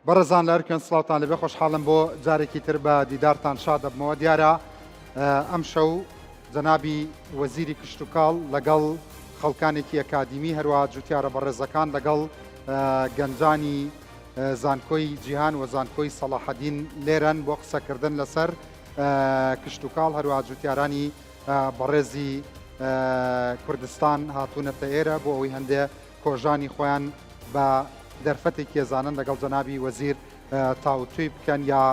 بەڕێزان لە هەرکوێن سڵاوتان لێبێ خۆشحاڵم بۆ جارێکی تر بە دیدارتان شاد دەبمەوە دیارە ئەم شەو جەنابی وەزیری کشتتوکاڵ لەگەڵ خەڵکانێکی ئەکادیمی هەروە جوتیارە بەڕێزەکان لەگەڵ گەنجانی زانکۆی جیهان و زانکۆی سەڵاحەدین لێرەن بۆ قسەکردن لەسەر کشتتوکاڵ هەروە جوتیارانی بەڕێزی کوردستان هاتوونەتە ئێرە بۆ ئەوەی هەندێ کۆژانی خۆیان بە دەرفەتێکی ئەزانن لەگەڵ جەنابی وەزیر تاوتوێی بکەن یا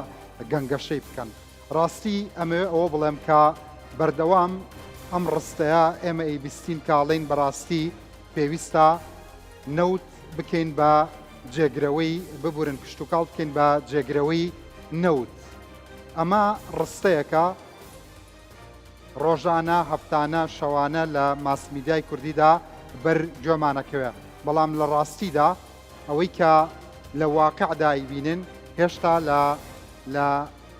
گەنگەشەی بکەن. ڕاستی ئەمەوێ ئەوە بڵێم کە بەردەوام ئەم ڕستەیە ئێمە ئەیبیستین کە ئەڵێین بەڕاستی پێویستە نەوت بکەین بە جێگرەوەی ببورن کشتوکاڵ بکەین بە جێگرەوەی نەوت. ئەمە ڕستەیەکە ڕۆژانە، هەفتانە، شەوانە لە ماسمیدیای کوردیدا بەر گوێمان ئەکەوێ، بەڵام لە ڕاستیدا ئەوەی کە لە واقعدا ئەیبینن هێشتا لە لە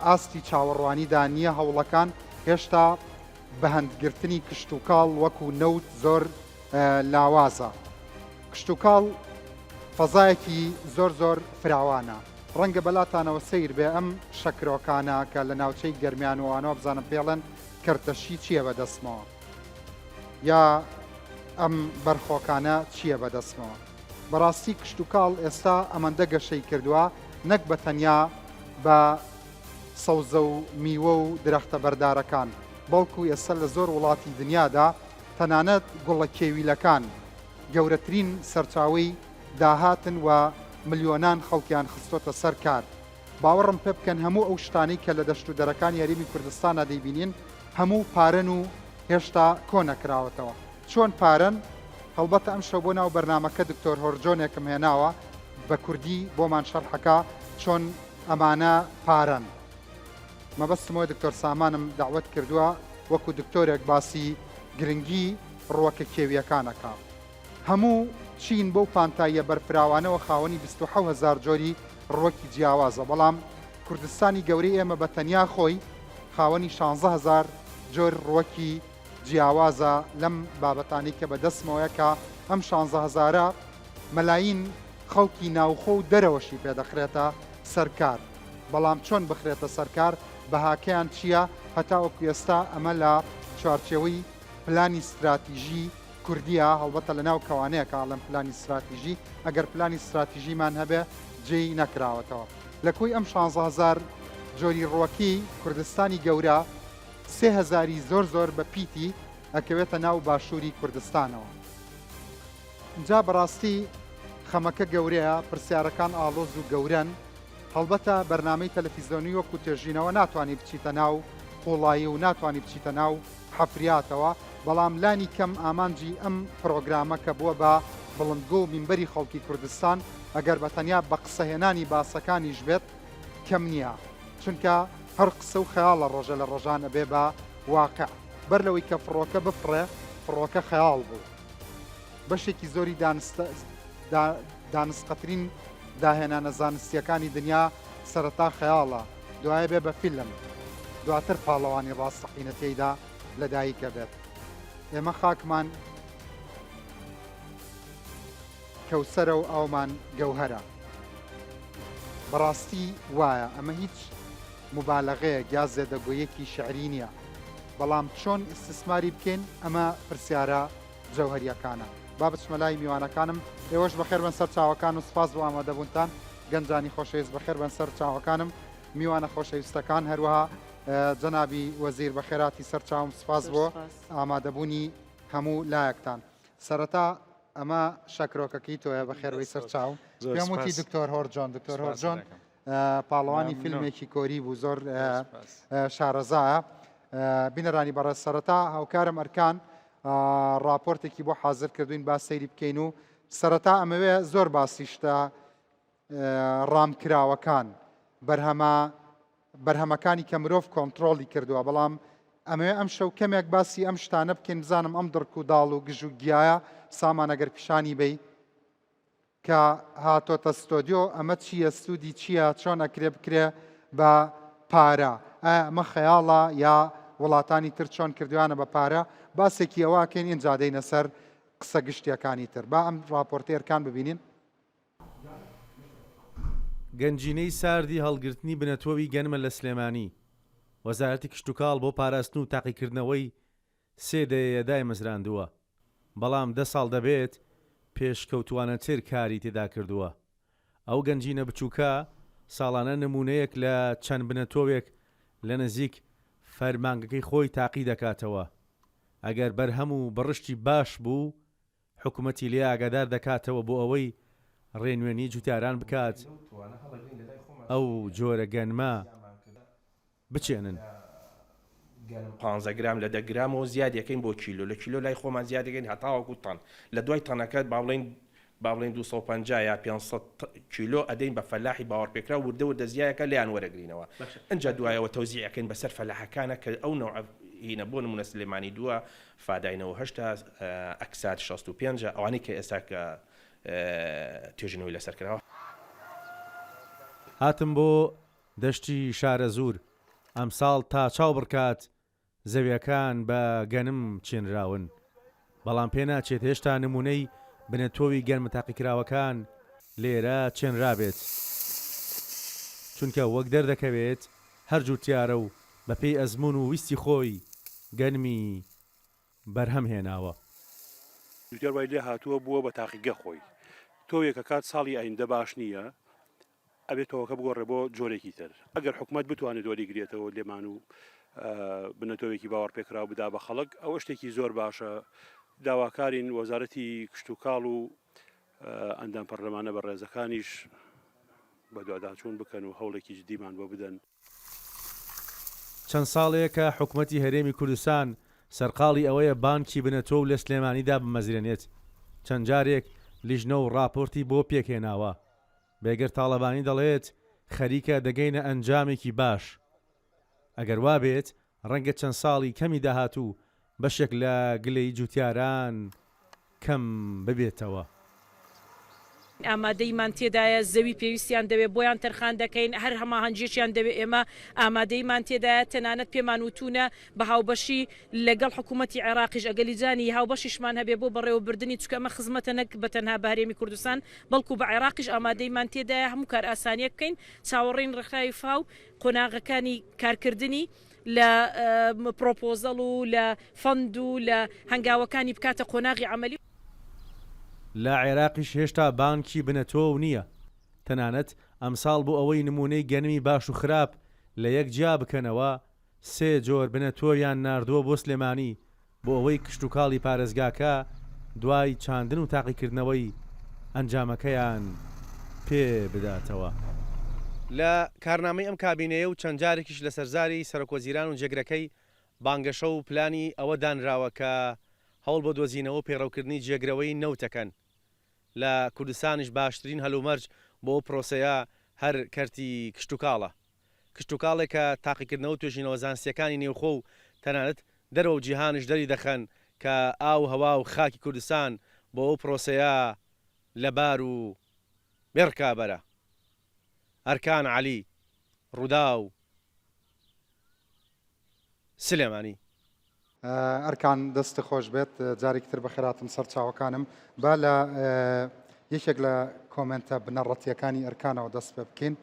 ئاستی چاوەڕوانیدا نییە هەوڵەکان هێشتا بەهەندگرتنی کشتوکاڵ وەکو نەوت زۆر لاوازە. کشتوکاڵ فەزایەکی زۆر زۆر فراوانە. ڕەنگە بەلاتانەوە سەیر بێ ئەم شەکرۆکانە کە لە ناوچەی گەرمیان و ئەوانەوە بزانم پێڵێن کەرتەشی چییە بەدەستمەوە یا ئەم بەرخۆکانە چییە بەدەستمەوە. بەڕاستی کشتوکاڵ ئێستا ئەمەندە گەشەی کردووە نەک بە تەنیا بە سەوزە و میوە و درەختە بەردارەکان بەڵکو ئێستا لە زۆر وڵاتی دنیادا تەنانەت گوڵە کێویلەکان گەورەترین سەرچاوەی داهاتن و ملیۆنان خەڵکیان خستۆتە سەر کار. باوەڕم پێ بکەن هەموو ئەو شتانەی کە لە دەشت و دەرەکانی هەرێمی کوردستانا دەیبینین هەموو پارەن و هێشتا کۆ نەکراوەتەوە. چۆن پارەن؟ هەڵبەتە ئەمشەو بۆ ناو بەرنامەکە دکتۆر هۆرجۆنێکم هێناوە بە کوردی بۆمان شەرحەکا چۆن ئەمانە پارەن. مەبەستم ئەوەیە دکتۆر سامانم دەعوەت کردووە وەکو دکتۆرێک باسی گرنگی ڕووەکە کێوییەکان ئەکا. هەموو چین بەو پانتاییە بەرفراوانەوە خاوەنی 27 هەزار جۆری ڕووەکی جیاوازە، بەڵام کوردستانی گەورەی ئێمە بە تەنیا خۆی خاوەنی شانزە هەزار جۆر ڕووەکی جیاوازە لەم بابەتانەی کە بە دەستمەوەیە کە ئەم شانزە هەزارە مەلاین خەڵکی ناوخۆ و دەرەوەشی پێ دەخرێتە سەر کار بەڵام چۆن بخرێتە سەر کار بەهاکەیان چییە هەتاوەکو ئێستا ئەمە لە چوارچێوەی پلانی ستراتیژی کوردیە، هەڵبەتە لە ناو کەوانەیەکا ئەڵێم پلانی ستراتیژی، ئەگەر پلانی ستراتیژیمان هەبێ جێی نەکراوەتەوە. لە کۆی ئەم شانزەهەزار جۆری ڕوەکی کوردستانی گەورە، سێ هەزاری زۆر زۆر بە پیتی ئەکەوێتە ناو باشووری کوردستانەوە. جا بەڕاستی خەمەکە گەورەیە، پرسیارەکان ئاڵۆز و گەورەن، هەڵبەتە بەرنامەی تەلەفیزۆنی وەکو توێژینەوە ناتوانی بچیتە ناو قوڵایی و ناتوانی بچیتە ناو حەفریاتەوە، بەڵام لانی کەم ئامانجی ئەم پرۆگرامە کە بووە بە بڵندگۆ و مینبەری خەڵکی کوردستان، ئەگەر بە تەنیا بە قسەهێنانی باسەکانیش بێت کەم نییە، چونکە هەر قسە و خەیاڵە ڕۆژێ لە ڕۆژان ئەبێ بە واقع. بەر لەوەی کە فڕۆکە بفڕێ، فڕۆکە خەیاڵ بوو. بەشێکی زۆری دانسقەترین داهێنانە زانستییەکانی دنیا سەرەتا خەیاڵە، دوایە بێ بە فیلم، دواتر پاڵەوانی ڕاستەقینە تێیدا لەدایک ئەبێت. ئێمە خاکمان کەوسەرە و ئاومان گەوهەرە. بەڕاستی وایە، ئەمە هیچ موبالەغەیەک یا زێدەگۆیەکی شیعری نییە، بەڵام چۆن ئیستیسماری بکەین ئەمە پرسیارە جەوهەریەکانە. با بچمە لای میوانەکانم، ئێوەش بەخێربن سەر چاوەکان و سوپاس بۆ ئامادەبوونتان. گەنجانی خۆشەویست بەخێربن سەر چاوەکانم، میوانە خۆشەویستەکان، هەروەها جەنابی وەزیر بەخێراتی سەر چاوم، سوپاس بۆ ئامادەبوونی هەموو لایەکتان. سەرەتا ئەمە شەکرۆکەکەی تۆیە، بەخێربێی سەر چاوم. پێم وتی دکتۆر هۆرجۆن، دکتۆر هۆرجۆن پاڵەوانی فیلمێکی کۆری بوو، زۆر شارەزایە. بینەرانی بەڕێز سەرەتا هاوکارم ئەرکان ڕاپۆرتێکی بۆ حازر کردوین با سەیری بکەین و سەرەتا ئەمەوێ زۆر باسی شتە ڕامکراوەکان بەرهەمە بەرهەمەکانی کە مرۆڤ کۆنتترۆڵی کردووە بەڵام ئەمەوێ ئەم شەو کەمێک باسی ئەم شتانە بکەین بزانم ئەم دڕک و داڵ و گژ و گیایە سامان ئەگەر پیشانی بی کە هاتۆتە ستۆدیۆ ئەمە چییە سوودی چییە چۆن ئەکرێ بکرێ بە پارە ئایا ئەمە خەیاڵە یا وڵاتانی تر چۆن کردویانە بە پارە باسێکی ئەوەکەین ئینجا دێینە سەر قسە گشتیەکانی تر با ئەم ڕاپۆرتەی ئەرکان ببینین. گەنجینەی ساردی هەڵگرتنی بنەتۆوی گەنمە لە سلێمانی، وەزارەتی کشتوکاڵ بۆ پاراستن و تاقیکردنەوەی سێ دەیەیە دایمەزراندووە، بەڵام دە ساڵ دەبێت پێشکەوتووانەتر کاری تێدا کردووە. ئەو گەنجینە بچووکە ساڵانە نموونەیەک لە چەند بنەتۆوێک لە نزیک فەرمانگەکەی خۆی تاقی دەکاتەوە، ئەگەر بەرهەم و بڕشتی باش بوو، حکومەتی لێ ئاگادار دەکاتەوە بۆ ئەوەی ڕێنوێنی جوتیاران بکات ئەو جۆرە گەنمە بچێنن. گەنم پانزە گرام لە دە گرامەوە زیاد یەکەین بۆ کیلۆ لە کیلۆ لای خۆمان زیاد دەکەین هەتاوەکو تەن لە دوای تەنەکە با بڵێین با بڵێین 250 یا 500 کیلۆ ئەدەین بە فەلاحی باوەڕپێکراو وردە وردە زیایەکە لێیان وەرەگرینەوە ئنجا دوایەوە تەوزیع ئەکەین بەسەر فەلاحەکانە کە ئەو نەوعە هینە بۆ نمونە سلێمانی دووە فادای 98 ئەکسات 65 ئەوانەی کە ئێستا کە توێژینەوەی لەسەر کراوە. هاتم بۆ دەشتی شارەزوور، ئەمساڵ تا چاو بڕکات زەویەکان بە گەنم چێنراون، بەڵام پێناچێت هێشتا نموونەی بنەتۆوی گەنمە تاقیکراوەکان لێرە چێنرابێت، چونکە وەک دەردەکەوێت هەر جووتیارە و بەپێی ئەزموون و ویستی خۆی گەنمی بەرهەم هێناوە. جووتیار وای لێهاتووە بووە بە تاقیگە خۆی تۆوێک ئەکات ساڵی ئایندە باش نییە، ئەبێت تۆوەکە بگۆڕێ بۆ جۆرێکی تر ئەگەر حکومەت بتوانێت وەریگرێتەوە لێمان و بنەتۆوێکی باوەڕپێکراو بدا بە خەڵک ئەوە شتێکی زۆر باشە داواکارین وەزارەتی کشتوکاڵ و ئەندام پەرلەمانە بە ڕێزەکانیش بەدواداچوون بکەن و هەوڵێکی جدیمان بۆ بدەن. چەند ساڵێکە حکومەتی هەرێمی کوردستان سەرقاڵی ئەوەیە بانکی بنەتۆو لە سلێمانی دابمەزرێنێت، چەند جارێک لیژنە و ڕاپۆرتی بۆ پێکهێناوە، بێگەرد تاڵەبانی دەڵێت خەریکە دەگەینە ئەنجامێکی باش. ئەگەر وابێت ڕەنگە چەند ساڵی کەمی داهاتوو بەشێک لە گلەیی جوتیاران کەم ببێتەوە. ئامادەییمان تێدایە، زەوی پێویستیان دەوێت بۆیان تەرخان دەکەین، هەر هەماهەنگییەکیان دەوێت ئێمە ئامادەییمان تێدایە، تەنانەت پێمان وتوونە بە هاوبەشی لەگەڵ حکوومەتی عێراقیش ئەگەر لیجانی هاوبەشیشمان هەبێت بۆ بەڕێوەبردنی، چونکە ئەمە خزمەتە نەک بە تەنها بە هەرێمی کوردستان، بەڵکو بە عێراقیش ئامادەییمان تێدایە هەموو کارئاسانییەک بکەین، چاوەڕێین ڕێکخراوی فاو قۆناغەکانی کارکردنی لە پڕۆپۆزەڵ و لە fund و لە هەنگاوەکانی بکاتە قۆناغی عەمەلی. لە عێراقیش هێشتا بانکی بنەتۆو نییە، تەنانەت ئەمساڵ بۆ ئەوەی نموونەی گەنمی باش و خراپ لە یەک جیا بکەنەوە، سێ جۆر بنەتۆویان ناردووە بۆ سلێمانی بۆ ئەوەی کشتوکاڵی پارێزگاکە دوای چاندن و تاقیکردنەوەی ئەنجامەکەیان پێ بداتەوە. لە کارنامەی ئەم کابینەیە و چەند جارێکیش لەسەر زاری سەرۆکوەزیران و جێگرەکەی بانگەشە و پلانی ئەوە دانراوە کە هەوڵ بۆ دۆزینەوە و پەیڕەوکردنی جێگرەوەی نەوت دەکەن. لە کوردستانیش باشترین هەلومەرج بۆ ئەو پرۆسەیە هەر کەرتی کشتوکاڵە. کشتوکاڵێک کە تاقیکردنەوە و توێژینەوە زانستییەکانی نێوخۆ و تەنانەت دەرەوە و جیهانیش دەریدەخەن کە ئاو و هەوا و خاکی کوردستان بۆ ئەو پرۆسەیە لەبار و بێ ڕکابەرە. ئەرکان عەلی، رووداو، سلێمانی. ئەرکان دەست خۆش بێت جارێکی تر بەخێراتم سەر چاوەکانم با لە یەکێک لە کۆمنتە بنەڕەتیەکانی ئەرکانەوە دەست پێ بکەین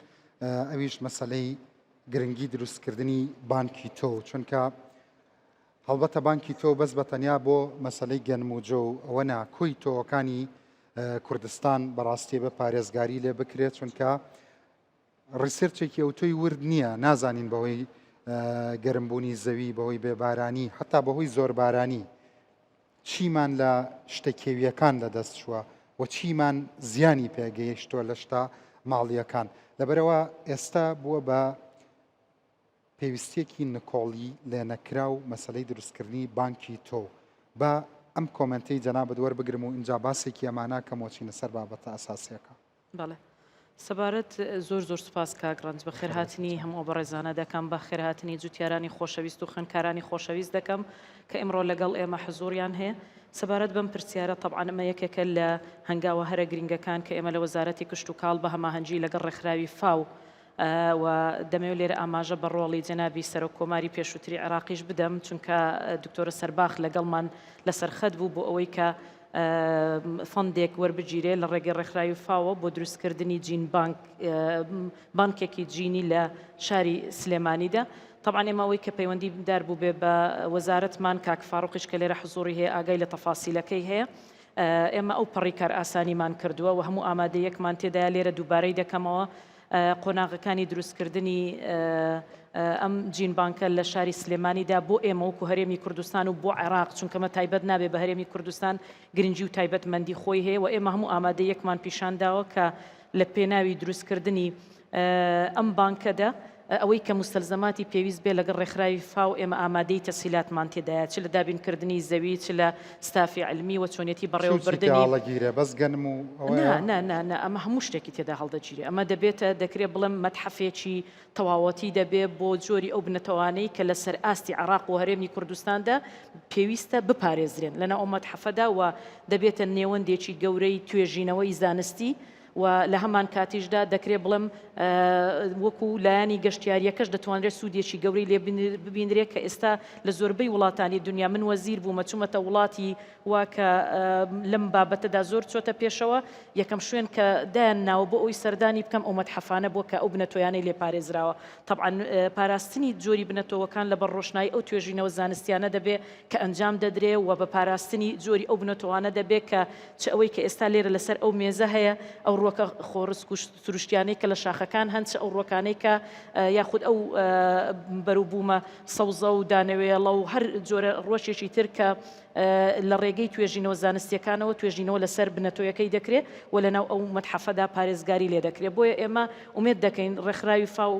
ئەویش مەسلەی گرنگی دروستکردنی بانکی تۆ چونکە هەڵبەتە بانکی تۆ بەس بە تەنیا بۆ مەسلەی گەنم و جۆ و ئەوە نا کۆی تۆوەکانی کوردستان بەڕاستی بە پارێزگاری لێ بکرێت چونکە research ێکی ئەوتۆی ورد نییە، نازانین بەهۆی گەرمبوونی زەوی، بەهۆی بێبارانی، حتا بەهۆی زۆربارانی چیمان لە شتە کێویەکان لەدەست چووە و چیمان زیانی پێگەیشتووە لە شتە ماڵیەکان. لەبەرئەوە ئێستا بووە بە پێویستیەکی نکۆڵی لێنەکراو مەسەلەی دروستکردنی بانکی تۆو. با ئەم کۆمێنتەی جەنابت وەربگرم و ئینجا باسێکی ئەمانە کەم وەچینە سەر بابەتە ئەساسیەکە. بەڵێ سەبارەت زۆر زۆر سوپاس کاک ڕەنج بەخێرهاتنی هەموو ئەو بەڕێزانە دەکەم بەخێرهاتنی جوتیارانی خۆشەویست و خوێندکارانی خۆشەویست دەکەم کە ئیمڕۆ لەگەڵ ئێمە حزوریان هەیە سەبارەت بەم پرسیارە تەبعەن ئەمە یەکێکە لە هەنگاوە هەرە گرنگەکان کە ئێمە لە وەزارەتی کشتوکاڵ بە هەماهەنگی لەگەڵ ڕێکخراوی فاو و دەمەوێت لێرە ئاماژە بە ڕۆڵی جەنابی سەرۆک کۆماری پێشووتری عێراقیش بدەم چونکە دکتۆرە سەرباخ لەگەڵمان لەسەر خەت بوو بۆ ئەوەی کە. fund ێک وەربگیرێ لە ڕێگەی ڕێکخراوی فاوە بۆ دروستکردنی gene bank بانکێکی جینی لە شاری سلێمانیدا. تەبعەن ئێمە ئەوەی کە پەیوەندی دار بووبێ بە وەزارەتمان کاک فاروقیش کە لێرە حزوڕی هەیە ئاگای لە تەفاسیلەکەی هەیە ئێمە ئەو پەڕی کارئاسانیمان کردووە و هەموو ئامادەیەکمان تێدایە لێرە دووبارەی دەکەمەوە قۆناغەکانی دروستکردنی ئەم gene bank ە لە شاری سلێمانیدا بۆ ئێمە وەکو هەرێمی کوردستان و بۆ عێراق چونکە مە تایبەت نابێ بە هەرێمی کوردستان گرنگی و تایبەتمەندی خۆی هەیە و ئێمە هەموو ئامادەیەکمان پیشان داوە کە لە پێناوی دروستکردنی ئەم بانکەدا ئەوەی کە موستەلزەماتی پێویست بێ لەگەڵ ڕێکخراوی فاو ئێمە ئامادەی تەسهیلاتمان تێدایە چ لە دابینکردنی زەوی چ لە ستافی عیلمی و چۆنیەتی چ و چی تیا بەڕێوەبردنی. هەڵەگیرێ بەس گەنم و ئەوەیە؟ نا نا نا نا ئەمە هەموو شتێکی تێدا هەڵدەگیرێ ئەمە دەبێتە دەکرێ بڵێم مەتحەفێکی تەواوەتی دەبێ بۆ جۆری ئەو بنەتەوانەی کە لەسەر ئاستی عێراق و هەرێمی کوردستاندا پێویستە بپارێزرێن لەناو ئەو مەتحەفەدا و دەبێتە نێوەندێکی گەورەی توێژینەوەی زانستی و لە هەمان کاتیشدا دەکرێ بڵێم وەکو لایەنی گەشتیارییەکەش دەتوانرێت سوودێکی گەورەی لێ ببینرێ کە ئێستا لە زۆربەی وڵاتانی دنیا من وەزیر بوومە چوومەتە وڵاتی وا کە لەم بابەتەدا زۆر چۆتە پێشەوە یەکەم شوێن کە دایان ناوە بۆ ئەوی سەردانی بکەم ئەو مەتحەفانە بووە کە ئەو بنەتۆیانەی لێ پارێزراوە تەبعەن پاراستنی جۆری بنەتۆوەکان لەبەر ڕۆشنایی ئەو توێژینەوە زانستیانە دەبێ کە ئەنجام دەدرێ و بە پاراستنی جۆری ئەو بنەتۆوانە دەبێ کە چ ئەوەی کە ئێستا لێرە لەسەر ئەو مێزە هەیە، ئەو ڕووەکە خۆڕسک و سروشتیانەی کە لە شاخەکان هەن، چ ئەو ڕووەکانەی کە یاخود ئەو بەروبوومە سەوزە و دانەوێڵە و هەر جۆرە ڕووەکێکی تر کە لە ڕێگەی توێژینەوە زانستییەکانەوە توێژینەوە لەسەر بنەتۆیەکەی دەکرێ و لەناو ئەو مەتحەفەدا پارێزگاری لێ دەکرێ. بۆیە ئێمە ئومێد دەکەین ڕێکخراوی فاو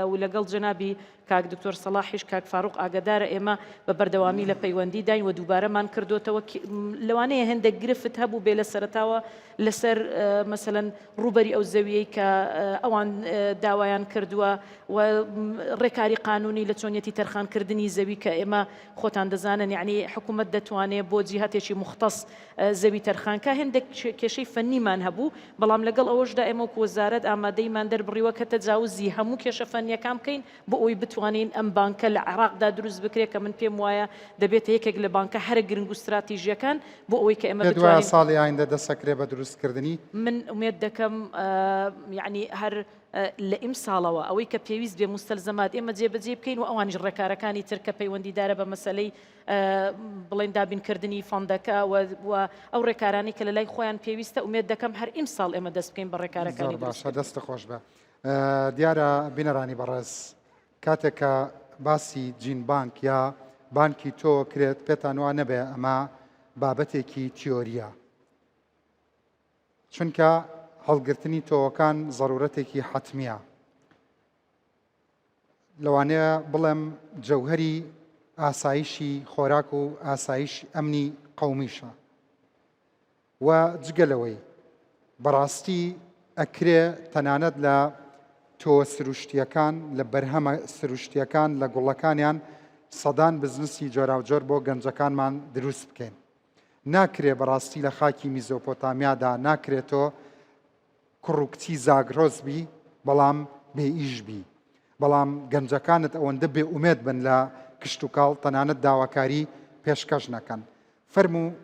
و لەگەڵ جەنابی کاک دکتۆر سەڵاحیش کاک فاروق ئاگەدارە ئێمە بە بەردەوامی لە پەیوەندی داین و دووبارەمان کردۆتەوە لەوانەیە هێندێک گرفت هەبوو بێ لە سەرەتاوە لەسەر مەسەلەن ڕووبەری ئەو زەویەی کە ئەوان داوایان کردووە و ڕێکاری قانونی لە چۆنیەتی تەرخانکردنی زەوی کە ئێمە خۆتان دەزانن یعنی حکوومەت دەتوانێت بۆ جیهاتێکی مختص زەوی تەرخانکا هێندێک کێشەی فەنیمان هەبوو بەڵام لەگەڵ ئەوەشدا ئێمە وەکو وەزارەت ئامادەییمان دەربڕیوە کە تەجاوزی هەموو کێشە فەنییەکان بکەین بۆ ئەوەی بتوانین ئەم بانکە لە عێراقدا دروست بکرێت کە من پێم وایە دەبێتە یەکێک لە بانکە هەرە گرنگ و ستراتیژییەکان بۆ ئەوەی کە ئێمە پێت وایە بتوانین. ساڵی ئایندە دەستئەکرێ بە دروستکردنی؟ من ئومێد دەکەم یەعنی هەر لە ئیمساڵەوە ئەوەی کە پێویست بێ موستەلزەمات ئێمە جێبەجێی بکەین و ئەوانیش ڕێکارەکانی تر کە پەیوەندیدارە بە مەسەلەی بڵێن دابینکردنی fund ەکە و ئەو ڕێکارانەی کە لە لای خۆیان پێویستە ئومێد دەکەم هەر ئیمساڵ ئێمە دەست بکەین بە ڕێکارەکانی زۆر باشە دروستکردن. دەستت خۆش بێ. دیارە بینەرانی بەڕێز کاتێک کە باسی gene bank یا بانکی تۆ کرێت پێتان وا نەبێ ئەمە بابەتێکی تیۆریە چونکە هەڵگرتنی تۆوەکان زەرورەتێکی حەتمیە لەوانەیە بڵێم جەوهەری ئاسایشی خۆراک و ئاسایش ئەمنی قەومیشە و جگە لەوەی بەڕاستی ئەکرێ تەنانەت لە تۆوە سروشتیەکان لە بەرهەمە سروشتیەکان لە گوڵەکانیان سەدان بزنسی جۆراوجۆر بۆ گەنجەکانمان دروست بکەین ناکرێ بەڕاستی لە خاکی میزۆپۆتامیادا ناکرێت تۆ کوڕ و کچی زاگرۆس بی بەڵام بێ ئیش بی بەڵام گەنجەکانت ئەوەندە بێ ئومێد بن لە کشتوکاڵ تەنانەت داواکاری پێشکەش نەکەن فەرموو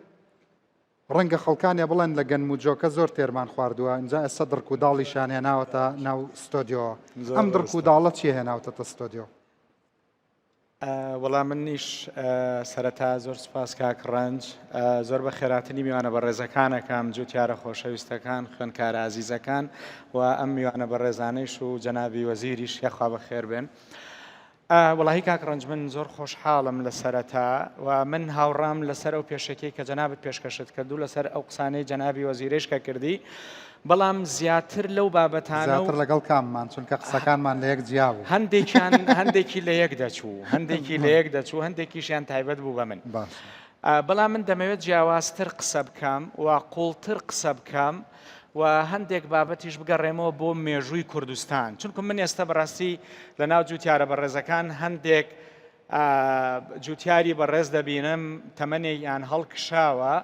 ڕەنگە خەڵکانێ بڵێن لە گەنم و جۆکە زۆر تێرمان خواردووە ئینجا ئێستا دڕک و داڵیشیان هێناوەتە ناو ستۆدیۆوە ئەم دڕک و داڵە چیە هێناوتەتە ستۆدیۆ؟ وەڵا منیش سەرەتا زۆر سوپاس کاک ڕەنج زۆر بە خێراتنی میوانە بەڕێزەکانەکەم جوتیارە خۆشەویستەکان خوێندکارە ئازیزەکان و ئەم میوانە بەڕێزانەیش و جەنابی وەزیریش یاخوا بەخێر بێن. وەڵاهی کاک ڕەنج من زۆر خۆشحاڵم لە سەرەتا و من هاوڕام لەسەر ئەو پێشەکیەی کە جەنابت پێشکەشت کرد و لەسەر ئەو قسانەی جەنابی وەزیرەیش کە کردی بەڵام زیاتر لەو بابەتانە زیاتر لەگەڵ کاممان چونکە قسەکانمان لە یەک جیا بوو هەندێکیان هەندێکی لە یەک دەچوو هەندێکی لە یەک دەچوو هەندێکیشیان تایبەت بوو بە من باش بەڵام من دەمەوێت جیاوازتر قسە بکەم و قوڵتر قسە بکەم و هەندێک بابەتیش بگەڕێمەوە بۆ مێژووی کوردستان چونکە من ئێستا بەڕاستی لە ناو جوتیارە بەڕێزەکان هەندێک جوتیاری بەڕێز دەبینم تەمەنێکیان هەڵکشاوە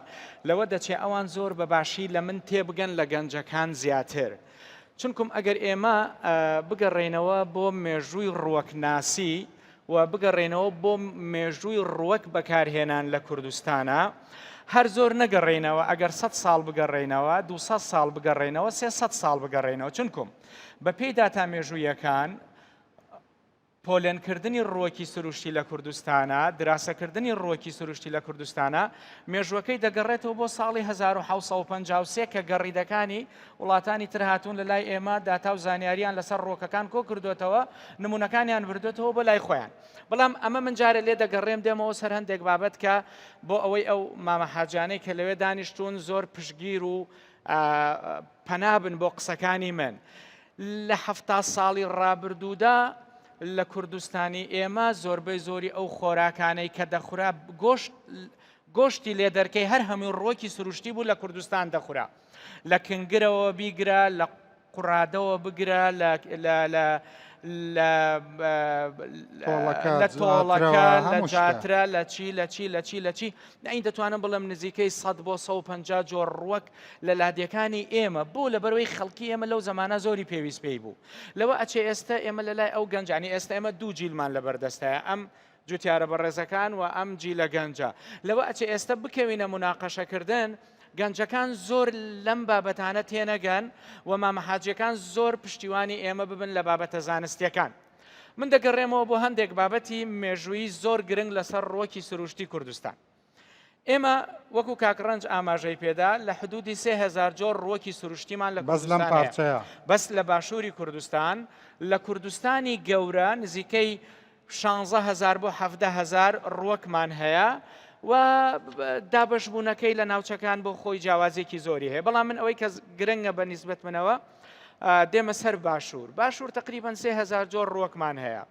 لەوە دەچێ ئەوان زۆر بە باشی لە من تێبگەن لە گەنجەکان زیاتر چونکم ئەگەر ئێمە بگەڕێینەوە بۆ مێژووی ڕوەکناسی و بگەڕێینەوە بۆ مێژووی ڕوەک بەکارهێنان لە کوردستانا. هەر زۆر نەگەڕێینەوە ئەگەر سەد ساڵ بگەڕێینەوە، دووسەد ساڵ بگەڕێینەوە، سێسەد ساڵ بگەڕێینەوە، چونکوم بەپێی داتا مێژوویەکان پۆلێنکردنی ڕووەکی سروشتی لە کوردستانا، دراسەکردنی ڕووەکی سروشتی لە کوردستانا، مێژووەکەی دەگەڕێتەوە بۆ ساڵی 1753 کە گەڕیدەکانی وڵاتانی تر هاتوون لە لای ئێمە داتا و زانیاریان لەسەر ڕووەکەکان کۆ کردوێتەوە، نمونەکانیان بردوێتەوە بۆ لای خۆیان. بەڵام ئەمە من جارێ لێ دەگەڕێم دێمەوە سەر هەندێک بابەت کە بۆ ئەوەی ئەو مامە حاجانەی کە لەوێ دانیشتوون زۆر پشتگیر و پەنا بن بۆ قسەکانی من. لە حەفتا ساڵی ڕابردوودا لە کوردستانی ئێمە زۆربەی زۆری ئەو خۆراکانەی کە دەخورا گۆشت گۆشتی لێ دەرکەی هەر هەمووی ڕووەکی سروشتی بوو لە کوردستان دەخورا لە کنگرەوە بیگرە لە قوڕادەوە بگرە لە لە لە لە لە تۆڵەکە لە جاترە لە چی لە چی لە چی لە چی ئەین دەتوانم بڵێم نزیکەی 100 بۆ 150 جۆر ڕوەک لە لادێکانی ئێمە بۆ لەبەرەوەی خەڵکی ئێمە لەو زمانە زۆری پێویست پێی بوو لەوە ئەچێ ئێستا ئێمە لە لای ئەو گەنجانی ئێستا ئێمە دوو جیلمان لە بەردەستایە ئەم جوتیارە بەڕێزەکان و ئەم جیلە گەنجە. لەوە ئەچێ ئێستە بکەوینە موناقەشەکردن، گەنجەکان زۆر لەم بابەتانە تێنەگەن و مامە حاجیەکان زۆر پشتیوانی ئێمە ببن لە بابەتە زانستیەکان. من دەگەڕێمەوە بۆ هەندێک بابەتی مێژوویی زۆر گرنگ لەسەر ڕووەکی سروشتی کوردستان. ئێمە وەکو کاک ڕەنج ئاماژەی پێدا لە حدودی 3000 جۆر ڕووەکی سروشتیمان لە بەس لەم کوردستان هەیە. پارچەیە. بەس لە باشووری کوردستان، لە کوردستانی گەورە نزیکەی 16 هەزار بۆ 17 هەزار ڕووەکمان هەیە و دابەشبوونەکەی لە ناوچەکان بۆ خۆی جیاوازیەکی زۆری هەیە بەڵام من ئەوەی کە گرنگە بە نیسبەت منەوە دێمە سەر باشوور باشوور تقریبان 3000 جۆر ڕووەکمان هەیە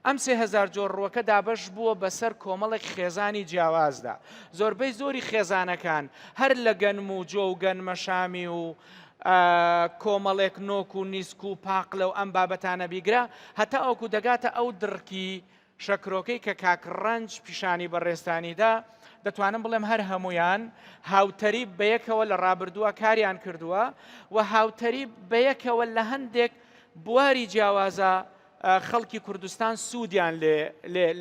ئەم 3000 جۆر ڕووەکە دابەش بووە بەسەر کۆمەڵێک خێزانی جیاوازدا زۆربەی زۆری خێزانەکان هەر لە گەنم و جۆ و گەنمەشامی و کۆمەڵێک نۆک و نیسک و پاقلە و ئەم بابەتانە بیگرە هەتاوەکو دەگاتە ئەو دڕکی شەکرۆکەی کە کاک ڕەنج پیشانی بەڕێزتانی دا، دەتوانم بڵێم هەر هەموویان هاوتەریب بەیەکەوە لە ڕابردووە کاریان کردووە و هاوتەریب بەیەکەوە لە هەندێک بواری جیاوازە خەڵکی کوردستان سوودیان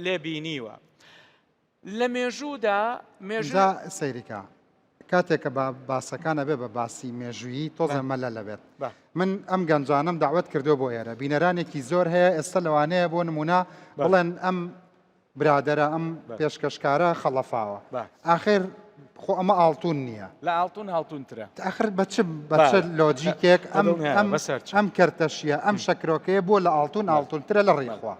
لێ بینیوە. لە مێژوودا مێژوو. جا سەیری کە کاتێک کە بە باسەکان ئەبێ بە باسی مێژوویی تۆزێ مەلەل ئەبێت من ئەم گەنجانەم داوەت کردو بۆ ئێرە بینەرانێکی زۆر هەیە ئێستا لەوانەیە بۆ نمونە بڵێن ئەم برادەرە ئەم پێشکەشکارە خەڵەفاوە ئاخر خۆ ئەمە ئاڵتون نییە لە ئاڵتون هاڵتونترە ئاخر بە چ بە چ لۆجیکێک ئەم ئەم ئەم کەرتەشیە ئەم شەکرۆکەیە بۆ لە ئاڵتون ئاڵتونترە لە ڕیخوا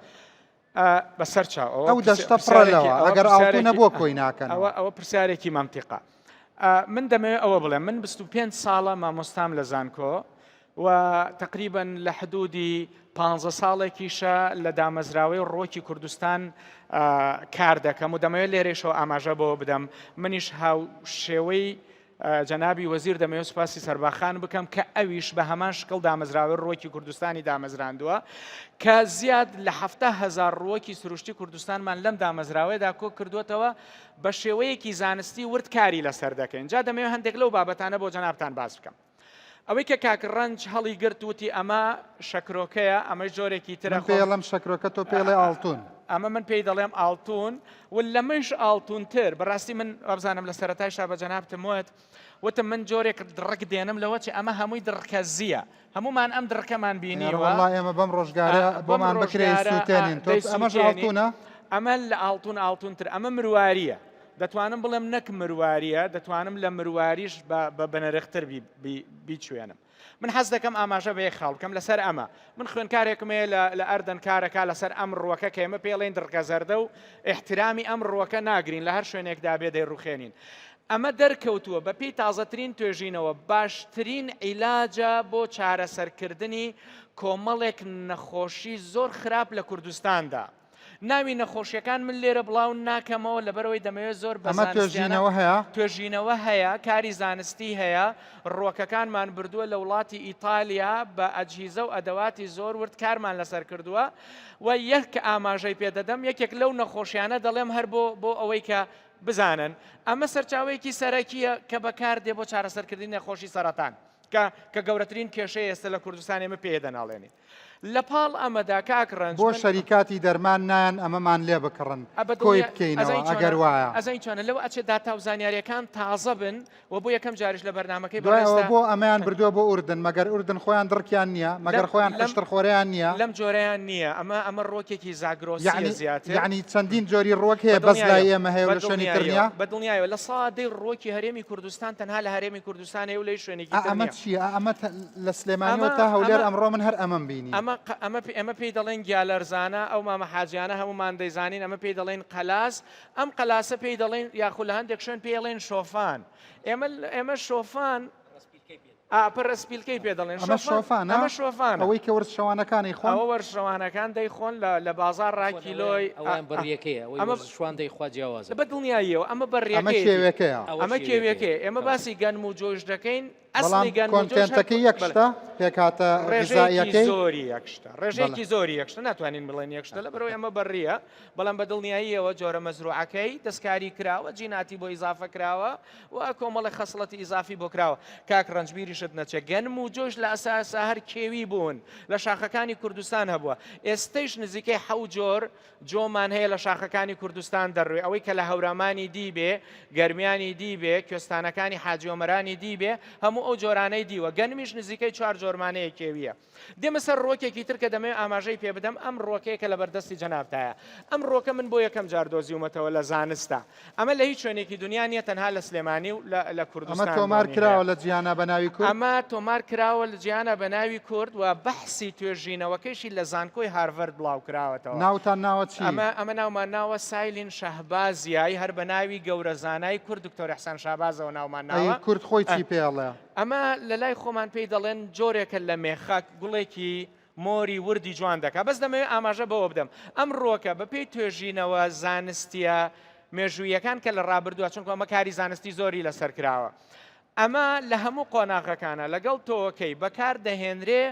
بەسەر چاو ئەوە ئەو دەشتە پڕە لەوە ئەگەر ئاڵتون نەبووە کۆی ناکەنەوە. ئەوە ئەوە پرسیارێکی مەنتیقە. من دەمەوێت ئەوە بڵێم من 25 ساڵە مامۆستام لە زانکۆ و تقریبا لە حدودی 15 ساڵێکیشە لە دامەزراوەی ڕۆکی کوردستان کار دەکەم و دەمەوێت لێرەشەوە ئاماژە بۆ بدەم منیش هاوشێوەی جەنابی وەزیر دەمەوێت سوپاسی سەرباخان بکەم کە ئەویش بە هەمان شکڵ دامەزراوەی ڕووەکی کوردستانی دامەزراندووە کە زیاد لە 70 هەزار ڕووەکی سروشتی کوردستانمان لەم دامەزراوەیەدا کۆ کردووەتەوە بە شێوەیەکی زانستی ورد کاری لەسەر دەکەین جا دەمەوێت هەندێک لەو بابەتانە بۆ جەنابتان باس بکەم ئەوەی کە کاک ڕەنج هەڵی گرت وتی ئەمە شەکرۆکەیە ئەمەش جۆرێکی ترە من پێڵم شەکرۆکە تۆ پێڵێ ئاڵتون. ئەمە من پێی دەڵێم ئاڵتون و لەمەیش ئاڵتونتر بەڕاستی من وابزانم لە سەرەتایشا بە جەنابتم وت وتم من جۆرێک دڕک دێنم لەوە چی ئەمە هەمووی دڕکەزییە هەمومان ئەم دڕکەمان بینیوە وەڵا ئێمە بەم ڕۆژگارە بۆمان بکرێ سووتێنین تۆ ئەمەش ئاڵتونە ئەمە لە ئاڵتون ئاڵتونتر ئەمە مرواریە دەتوانم بڵێم نەک مرواریە دەتوانم لە مرواریش بە بەنرختر بیچوێنم من حەز دەکەم ئاماژە بە یەک خاڵ بکەم لەسەر ئەمە. من خوێندکارێکم هەیە لە لە ئەردەن کارەکا لەسەر ئەم ڕووەکە کە ئێمە پێی ئەڵێین دڕکە زەردە و ئیحترامی ئەم ڕووەکە ناگرین لە هەر شوێنێکدا بێ دەیڕووخێنین. ئەمە دەرکەوتووە بە پێی تازەترین توێژینەوە باشترین عیلاجە بۆ چارەسەرکردنی کۆمەڵێک نەخۆشی زۆر خراپ لە کوردستاندا. ناوی نەخۆشیەکان من لێرە بڵاو ناکەمەوە لەبەرئەوەی دەمەوێت زۆر بە ئەمە زانستیانە توێژینەوە هەیە؟ توێژینەوە هەیە کاری زانستی هەیە ڕووەکەکانمان بردووە لە وڵاتی ئیتالیا بە ئەجهیزە و ئەدەواتی زۆر ورد کارمان لەسەر کردووە و یەک ئاماژەی پێ دەدەم یەکێک لەو نەخۆشیانە دەڵێم هەر بۆ بۆ ئەوەی کە بزانن ئەمە سەرچاوەیەکی سەرەکیە کە بەکاردێ بۆ چارەسەرکردنی نەخۆشی سەرەتان کە کە گەورەترین کێشەیە ئێستا لە کوردستان ئێمە پێی دەناڵێنین. لە پاڵ ئەمەدا کاک ڕەنج بۆ شەریکاتی دەرمان نایەن ئەمەمان لێ بکڕن کۆی بکەینەوە ئەگەر وایە؟ ئەزانی چۆنە لەوە ئەچێت داتا و زانیاریەکان تازە بن و بۆ یەکەم جاریش لە بەرنامەکەی دوای ئەوە بۆ ئەمەیان بردووە بۆ ئوردن مەگەر ئوردن خۆیان دڕکیان نییە مەگەر خۆیان حشترخۆرەیان نییە؟ لەم جۆرەیان نییە ئەمە ئەمە ڕوەکێکی زاگرۆسیە زیاتر یعنی چەندین جۆری ڕوەک هەیە بەس لای ئێمە هەیە و لە شوێنی تر نییە؟ بە دڵنیایەوە لە سادەی ڕوەکی هەرێمی کوردستان تەنها لە هەرێمی کوردستان هەیە و لە هیچ شوێنێکی تر ئەمە نییە. چییە ئەمە لە سلێمانیەوە تا هەولێر ئەمڕۆ من هەر ئەمەم بینی. ئەمە ئەمە ئەمە پێی دەڵێن گیالەرزانە ئەو مامە حاجیانە هەموومان دەیزانین ئەمە پێی دەڵێن قەلاس ئەم قەلاسە پێی دەڵێن یاخو لە هەندێک شوێن پێی ئەڵێن شۆفان ئێمە ئێمە شۆفان ئا پەرەسپیلکەی پێ دەڵێن ئەمە شۆفانە ئەمە شۆفانە ئەوەی کە وەرزشەوانەکانی خۆن ئەوە وەرزشەوانەکان دەیخۆن لە لە بازاڕ ڕا کیلۆی ئەویان بەڕیەکەیە ئەوەی ئەمە وەرزشوان دەیخوا جیاوازە بە دڵنیاییەوە ئەمە ئەمە بەڕیەکەیەتی کێوێکەیە ئەمە کێویەکەیە ئێمە باسی گەنم و جۆش دەکەین بەڵام ئەسڵی گەنم و جۆش هەر content ەکەی یەک بەڵێ شتە پێکهاتە ڕێژەیەکی غیزاییەکەی زۆری یەک شتە بەڵێ ڕێژەیەکی زۆری یەک شتە ناتوانین بڵێن یەک شتە لەبەرئەوەی ئەمە بەڕیە بەڵام بە دڵنیاییەوە جۆرە مەزروعەکەی دەستکاری کراوە جیناتی بۆ ئیزافە کراوە و کۆمەڵێک خەسڵەتی ئیزافی بۆ کراوە. کاک ڕەنج بیریشت نەچێ گەنم و جۆش لە ئەساسا هەر کێوی بوون لە شاخەکانی کوردستان هەبووە ئێستەیش نزیکەی حەو جۆر جۆمان هەیە لە شاخەکانی کوردستان دەڕوێ ئەوەی کە لە هەورامانی دیبێ گەرمیانی دیبێ کوێستانەکانی حاجی ئۆمەرانی دیبێ هەموو ئەو جۆرانەی دیوە گەنمیش نزیکەی چوار جۆرمانەیە کێویە. دێمە سەر ڕووەکێکی تر کە دەمەوێت ئاماژەی پێ بدەم، ئەم ڕووەکەیە کە لەبەردەستی جەنابتایە. ئەم ڕووەکە من بۆ یەکەم جار دۆزیومەتەوە لە زانستا. ئەمە لە هیچ شوێنێکی دونیا نییە تەنها لە سلێمانی و لە لە ئەمە کوردستان تۆمار بوونی هەیە. کراوە لە جیهانا بە ناوی کورد؟ ئەمە تۆمار کراوە لە جیهانا بە ناوی کورد و بەحسی توێژینەوەکەیشی لە زانکۆی هارڤەرد بڵاو کراوەتەوە. ناوتان ناوە چی؟ ئەمە ئەمە ناومان ناوە سایلین شەهبازیای هەر بە ناوی گەورە زانای کورد دکتۆر ئیحسان شابازەوە ناومان ئەی ناوە. کورد خۆی چی پێ ئەڵێ؟ ئەمە لە لای خۆمان پێی دەڵێن جۆرێکە لە مێخەک، گوڵێکی مۆری وردی جوان دەکات، بەس دەمەوێت ئاماژە بەوە بدەم ئەم ڕووەکە بەپێی توێژینەوە زانستییە مێژووییەکان کە لە ڕابردووە چونکە ئەمە کاری زانستی زۆری لەسەر کراوە ئەمە لە هەموو قۆناغەکانە لەگەڵ تۆوەکەی بەکار دەهێنرێ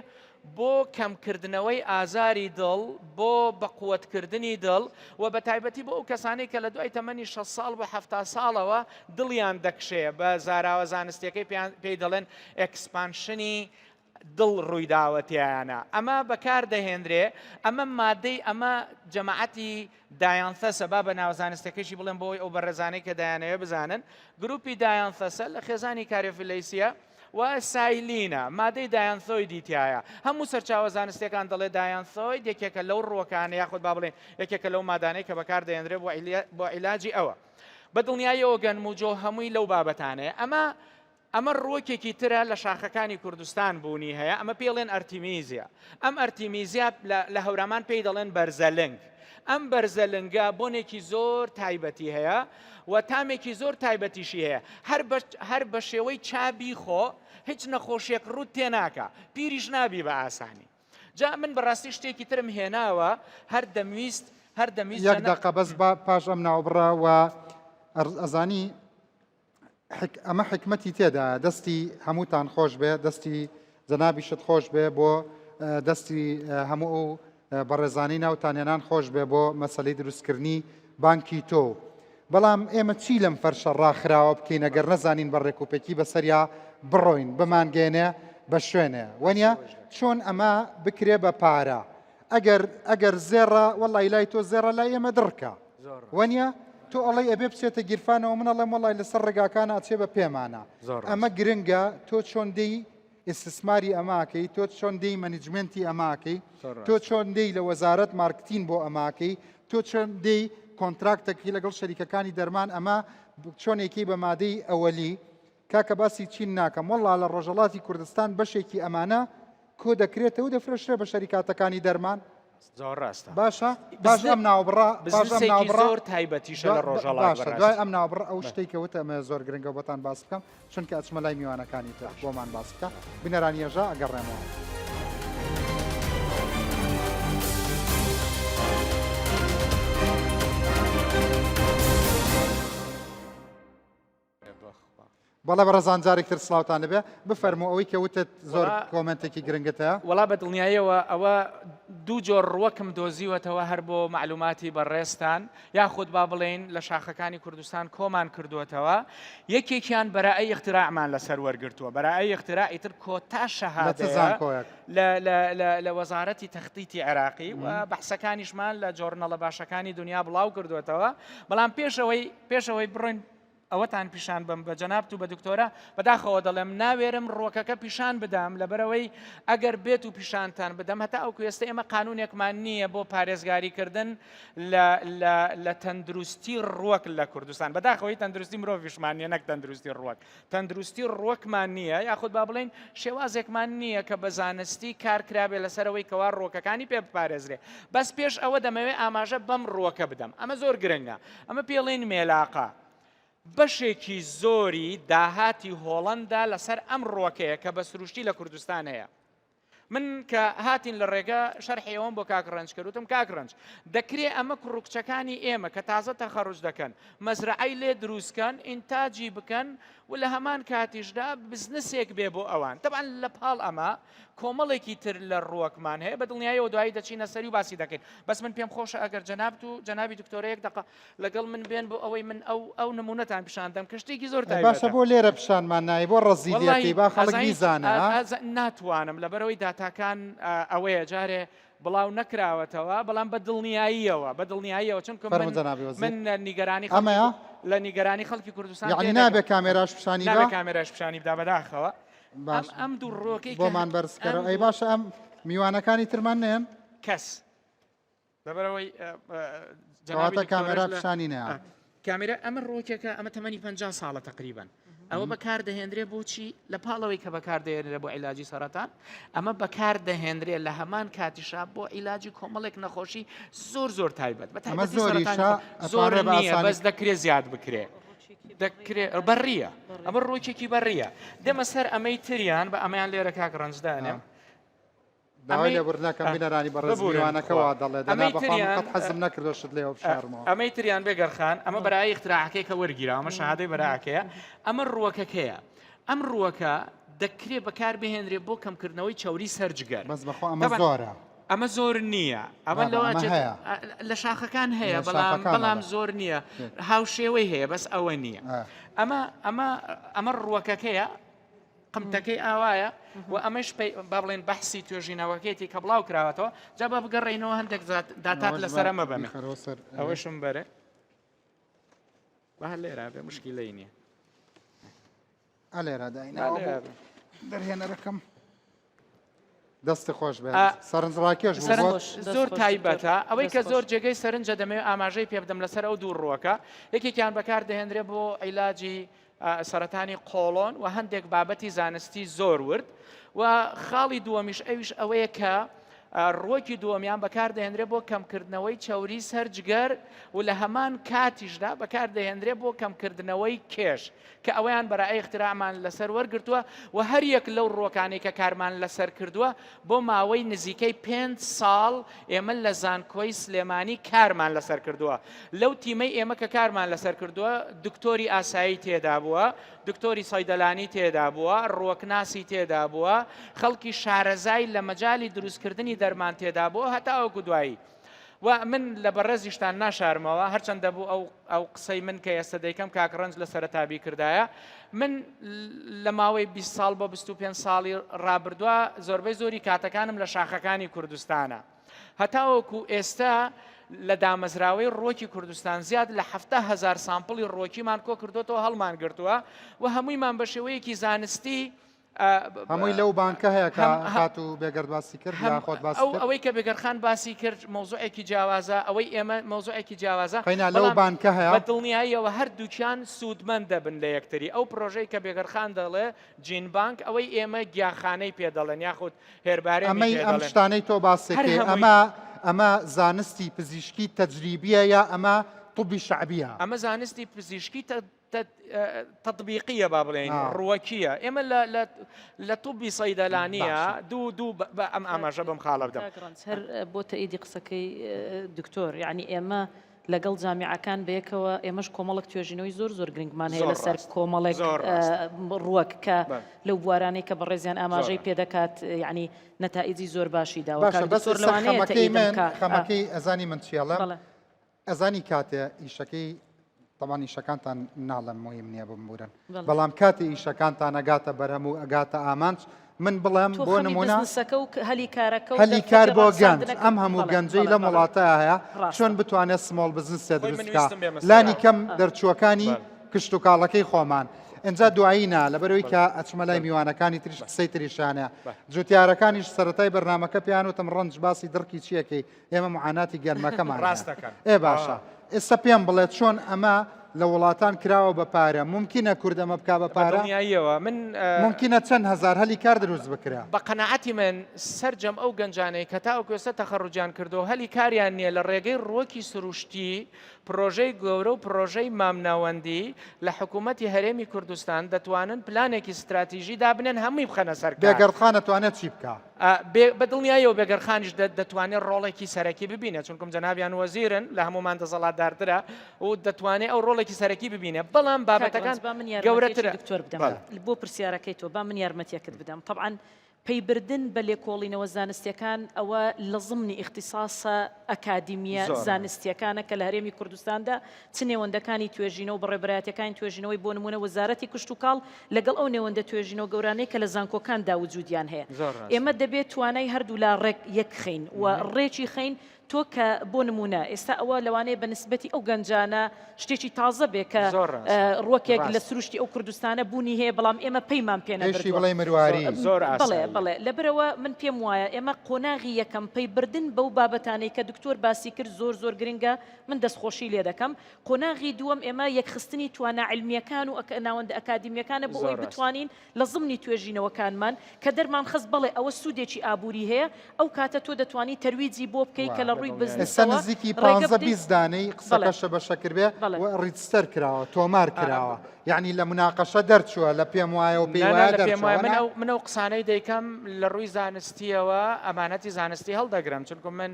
بۆ کەمکردنەوەی ئازاری دڵ، بۆ بەقوەتکردنی دڵ و بەتایبەتی بۆ ئەو کەسانەی کە لە دوای تەمەنی 60 ساڵ بۆ 70 ساڵەوە دڵیان دەکشێ، بە زاراوە زانستیەکەی پێی دەڵێن expansion ی دڵ ڕوویداوە تیایانە ئەمە بەکار دەهێنرێ ئەمە مادەی ئەمە جەماعەتی dianthus ە با بە ناوە زانستەکەشی بڵێم بۆی ئەو بەڕێزانەی کە دەیانەوێ بزانن گروپی dianthus ە لە خێزانی caryophyllaceae یە و سایلینە، مادەی dianthoid ی تیایە، هەموو سەرچاوە زانستیەکان دەڵێ dianthoid یەکێکە لەو ڕووەکانە یاخود با بڵێین یەکێکە لەو مادانەی کە بەکار دەهێنرێ بۆ عیلاجی ئەوە. بە دڵنیاییەوە گەنم و جۆ هەمووی لەو بابەتانەیە. ئەمە ئەمە ڕووەکێکی ترە لە شاخەکانی کوردستان بوونی هەیە، ئەمە پێی ئەڵێن ئەرتیمیزیا. ئەم ئەرتیمیزیا لە هەورامان پێی دەڵێن بەرزەلنگ. ئەم بەرزەلنگە بۆنێکی زۆر تایبەتی هەیە و تامێکی زۆر تایبەتیشی هەیە. هەر بە هەر بە شێوەی چا بیخۆ هیچ نەخۆشیەک ڕووت تێناکا. پیریش نابی بە ئاسانی. جا من بەڕاستی شتێکی ترم هێناوە هەر دەمویست هەر دەمویست یەک دەقە بەس با پاش ئەم ناوبڕە و ئەزانی ئەمە حیکمەتی تێدایە دەستی هەمووتان خۆش بێ دەستی جەنابیشت خۆش بێ بۆ دەستی هەموو ئەو بەڕێزانی ناوتان هێنان خۆش بێ بۆ مەسەلەی دروستکردنی بانکی تۆ بەڵام ئێمە چی لەم فەرشە ڕاخراوە بکەین ئەگەر نەزانین بە ڕێکوپێکی بەسەریا بڕۆین بمانگەێنێ بە شوێنێ وەنیە چۆن ئەمە بکرێ بە پارە ئەگەر ئەگەر زێڕە وەڵی لای تۆ زێڕە لای ئێمە دڕکە وەنیە تۆ ئەڵێی ئەبێ بچێتە گیرفانەوە من ئەڵێم وەڵای لەسەر ڕێگاکان ئەچێ بە پێمانە ئەمە گرنگە تۆ چۆن دێی ئیستسماری ئەماکەی تۆ چۆن دێی management ی ئەماکەی تۆ چۆن دێی لە وەزارەت مارکتین بۆ ئەماکەی تۆ چۆن دێی contract ەکەی لەگەڵ شەریکەکانی دەرمان ئەمە چۆنێکی بە مادەی ئەوەلی کاکە باسی چین ناکەم وەڵا لە ڕۆژەڵاتی کوردستان بەشێکی ئەمانە کۆ دەکرێتەوە و دەفرۆشرێ بە شەریکاتەکانی دەرمان. زۆر ڕاستە. باشە باش ئەم ناوبڕە باش ئەم بزنسێکی ناوبڕە زۆر تایبەتیشە لە ڕۆژهەڵات باشە بەڕاستی. دوای ئەم ناوبڕە ئەو شتەی کە وتە ئەمەوێ زۆر گرنگە بۆتان باس بکەم چونکە ئەچمە لای میوانەکانی تر بۆمان باس بکە بینەرانی هێژا ئەگەڕێمەوە. بەڵێ بەڕێزان جارێک تر سڵاوتان لەبێ بفەرموو ئەوەی کە وتت زۆر comment ێکی گرنگت هەیە. وەڵا بە دڵنیاییەوە ئەوە دوو جۆر ڕوەکم دۆزیوەتەوە هەر بۆ مەعلوماتی بەڕێزتان یاخود با بڵێین لە شاخەکانی کوردستان کۆمان کردووەتەوە یەکێکیان بەرائەی ئیختراعمان لەسەر وەرگرتووە بەرائەی ئیختراع ئیتر کۆتا لە چ شەهادەیە زانکۆیەک؟ لە لە لە لە وەزارەتی تەختیتی عێراقی و بەحسەکانیشمان لە journal ە باشەکانی دنیا بڵاو کردووەتەوە بەڵام پێشەوەی پێشەوەی بڕۆین ئەوەتان پیشان بەم بە جەنابت و بە دکتۆرە، بەداخەوە دەڵێم ناوێرم ڕووەکەکە پیشان بدەم لەبەرئەوەی ئەگەر بێت و پیشانتان بدەم هەتا ئەو کوێستە ئێمە قانونێکمان نییە بۆ پارێزگاری کردن لە لە لە تەندروستی ڕووەک لە کوردستان بەداخەوەی تەندروستی مرۆڤیشمان نییە نەک تەندروستی ڕووەک تەندروستی ڕووەکمان نییە یاخود با بڵێین شێوازێکمان نییە کە بە زانستی کار کرابێ لەسەرەوەی کەوا ڕووەکەکانی پێ بپارێزرێ بەس پێش ئەوە دەمەوێ ئاماژە بەم ڕووەکە بدەم ئەمە زۆر گرنگە ئەمە پێڵێن مێلاقە. بەشێکی زۆری داهاتی هۆڵەندا لەسەر ئەم ڕووەکەیە کە بە سروشتی لە کوردستان هەیە. من کە هاتین لە ڕێگە شەرحی ئەوەم بۆ کاک ڕەنج کرد وتم کاک ڕەنج دەکرێ ئەمە کوڕ و کچەکانی ئێمە کە تازە تەخەڕوج دەکەن مەزرەعەی لێ دروست کەن ئینتاجی بکەن و لە هەمان کاتیشدا بزنسێک بێ بۆ ئەوان تەبعەن لە پاڵ ئەمە کۆمەڵێکی تر لە ڕووەکمان هەیە بە دڵنیایەوە دوایی دەچینە سەری و باسی دەکەین بەس من پێم خۆشە ئەگەر جەنابت و جەنابی دکتۆرە یەک دەقە لەگەڵ من بێن بۆ ئەوەی من ئەو ئەو نمونەتان پیشان دەم کە شتێکی زۆر ئەی باشە تایبەتە بۆ لێرە پیشانمان نای بۆ ڕەزی وەڵڵاهی لێکەی با خەڵک ئەزانیت بیزانێ ئا- ها ئازا- ناتوانم لەبەرئەوەی داتاکان ئا، ئەوەیە جارێ بڵاو نەکراوەتەوە بەڵام بە دڵنیاییەوە بە دڵنیاییەوە چونکە فەرموو من جەنابی وەزیر من نیگەرانی خەڵکی ئەمەیە لە نیگەرانی خەڵکی کوردستان یعنی تێدەگەم نابێ کامێراش پیشانی نابێ با کامێراش پیشانی بدا بەداخەوە ئەم باش ئەم دوو ڕۆکەی کە بۆمان بەرز ئەم کەرەوە ئەی دوو باشە ئەم میوانەکانی ترمان نێن کەس لەبەرئەوەی جەنابی کەواتە دکتۆرەش کامێرا لە پیشانی نەیا. کامێرا ئەمە ڕۆکێکە ئەمە تەمەنی 50 ساڵە تقریبا ئەوە بەکار دەهێنرێ بۆچی لە پاڵەوەی کە بەکار دەهێنرێ بۆ عیلاجی سەرەتان ئەمە بەکار دەهێنرێ لە هەمان کاتیشا بۆ عیلاجی کۆمەڵێک نەخۆشی زۆر زۆر تایبەت بە ئەمە تایبەتی سەرەتانی زۆریشە خۆ- زۆر ئەتوانرێ بە نییە ئاسانی بەس دەکرێ زیاد بکرێ دەکرێ بەڕیە ئەمە ڕۆکێکی بەڕیە دێمە سەر ئەمەی تریان بە ئەمەیان لێرە کاک ڕەنجدانێم داوای لێبوردن ئەکەم بینەرانی بەڕێز میوانەکە وا دەڵێ دەنا بەخوا من قەت حەزم نەکردووە شت لێوە بشارمەوە. ئەمەی تریان بێگەرخان ئەمە بەرایی ئیختراعەکەی کە وەرگیرا ئەمە شەهادەی بەراکەیە ئەمە ڕووەکەکەیە ئەم ڕووەکە دەکرێ بەکار بهێنرێ بۆ کەمکردنەوەی چەوری سەر جگەر بەس بەخوا ئەمە زۆرە ئەمە زۆر نییە ئەمە لەوە لە شاخەکان هەیە بەڵام بەڵام زۆر نییە هاوشێوەی هەیە بەس ئەوە نییە ئەمە ئەمە ئەمە ڕووەکەکەیە قمتەکەی ئاوایە و ئەمەش با بڵێن بەحسی توێژینەوەکەیەتی کە بڵاو کراوەتەوە جا با بگەڕێینەوە هەندێک داتات لەسەر ئەمە بەمێ ئەوەشم بەرێ با لێرا بێ مشکیلەی نییە ئەلێرا دایناوە دەرهێنەرەکەم دەست خۆش بێت سەرنجڕاکێش زۆر تایبەتە ئەوەی کە زۆر جێگەی سەرنجە دەمەوێت ئاماژەی پێ بدەم لەسەر ئەو دوو ڕووەکە یەکێکیان بەکار دەهێنرێ بۆ عیلاجی سەرەتانی قۆڵۆن و هەندێک بابەتی زانستی زۆر ورد و خاڵی دووەمیش ئەویش ئەوەیە کە ڕووەکی دووەمیان بەکاردەهێنرێ بۆ کەمکردنەوەی چەوری سەر جگەر و لە هەمان کاتیشدا بەکاردەهێنرێ بۆ کەمکردنەوەی کێش کە ئەوەیان بەرائەی اختراعمان لەسەر وەرگرتووە و هەر یەک لەو ڕووەکانەی کە کارمان لەسەر کردووە بۆ ماوەی نزیکەی پێنج ساڵ ئێمە لە زانکۆی سلێمانی کارمان لەسەر کردووە لەو تیمەی ئێمە کە کارمان لەسەر کردووە دکتۆری ئاسایی تێدا بووە دکتۆری سەیدەلانی تێدا بووە ڕووەکناسی تێدا بووە خەڵکی شارەزای لە مەجالی دروستکردنی دەرمان تێدا بووە هەتاوەکو دوایی و من لە بەڕێزیشتان ناشارمەوە هەرچەند دەبوو ئەو ئەو قسەی من کە ئێستا دەیکەم کاک ڕەنج لە سەرەتا بیکردایە من لە ماوەی 20 ساڵ بۆ 25 ساڵی ڕابردووە زۆربەی زۆری کاتەکانم لە شاخەکانی کوردستانە هەتاوەکو ئێستا لە دامەزراوەی ڕۆکی کوردستان زیاد لە هزار sample ی ڕۆکیمان کۆ کردوێتەوە هەڵمان گرتووە و هەموویمان بە شێوەیەکی زانستی هەمووی لەو بانکە هەیە کە خاتوو بێگەرد باسی کرد یا خۆت باسی کرد؟ ئەوەی کە بێگەرخان باسی کرد مەوزوعێکی جیاوازە ئەوەی ئێمە مەوزوعێکی جیاوازە قەینا لەو بانکە هەیە بە دڵنیاییەوە هەردووکیان سوودمەند دەبن لە یەکتری ئەو پرۆژەی کە بێگەرخان دەڵێ gene bank ئەوەی ئێمە گیاخانەی پێ دەڵێن یاخود herbarium ی ئەمەی پێ ئەم دەڵێن شتانەی تۆ هەر باسێکی هەمووی ئەمە ئەمە زانستی پزیشکی تەجریبیە یا ئەمە طبی شەعبیە؟ ئەمە زانستی پزیشکی تەتبیقیە با بڵێین ڕوەکیە ئێمە لە لە لە طبی صەیدەلانیە دوو دوو بە ئەم ئاماژە بەم خاڵە بدەم. هەر بۆ تەئیدی قسەکەی دکتۆر یعنی ئێمە. لەگەڵ جامیعەکان بەیەکەوە ئێمەش کۆمەڵک توێژینەوەی زۆر زۆر گرنگمان هەیە زۆر لەسەر ڕاست. کۆمەڵێک زۆر ڕاست. ڕووەک کە بەڵێ. لەو بوارانەی کە بەڕێزیان ئاماژەی زۆر. پێدەکات یعنی نەتائیجی زۆر باشی داوە باشە کاک بەس دکتۆر ئێستا لەوانەیە خەمەکەی تەئیدم من کا ئا. خەمەکەی ئەزانی من چی ئەڵێم بەڵێ. ئەزانی کاتێ ئیشەکەی تەبان ئیشەکانتان ناڵێم موهیم نییە بمبورن بەڵێ. بەڵام کاتێ ئیشەکانتان ئەگاتە بەرهەم و ئەگاتە ئامانج من بڵێم تۆ بۆ خەمی نمونە بزنسەکە و هەلی کارەکە و هەلی کار دەرفەتی بۆ گەنج ڕەخساندنەکە ئەم هەموو بەڵێ گەنجەی بەڵێ لەم بەڵێ وڵاتە هەیە ڕاستە. چۆن بتوانێت small business ێ خۆی دروست من بکا ویستم بێمە لانی سەر کەم ئا. دەرچووەکانی بەڵێ. کشتوکاڵەکەی خۆمان ئینجا دوایی نا لەبەرەوەی بەڵێ کە ئەچمە لای بەڵێ میوانەکانی تریش بەڵێ قسەی تریشانە بەڵێ. جوتیارەکانیش سەرەتای بەرنامەکە پێیان وتم ڕەنج باسی دڕکی چیەکەی ئێمە معاناتی گەرمەکەمان هەیە. ڕاست دەکەن. ئێ باشە ئێستا پێم بڵێ چۆن ئەمە لە وڵاتان کراوە بە پارە مومکینە کورد ئەمە بکا بە بە پارە؟ دڵنیاییەوە من مومکینە چەند هەزار هەلی کار دروست بکرا؟ بە قەناعەتی من سەرجەم ئەو گەنجانەی کە تاوەکو ئێستا تەخەڕوجیان کردووە و هەلی کاریان نییە لە ڕێگەی ڕووەکی سروشتی پڕۆژەی گەورە و پڕۆژەی مامناوەندی لە حکوومەتی هەرێمی کوردستان دەتوانن پلانێکی ستراتیژی دابنێن هەمووی بخەنە سەر کار. بێگەردخان ئەتوانێت چی بکا؟ بە دڵنیاییەوە بێگەرخانیش دەتوانێت ڕۆڵێکی سەرەکی ببینێت چونکم جەنابیان وەزیرن لە هەمومان دەسەڵاتدارترە و دەتوانێت ئەو ڕۆڵێکی سەرەکی ببینێت بەڵام بابەتەکان با من گەورەترە دکتۆر بدەم بۆ پرسیارەکەی تۆ با من یارمەتیەکت بدەم طبعا پەیبردن بە لێکۆڵینەوە زانستیەکان ئەوە لە زمنی ئیختیساسە ئەکادیمیە زانستیەکانە کە لە هەرێمی کوردستاندا چ نێوەندەکانی توێژینەوە و بەڕێوەبەرایەتیەکانی توێژینەوەی بۆ نموونە وەزارەتی کشتوکاڵ لەگەڵ ئەو نێوەندە توێژینەوە گەورانەی کە لە زانکۆکاندا وجودیان هەیە ئێمە دەبێت توانای هەردوولا ڕێک یەک خەین و ڕێکی خەین تۆ کە بۆ نموونە ئێستا ئەوە لەوانەیە بە نسبەتی ئەو گەنجانە شتێکی تازە بێ کە ڕوەکێک لە سروشتی ئەو کوردستانە بوونی هەیە بەڵام ئێمە پەیمان پێ پێشی نەبردووە. بڵێی مرواری. زۆر بەڵێ ئاساییە. بەڵێ لەبەرئەوە من پێم وایە ئێمە قۆناغی یەکەم پەیبردن بەو بابەتانەی کە دکتۆر باسی کرد زۆر زۆر گرنگە من دەستخۆشی لێ دەکەم. قۆناغی دووەم ئێمە یەکخستنی توانا عیلمییەکان و ناوەندە ئەکادیمییەکانە بۆ زۆر ئەوەی ڕاستە. بتوانین لە زمنی توێژینەوەکانمان کە دەرمان خست بەڵێ ئەوە سوودێکی ئابووری هەیە ئەو کاتە تۆ دەتوانی تەرویجی بۆ بکەی کە لە ڕووی ئێستا بزنسەوە نزیکی ڕێگە پانزە بدەیت 20 دانەی بەڵێ قسەکەشە بە شەکر بێ بەڵێ. و register کراوە تۆمار کراوە یعنی لە مناقەشە دەرچووە لە پێم وایە و پێی نا نا وایە لە پێم دەرچووە وایە من نا؟ ئەو من ئەو قسانەی دەیکەم لە ڕووی زانستییەوە ئەمانەتی زانستی هەڵدەگرم چونکو من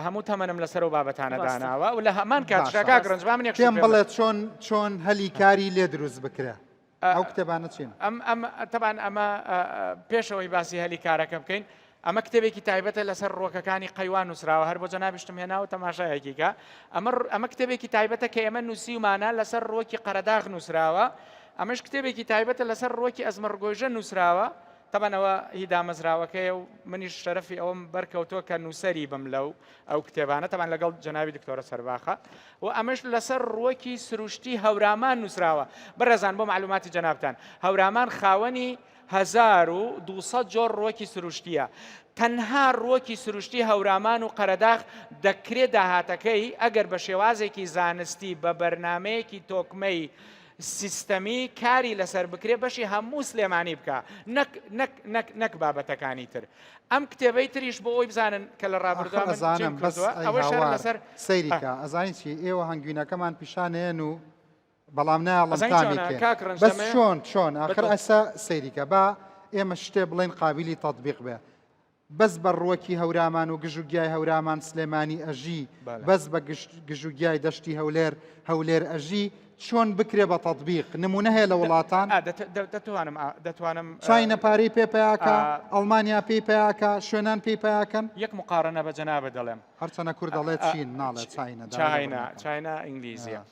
هەموو تەمەنم لەسەر ئەو بابەتانە داناوە و لە هەمان کاتیشا کاک ڕەنج با من یەک شت پێم پێ بڵێ چۆن چۆن هەلی کاری لێ دروست بکرێ ئەو کتێبانە چین؟ ئەم ئەم تەبان ئەمە پێشەوەی باسی هەلی کارەکە بکەین ئەمە کتێبێکی تایبەتە لەسەر ڕووەکەکانی قەیوان نووسراوە هەر بۆ جەنابیشتم هێناوە تەماشایەکی کە ئەمە ئەمە کتێبێکی تایبەتە کە ئێمە نووسیومانە لەسەر ڕووەکی قەرەداغ نووسراوە ئەمەش کتێبێکی تایبەتە لەسەر ڕووەکی ئەزمەڕگۆیژە نووسراوە تەبعەن ئەوە هی دامەزراوەکەیە و منیش شەرەفی ئەوەم بەرکەوتووە کە نووسەری بم لەو ئەو کتێبانە تەبعەن لەگەڵ جەنابی دکتۆرە سەرباخە و ئەمەش لەسەر ڕووەکی سروشتی هەورامان نووسراوە بەڕێزان بۆ مەعلوماتی جەنابتان هەورامان خاوەنی 1200 جۆر ڕووەکی سروشتیە تەنها ڕووەکی سروشتی هەورامان و قەرەداخ دەکرێت داهاتەکەی ئەگەر بە شێوازێکی زانستی بە بەرنمەیەکی تۆکمەی سیستەمی کاری لەسەر بکرێ بەشی هەموو سلێمانی بکا نەک نەک نەک نەک بابەتەکانی تر ئەم کتێبەی تریش بۆ ئەوی بزانن کە لە ئاخر ڕابردووە من چیم ئەزانم بەس کردووە ئەی ئەوەش هەر هاوار لەسەر سەیری ئە. کە ئەزانی چی ئێوە هەنگوینەکەمان پیشانەیەن و بەڵام نایەڵم ئەزانی تامی چۆنە کەین کاک ڕەنج بەس دەمەوێ چۆن چۆن ئاخر بەدڵ ئەسا سەیری کە با ئێمە شتێ بڵێن قابیلی تەتبیق بێ بەس بە ڕووەکی هەورامان و گژ و گیای هەورامان سلێمانی ئەژی، بەلێ. بەس بە گژ و گیای دەشتی هەولێر هەولێر ئەژی، چۆن بکرێ بە تەتبیق؟ نموونە هەیە لە وڵاتان؟ ئا دەتوانم ئا دەتوانم چاینە پارەی پێ پەیا کا، ئا. ئەڵمانیا پێی پەیا کا، شوێنان پێی پەیا کەن؟ یەک مقارەنە بە جەنابت دەڵێم. هەرچەنە کورد ئەڵێ چین ناڵێ چاینە، داوای لێبوردن چاینا ئەکەم. چاینا ئینگلیزیە.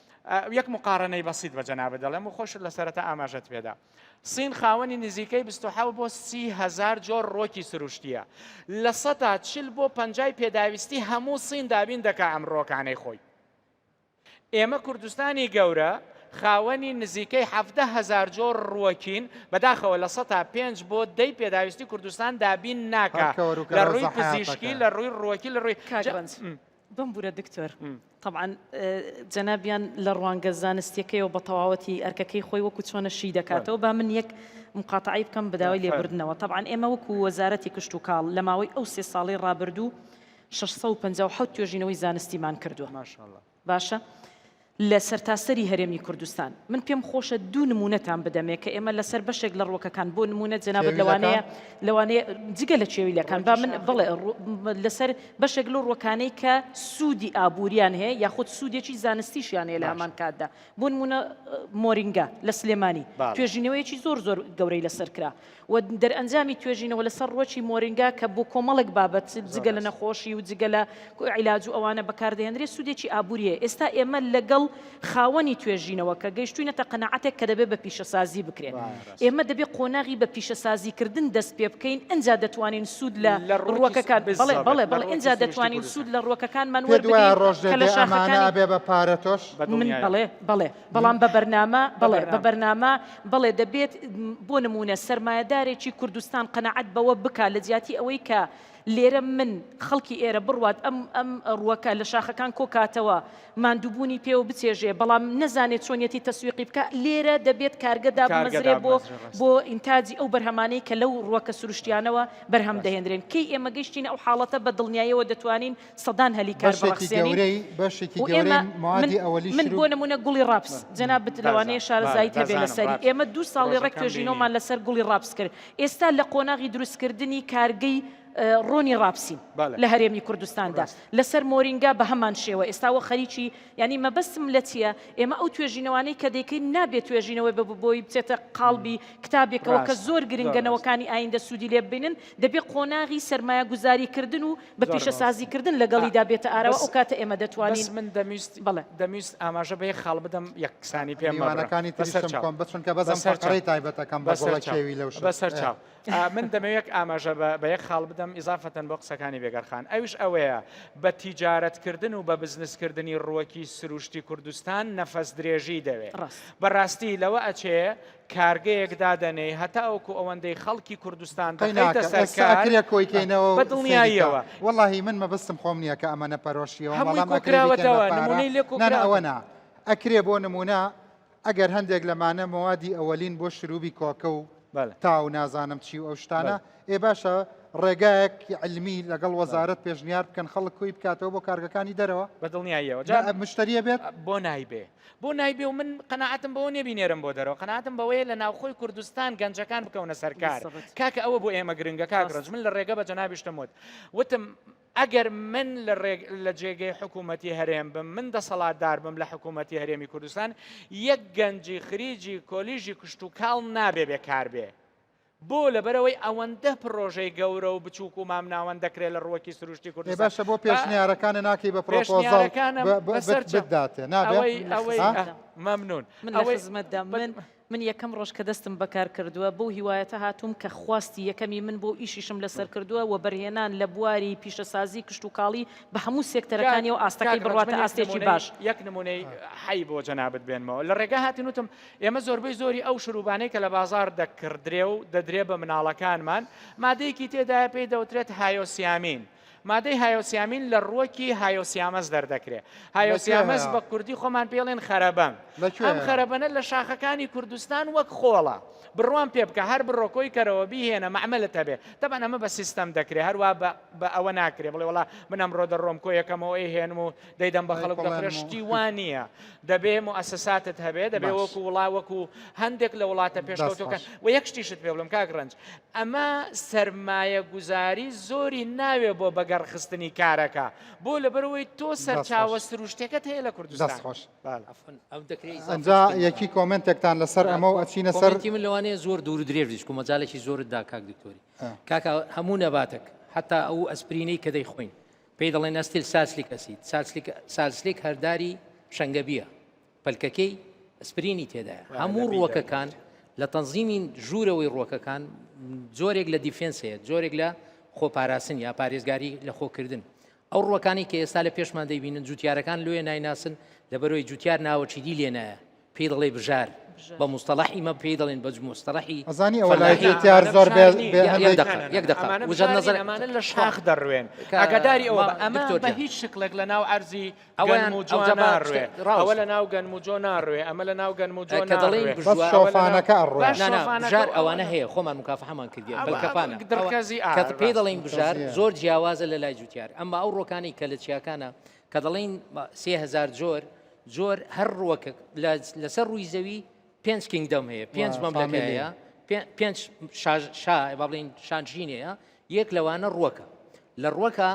یەک مقارەنەی بەسیت بە جەنابت دەڵێم و خۆشت لە سەرەتا ئاماژەت پێدا. سین خاوەنی نزیکەی 27 بۆ 30 هەزار جۆر ڕۆکی سروشتییە. 40% بۆ 50 پێداویستی هەموو سین دابین دەکا ئەم ڕۆکانەی خۆی. ئێمە کوردستانی گەورە خاوەنی نزیکەی 17 هەزار جۆر ڕووەکین، بەداخەوە 5% بۆ 10 پێداویستی کوردستان دابین ناکا هەر کەوەر و لە کەرەوزە ڕووی پزیشکی، حەیاتەکە. لە ڕووی ڕووەکی، لە ڕووی کاک جا ڕەنج بمبورە دکتۆر تەبعەن جەنابیان لە ڕوانگە زانستیەکەیەوە بە تەواوەتی ئەرکەکەی خۆی وەکو چۆنە شی دەکاتەوە با من یەک مقاتەعەی بکەم بە داوای لێبوردنەوە تەبعەن ئێمە وەکو وەزارەتی کشتوکاڵ لە ماوەی ئەو سێ ساڵەی ڕابردوو 657 توێژینەوەی زانستیمان کردووە باشە. لە سەرتاسەری هەرێمی کوردستان. من پێم خۆشە دوو نموونەتان بدەمێ کە ئێمە لەسەر بەشێک لە ڕووەکەکان بۆ نموونە جەنابت لەوانەیە لەوانەیە جگە لە چێویلەکان با من بڵێ لەسەر بەشێک لەو ڕووەکانەی کە سوودی ئابووریان هەیە یاخود سوودێکی زانستیشیان هەیە لە هەمان کاتدا بۆ نموونە مۆرینگا لە سلێمانی توێژینەوەیەکی زۆر زۆر گەورەی لەسەر کرا و دەرئەنجامی توێژینەوە لەسەر ڕووەکی مۆرینگا کە بۆ کۆمەڵێک بابەت جگە لە نەخۆشی و جگە لە عیلاج و ئەوانە بەکاردەهێنرێت سوودێکی ئابووری هەیە. ئێستا ئێمە لەگەڵ خاوەنی توێژینەوەکە گەیشتووینەتە قەناعەتێک کە دەبێت بە پیشەسازی بکرێت. ئێمە دەبێت قۆناغی بە پیشەسازیکردن دەست پێ بکەین ئینجا دەتوانین سوود لە ڕووەکەکان بەڵێ بەڵێ بەڵێ ئینجا دەتوانین سوود لە ڕووەکەکانمان پێت وایە وەربگرین ڕۆژ کە لە دێ ئەمانە شاخەکانی ئەبێ بە پارە تۆش؟ من بەڵێ بەڵێ بەڵام بە بەرنامە، بەڵێ بە بەرنامە، بەڵێ دەبێت بۆ نموونە سەرمایەدارێکی کوردستان قەناعەت بەوە بکا لە جیاتی ئەوەی کە لێرە من خەڵکی ئێرە بڕوات ئەم ئەم ڕووەکە لە شاخەکان کۆکاتەوە ماندووبوونی پێوە بچێژێ بەڵام نەزانێت چۆنیەتی تەسویقی بکا لێرە دەبێت کارگە دابمەزرێ بۆ بۆ ئینتاجی ئەو بەرهەمانەی کە لەو ڕووەکە سروشتیانەوە بەرهەم دەهێنرێن کەی ئێمە گەیشتینە ئەو حاڵەتە بە دڵنیاییەوە دەتوانین سەدان هەلی کار بەشێکی بڕەخسێنین گەورەی بەشێکی و گەورەی ئێمە من موادی ئەوەلی من شروع بۆ نموونە گوڵی ڕاپس جەنابت لەوانەیە بەزانم شارەزاییت هەبێ بەزانم لەسەری ڕاپس ئێمە دوو ساڵی ڕێک پڕۆژەکەم توێژینەوەمان بینی. لەسەر گوڵی ڕاپس کرد ئێستا لە قۆناغی دروستکردنی کارگەی ڕۆنی ڕاپسین بەڵێ لە هەرێمی کوردستاندا ڕاست. لەسەر مۆرینگا بە هەمان شێوە ئێستا وە خەریکی یانی مەبەستم لە چییە ئێمە ئەو توێژینەوانەی کە دەیکەین نابێت توێژینەوەی بە بۆی بچێتە قاڵبی کتابێکەوە کە ڕاستە زۆر گرنگە زۆر ڕاستە. نەوەکانی ئایندە سوودی لێ ببینن دەبێ قۆناغی سەرمایەگوزاری کردن و بە زۆر ڕاستە. پیشەسازی کردن ئا لەگەڵیدا بێتە ئاراوە بەس ئەو کاتە ئێمە بەس دەتوانین من دەمویست بەڵێ. دەمویست ئاماژە بە یەک خاڵ بدەم یەکسانی پێم مەبڕە میوانەکانی بەسەر تریشم چاو کۆم بە چونکە بەس ئەم بەسەر چاو فەقەرەی تایبەتەکەم بە بەسەر گوڵە چاو کێوی لەو شت بەسەر ئێ. چاو ئا من دەمەوێ یەک ئاماژە بە بە یەک خاڵ بدەم ئیزافەتەن بۆ قسەکانی بێگەر خان ئەویش ئەوەیە بە تیجارەت کردن و بە بزنس کردنی ڕووەکی سروشتی کوردستان نەفەس درێژی دەوێ ڕاست. بەڕاستی لەوە ئەچێ کارگەیەک دادەنێی هەتاوەکو ئەوەندەی خەڵکی کوردستان قەی دەخەیتە ناکە سەر ئێستا کار ئەکرێ کۆی کەینەوە بە و سەیری کە دڵنیاییەوە وەڵاهی من مەبەستم خۆم نییە کە ئەمەنە پەرۆشیەوەم هەمووی بەڵام ئەکرێ بیکەن بە کۆکراوەتەوە پارە نمونەی لێ نا نا ئەوە کۆکراوەتەوە نا ئەکرێ بۆ نمونە ئەگەر هەندێک لەمانە مەوادی ئەوەلین بۆ شروبی کۆکە و بەڵێ تا و نازانم چی و ئەو شتانە بەڵێ ئێ باشە ڕێگایەک علمی لەگەڵ بەڵێ وەزارەت پێشنیار بکەن خەڵک کۆی بکاتەوە بۆ کارگەکانی دەرەوە بە دڵنیاییەوە نا جا مشتەریە بێت بۆ نایبێ بۆ نایبێ و من قەناعەتم بەوە نیە بینێرم بۆ دەرەوە قەناعەتم بەوەیە لە ناوخۆی کوردستان گەنجەکان بکەونە سەر کار بالضبط. کاکە ئەوە بۆ ئێمە گرنگە کاک ڕاست. ڕەنج من لە ڕێگە بە جەنابیشتم وت وتم ئەگەر من لە ڕێگ لە جێگەی حکوومەتی هەرێم بم من دەسەڵاتدار بم لە حکوومەتی هەرێمی کوردستان یەک گەنجی خریجی کۆلیژی کشتوکاڵ نابێ بێکار بێ بۆ؟ لەبەرئەوەی ئەوەندە پڕۆژەی گەورە و بچووک و مامناوەند دەکرێ لە ڕووەکی سروشتی ئێ کوردستان باشە بۆ با پێشنیارەکانە ناکەی بە پرۆپۆزەڵ پێشنیارەکانم ب ب بەسەر بت چاو بتداتێ نابێ ئەوەی من لە ئەوەی ها؟ ئە خزمەتدام مەمنوون من لە ئەوەی خزمەتدام بە من من یەکەم ڕۆژ کە دەستم بەکار کردووە بەو هیوایەتە هاتووم کە خواستی یەکەمی من بۆ ئیشیشم لەسەر کردووە وەبەرهێنان لە بواری پیشەسازی کشتوکاڵی بە هەموو کاک سێکتەرەکانیەوە کاک ئاستەکەی ڕەنج بڕواتە من یەک ئاستێکی نموونەی باش. یەک نموونەی حەی بۆ جەنابت بێنمەوە لە ڕێگا هاتین وتم ئێمە زۆربەی زۆری ئەو شروبانەی کە لە بازاڕ دەکڕدرێ و دەدرێ بە مناڵەکانمان مادەیەکی تێدایە پێی دەوترێت هایۆسیامین مادەی هایۆسیامین لە ڕووەکی هایۆسیامەس دەردەکرێ هایۆسیامەس بە کوردی خۆمان پێڵێن خەرەبەن ئەم خەرەبەنە لە شاخەکانی کوردستان وەک خۆڵە بڕوام پێ بکە هەر بڕۆ کۆی کەرەوە بیهێنە مەعمەلت هەبێ تەبعەن ئەمە بە سیستەم دەکرێ هەروا بە ئەوە ناکرێ بڵێ وەڵا من ئەمڕۆ دەڕۆم کۆیەکەمەوە ئەیهێنم و دەیدەم بە خەڵک دەخورێ شتی وا نییە دەبێ موئەسەساتت هەبێ دەبێ وەکو وڵا وەکو هەندێک لە وڵاتە پێشکەوتوەکان و یەک شتیشت پێ بڵێم کاک ڕەنج ئەمە سەرمایە گوزاری زۆری ناوێ بۆ بەگەڕخستنی کارەکە بۆ لەبەرەوەی تۆ سەرچاوە سروشتەکەت هەیە لە کوردستان خۆش ئەجا یەکی کۆمنتێکتان لەسەر ئەمە و ئەچینە سەر من لەوانەیە زۆر دوور درێژ بیش مەجالێکی زۆرت دا کاک دکتۆری کاکە هەموو نەباتێک حتا ئەو ئەسپرینەی کە دەیخۆین پێی دەڵێن acetyl salicylic acid، salicylic salicylic هەر داری شەنگەبییە، پەلکەکەی ئەسپرینی تێدایە. هەموو ڕووەکەکان لە تەنزیمی ژوورەوەی ڕووەکەکان جۆرێک لە defense هەیە، جۆرێک لە خۆپاراستن یا پارێزگاری لە خۆکردن. ئەو ڕووەکانی کە ئێستا لە پێشمان دەیبینن جوتیارەکان لۆیە نایناسن لەبەرەوەی جوتیار ناوەکی دی لێنایە. پێی دەڵێ بژار بە مستەڵەحی مە پێی دەڵێن بە مستەڵەحی ئەزانی ئەوە لای جوتیار زۆر بێ بێ یەک دەقە یەک دەقە ئەمانە وجهة بژار نظر نین، ئەمانە لە شاخ دەڕوێن کە ئاگاداری ئەوە بە ما ئەمە دکتۆر بە گیان. هیچ شکڵێک لە ناو عەرزی ئەوەیان گەنم و جۆ ئەوجا با ناڕوێ شتێک ڕاوەستە. ئەوە لە ناو گەنم و جۆ ناڕوێ ئەمە لە ناو گەنم و جۆ کە دەڵێین ناڕوێ بەس بژوار ئەوە لە ناو شۆفانەکە ئەڕوێ باش نا نا شۆفانەکە بژار و ئەوانە ئەوانە هەیە خۆمان مکافحەمان کردیە ئەوە بەلکەپانە ئەوە دڕکەزی ئا کە پێی ڕاستە دەڵێین بژار دڕکەزیە. زۆر جیاوازە لە لای جوتیار ئەمما ئەو ڕۆکانەی کە لە چیاکانە کە دەڵێین 3000 جۆر. جۆر هەر ڕووەکە لەسەر ڕووی زەوی پێنج kingdom هەیە پێنج مەملەکە هەیە پێنج شا با بڵێین شانشین هەیە یەک لەوانە ڕووەکە لە ڕووەکە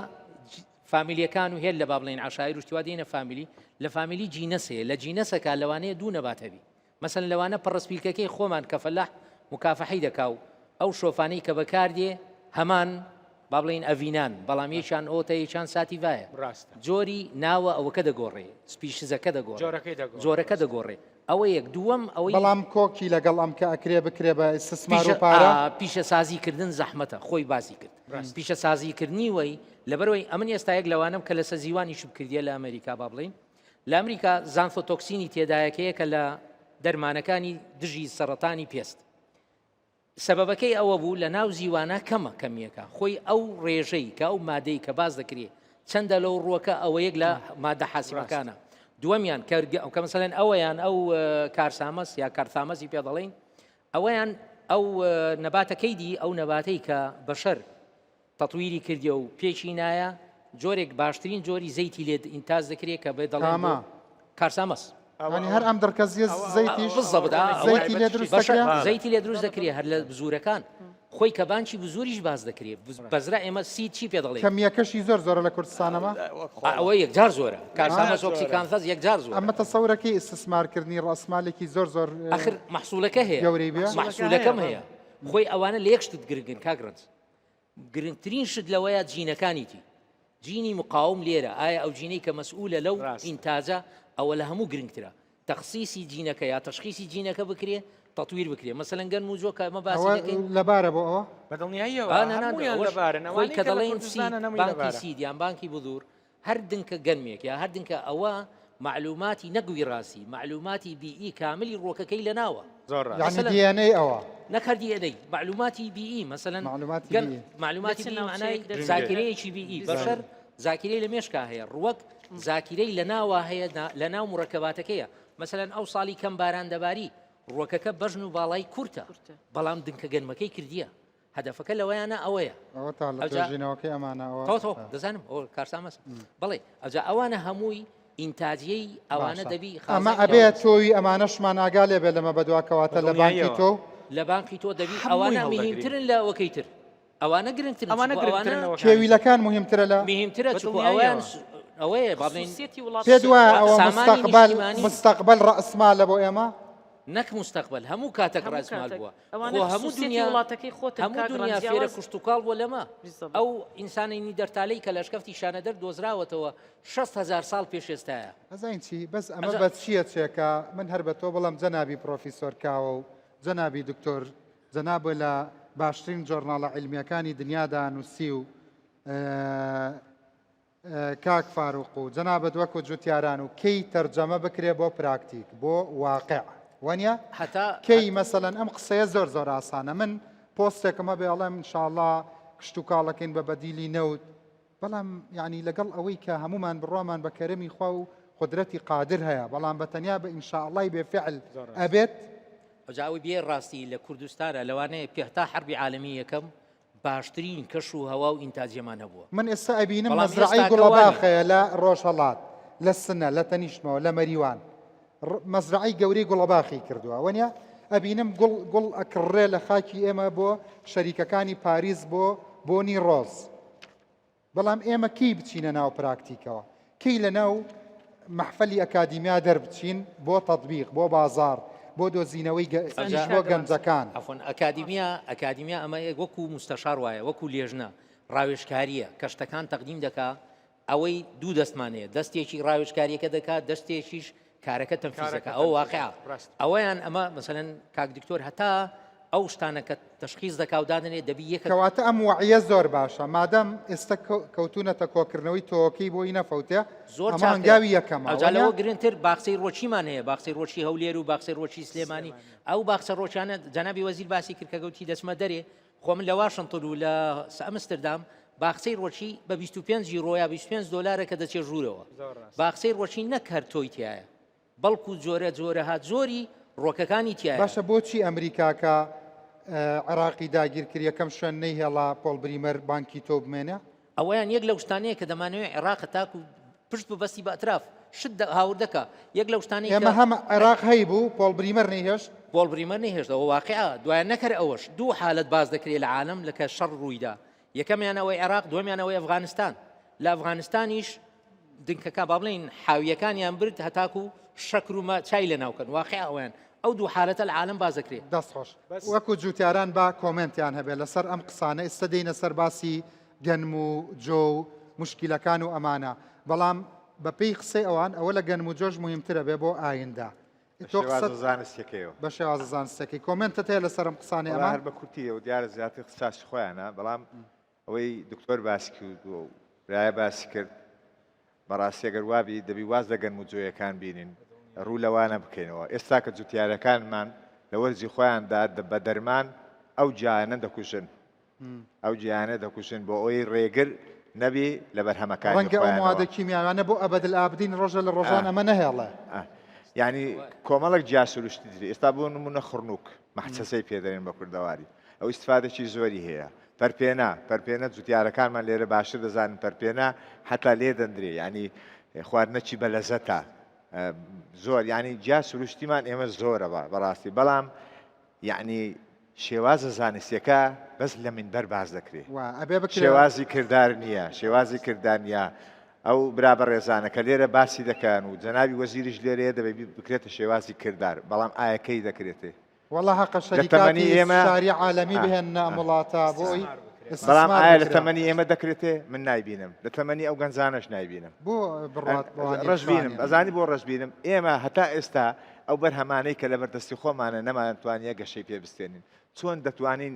فامیلیەکان و هێل لە با بڵێن عشایر و شتیوا دێنە فامیلی لە فامیلی genus هەیە لە genus ەکە لەوانەیە دوو نەبات هەبی مەسەن لەوانە پەڕەسپیلکەکەی خۆمان کە فەلاح مکافحەی دەکا و ئەو شۆفانەی کە بەکاردێ هەمان با بڵێین ئەڤینان بەڵام یەکیان ئۆتە یەکیان sativa یە ڕاستە جۆری ناوە ئەوەکە دەگۆڕێ species ەکە دەگۆڕێ جۆرەکەی دەگۆڕێ جۆرەکە دەگۆڕێ ئەوە یەک دووەم ئەوەی بەڵام کۆکی لەگەڵ ئەم کە ئەکرێ بکرێ بە ئیستسمار و پیشە پارە ئا پیشەسازی کردن زەحمەتە خۆی باسی کرد ڕاستە پیشەسازی کردنی وەی لەبەرئەوەی ئەمن ئێستا یەک لەوانەم کە لەسە زیوانیشم کردیە لە ئەمریکا با بڵێین لە ئەمریکا xanthotoxin ی تێدایە کە یەکە لە دەرمانەکانی دژی سەڕەتانی پێست سەبەبەکەی ئەوە بوو لە ناو زیوانە کەمە کەمیەکە خۆی ئەو ڕێژەی کە ئەو مادەی کە باس دەکرێ چەندە لەو ڕووەکە ئەوە یەک لە مادە حاسیمەکانە دووەمیان کە مەسەلەن ئەوەیان ئەو Carthamus یا Carthamus ی پێ دەڵێین ئەوەیان ئەو نەباتەکەی دی ئەو نەباتەی کە بەشەر تەتویری کردیە و پێکی نایە جۆرێک باشترین جۆری زەیتی لێ ئینتاج دەکرێت کە بێ دەڵێن کامە؟ Carthamus. یانی هەر ئەم دڕکەزیە زەیتیش بالضبط زەیتی لێ دروست دەکرێ؟ زەیتی لێ دروست دەکرێ هەر لە بزورەکان خۆی کە بانکی بزوریش باس دەکرێ بەزرا ئێمە seed چی پێ دەڵێ کەمیەکەشی زۆر زۆرە لە کوردستانەوە ئەوە یەکجار زۆرە Carthamus oxyacanthus یەکجار زۆر ئەمە تەسەورەکەی ئیستسمارکردنی ڕەسمالێکی زۆر زۆر ئەخر مەحسوولەکە هەیە گەورەی بێ مەحسوولەکەم هەیە خۆی ئەوانە لە یەک شتت گرنگن کاک ڕەنج گرنگترین شت لەوەیە جینەکانیتی جینی مقاوم لێرە ئایا ئەو جینەی کە مەسئولە لەو ئینتاجە ئەوە لە هەموو گرنگترە تەخسیسی جینەکە یا تەشخیسی جینەکە بکرێ تەتویر بکرێ مەسەلەن گەنم و جۆ کە ئەمە باسی دەکەین لەبارە بۆ ئەوە بەدڵنیاییەوە هەموویان لەبارن خۆی کە دەڵێن seed بانکی seed یان بانکی بذور هەر دنکە گەنمێک یا هەر دنکە ئەوە مەعلوماتی نەک ویڕاسی مەعلوماتی بیئی کاملی ڕوەکەکەی لەناوە. زۆر ڕاستە. یانی DNA ئەوە. نەک هەر DNA مەعلوماتی بیئی مەسەلەن مەعلوماتی گەن بیئی. مەعلوماتی لە چ بیئی مەعنای ناوچەیەک دەچێت؟ زاکیرەیەکی بیئی بەشەر زاکیرەی لە مێشکا هەیە ڕوەک زاکیرەی لە ناوا هەیە لە ناو مورەکەباتەکەیە مەسەلەن ئەو ساڵی کەم باران دەباری ڕوەکەکە بەژن و باڵای کورتە کورتە. بەڵام دنکە گەنمەکەی کردیە هەدەفەکە لەوەیانە ئەوەیە. ئەوە تا لە توێژینەوەکەی ئەمانە ئەوە. تەواو تەواو دەزانم ئەوە Carthamus بەڵێ ئەوجا ئەوانە هەمووی ئینتاجیەی ئەوانە دەبی ئەمە ئەبێ تۆوی ئەمانەشمان ئاگا لێ بێ لەمە بەدوا کەواتە لە بانکی تۆ لە بانکی تۆ دەبی ئەوانە مهمترن لە ئەوەکەی تر ئەوانە گرنگترن ئەوانە گرنگترن کێویلەکان مهمترە لە مهمترە چونکو ئەویان ئەوەیە با بڵێین پێت وایە ئەوە مستەقبەل مستەقبەل ڕەئسمالە بۆ ئێمە؟ نەک مستەقبەل هەموو کاتەک ڕەئسمال بووە خۆ هەموو دنیا وڵاتەکەی خۆت هەموو دنیا فێرە کشتوکاڵ بووە لەمە ئەو ئینسانەی نیدەرتالەی کە لە ئەشکەفتی شانەدەر دۆزراوەتەوە 6 هەزار ساڵ پێش ئێستایە. ئەزانی چی بەس ئەمە بە چییە چێکە من هەر بە تۆ بڵێم جەنابی پرۆفیسۆر کاوە و جەنابی دکتۆر جەنابە لە باشترین جۆرناڵە عیلمیەکانی دنیادا نووسی و کاک فاروق و جەنابت وەکو جوتیاران و کەی تەرجەمە بکرێ بۆ پراکتیک بۆ واقع وانە هەتا کەی مەسەلەن ئەم قسەیە زۆر زۆر ئاسانە من پۆستێکم هەبێ ئەڵێم انشاءاللە کشتوکاڵەکەین بە بەدیلی نەوت بەڵام یعنی لەگەڵ ئەوەی کە هەمومان بڕوامان بە کەرەمی خوا و قدرەتی قادر هەیە بەڵام بە تەنیا بە ئینشاءڵای بێ فعل ئەبێت ئەوجا ئەوەی بێ ڕاستی لە کوردستانە لەوانەیە پێ تا حەربی عالەمی یەکەم باشترین کەش و هەوا و ئینتاجیەمان هەبووە. من ئێستا ئەبینم بەڵام مەزرەعەی ئێستاکە گوڵەباخ وانیە. هەیە لە ڕۆژهەڵات لە سنە لە تەنیشتمەوە لە مەریوان مەزرەعەی گەورەی گوڵەباخی کردووە وەنیە ئەبینم گوڵ گوڵ ئەکڕێ لە خاکی ئێمە بۆ شەریکەکانی پاریس بۆ بۆنی ڕۆز بەڵام ئێمە کەی بچینە ناو پراکتیکەوە؟ کەی لە ناو مەحفەلی ئەکادیمیا دەربچین بۆ تەتبیق، بۆ بازاڕ، بۆ دۆزینەوەی ئیش بۆ گەنجەکان؟ عەفوەن ئەکادیمیا، ئەکادیمیا ئەمە وەکو موستەشار وایە، وەکو لێژنە ڕاوێژکارییە کە شتەکان تەقدیم دەکا، ئەوەی دوو دەستمان هەیە، دەستێکی ڕاوێژکارییەکە دەکا، دەستێکیش کارەکە تەنفیز دەکا، ئەوە واقیعە. ئەوەیان ئەمە مەسەلەن کاک دکتۆر هەتا ئەو شتانە کە تەشخیس دەکا و دادەنێ دەبی یەکە. کەواتە ئەم وەعیە زۆر باشە مادام ئێستا کەوتونەتە کۆکردنەوەی تۆوەکەی بۆی نەفەوتێ زۆر ئەمە چاکە هەنگاوی یەکەمە ئەوجا وەنیە؟ لەوە گرنگتر باخچەی ڕۆچیمان هەیە باخچەی ڕۆچی هەولێر و باخچەی ڕۆچی سلێمانی ئەو باخچە ڕۆچانە جەنابی وەزیر باسی کرد کە گوتی دەچمە دەرێ خۆ من لە واشنتن و لە ئەمستردام باخچەی ڕۆچی بە 25 یورۆ یا 25 دۆلارە کە دەچێ ژوورەوە باخچەی ڕۆچی نەک هەر تۆی تایە بەڵکو جۆرە جۆرەها جۆری ڕۆکەکانی تیایە. باشە بۆچی ئەمریکا کە عێراقی داگیر کرد یەکەم شوێن نەیهێڵا پۆڵ بریمەر بانکی تۆ بمێنێ؟ ئەوەیان یەک لەو شتانەیە کە دەمانەوێت عێراق تاکو پشت ببەستی بە ئەتراف. شت هاوردەکە یەک لەو شتانەی ئێمە هەم عێراق هەیبوو پۆڵ بریمەر نەیهێشت. پۆڵ بریمەر نەیهێشت ئەوە واقیعە دوایە نەکەر ئەوەش دوو حالەت باس دەکرێت لە عالەم لە کە شەڕ ڕوویدا یەکەمیان ئەوەی عێراق دووەمیان ئەوەی ئەفغانستان لە ئەفغانستانیش دنکەکە با بڵێین حاویەکانیان برد هەتاکو شەکر و ما چای لە ناوکەن واقع ئەویان ئەو دوو حالەتە لە عالەم باس دەکرێت. دەست خۆش وەکو جوتیاران با کۆمێنتیان هەبێت لەسەر ئەم قسانە ئێستا دێینە سەر باسی گەنم و جۆ و موشکیلەکان و ئەمانە بەڵام بە پێی قسەی ئەوان ئەوە لە گەنم و جۆش موهیمترە بێ بۆ ئایندە بە تۆ شێوازە قسەت زانستیەکەیەوە. بە شێوازە زانستیەکەی کۆمێنتت هەیە لەسەر ئەم قسانەی وەڵا ئەمان؟ هەر بە کورتی ئەوە دیارە زیاتر اختصاصی خۆیانە بەڵام ئەوەی دکتۆر باسی کردووە و برایە باسی کرد بەڕاستی ئەگەر وابی دەبی واز لە گەنم و جۆیەکان بینین ڕوو لەوانە بکەینەوە ئێستا کە جوتیارەکانمان لە وەرزی خۆیاندا بە دەرمان ئەو گیانە دەکوژن ئەو گیانە دەکوژن بۆ ئەوەی ڕێگر نەبی لە بەرهەمەکانی ڕەنگە ئەو موادە کیمیاوانە بۆ ئەبەدلئابدین ڕۆژە لە ڕۆژان ئەمە نەهێڵێ. یعنی کۆمەڵک گیا سروشتی تری ئێستا بۆ نمونە خڕنوک مەحچەسەی پێ دەرێن بە کوردەواری ئەو ئیستفادەکی زۆری هەیە پەرپێنە پەرپێنە جوتیارەکانمان لێرە باشتر دەزانن پەرپێنە حتا لێ دەندرێ یعنی خواردنەکی بەلەزەتە زۆر یعنی گیا سروشتیمان ئێمە زۆرە بەڕاستی بەڵام یەعنی شێوازە زانستیەکە بەس لە مینبەر باس دەکرێ وا ئەبێ بکرێ. شێوازی کردار نییە شێوازی کردار نییە ئەو برا بەڕێزانە کە لێرە باسی دەکەن و جەنابی وەزیریش لێرەیە دەبێ بکرێتە شێوازی کردار بەڵام ئایا کەی دەکرێتێ وەڵا هەقە لە تەمەنی شەریکاتی ئێمە استشاری عالەمی ئا، بهێننە ئەم ئا. وڵاتە بۆ ئەوی بەڵام استثمار ئایا لە بکرێ. تەمەنی ئێمە دەکرێتێ من نایبینم لە تەمەنی ئەو گەنجانەش نایبینم بۆ بڕوات بەوانیە ڕەشبینم بتوانێ. ئەزانی بۆ ڕەشبینم ئێمە هەتا ئێستا ئەو بەرهەمانەی کە لەبەردەستی خۆمانە نەمانتوانیە گەشەی پێ بستێنین، چۆن دەتوانین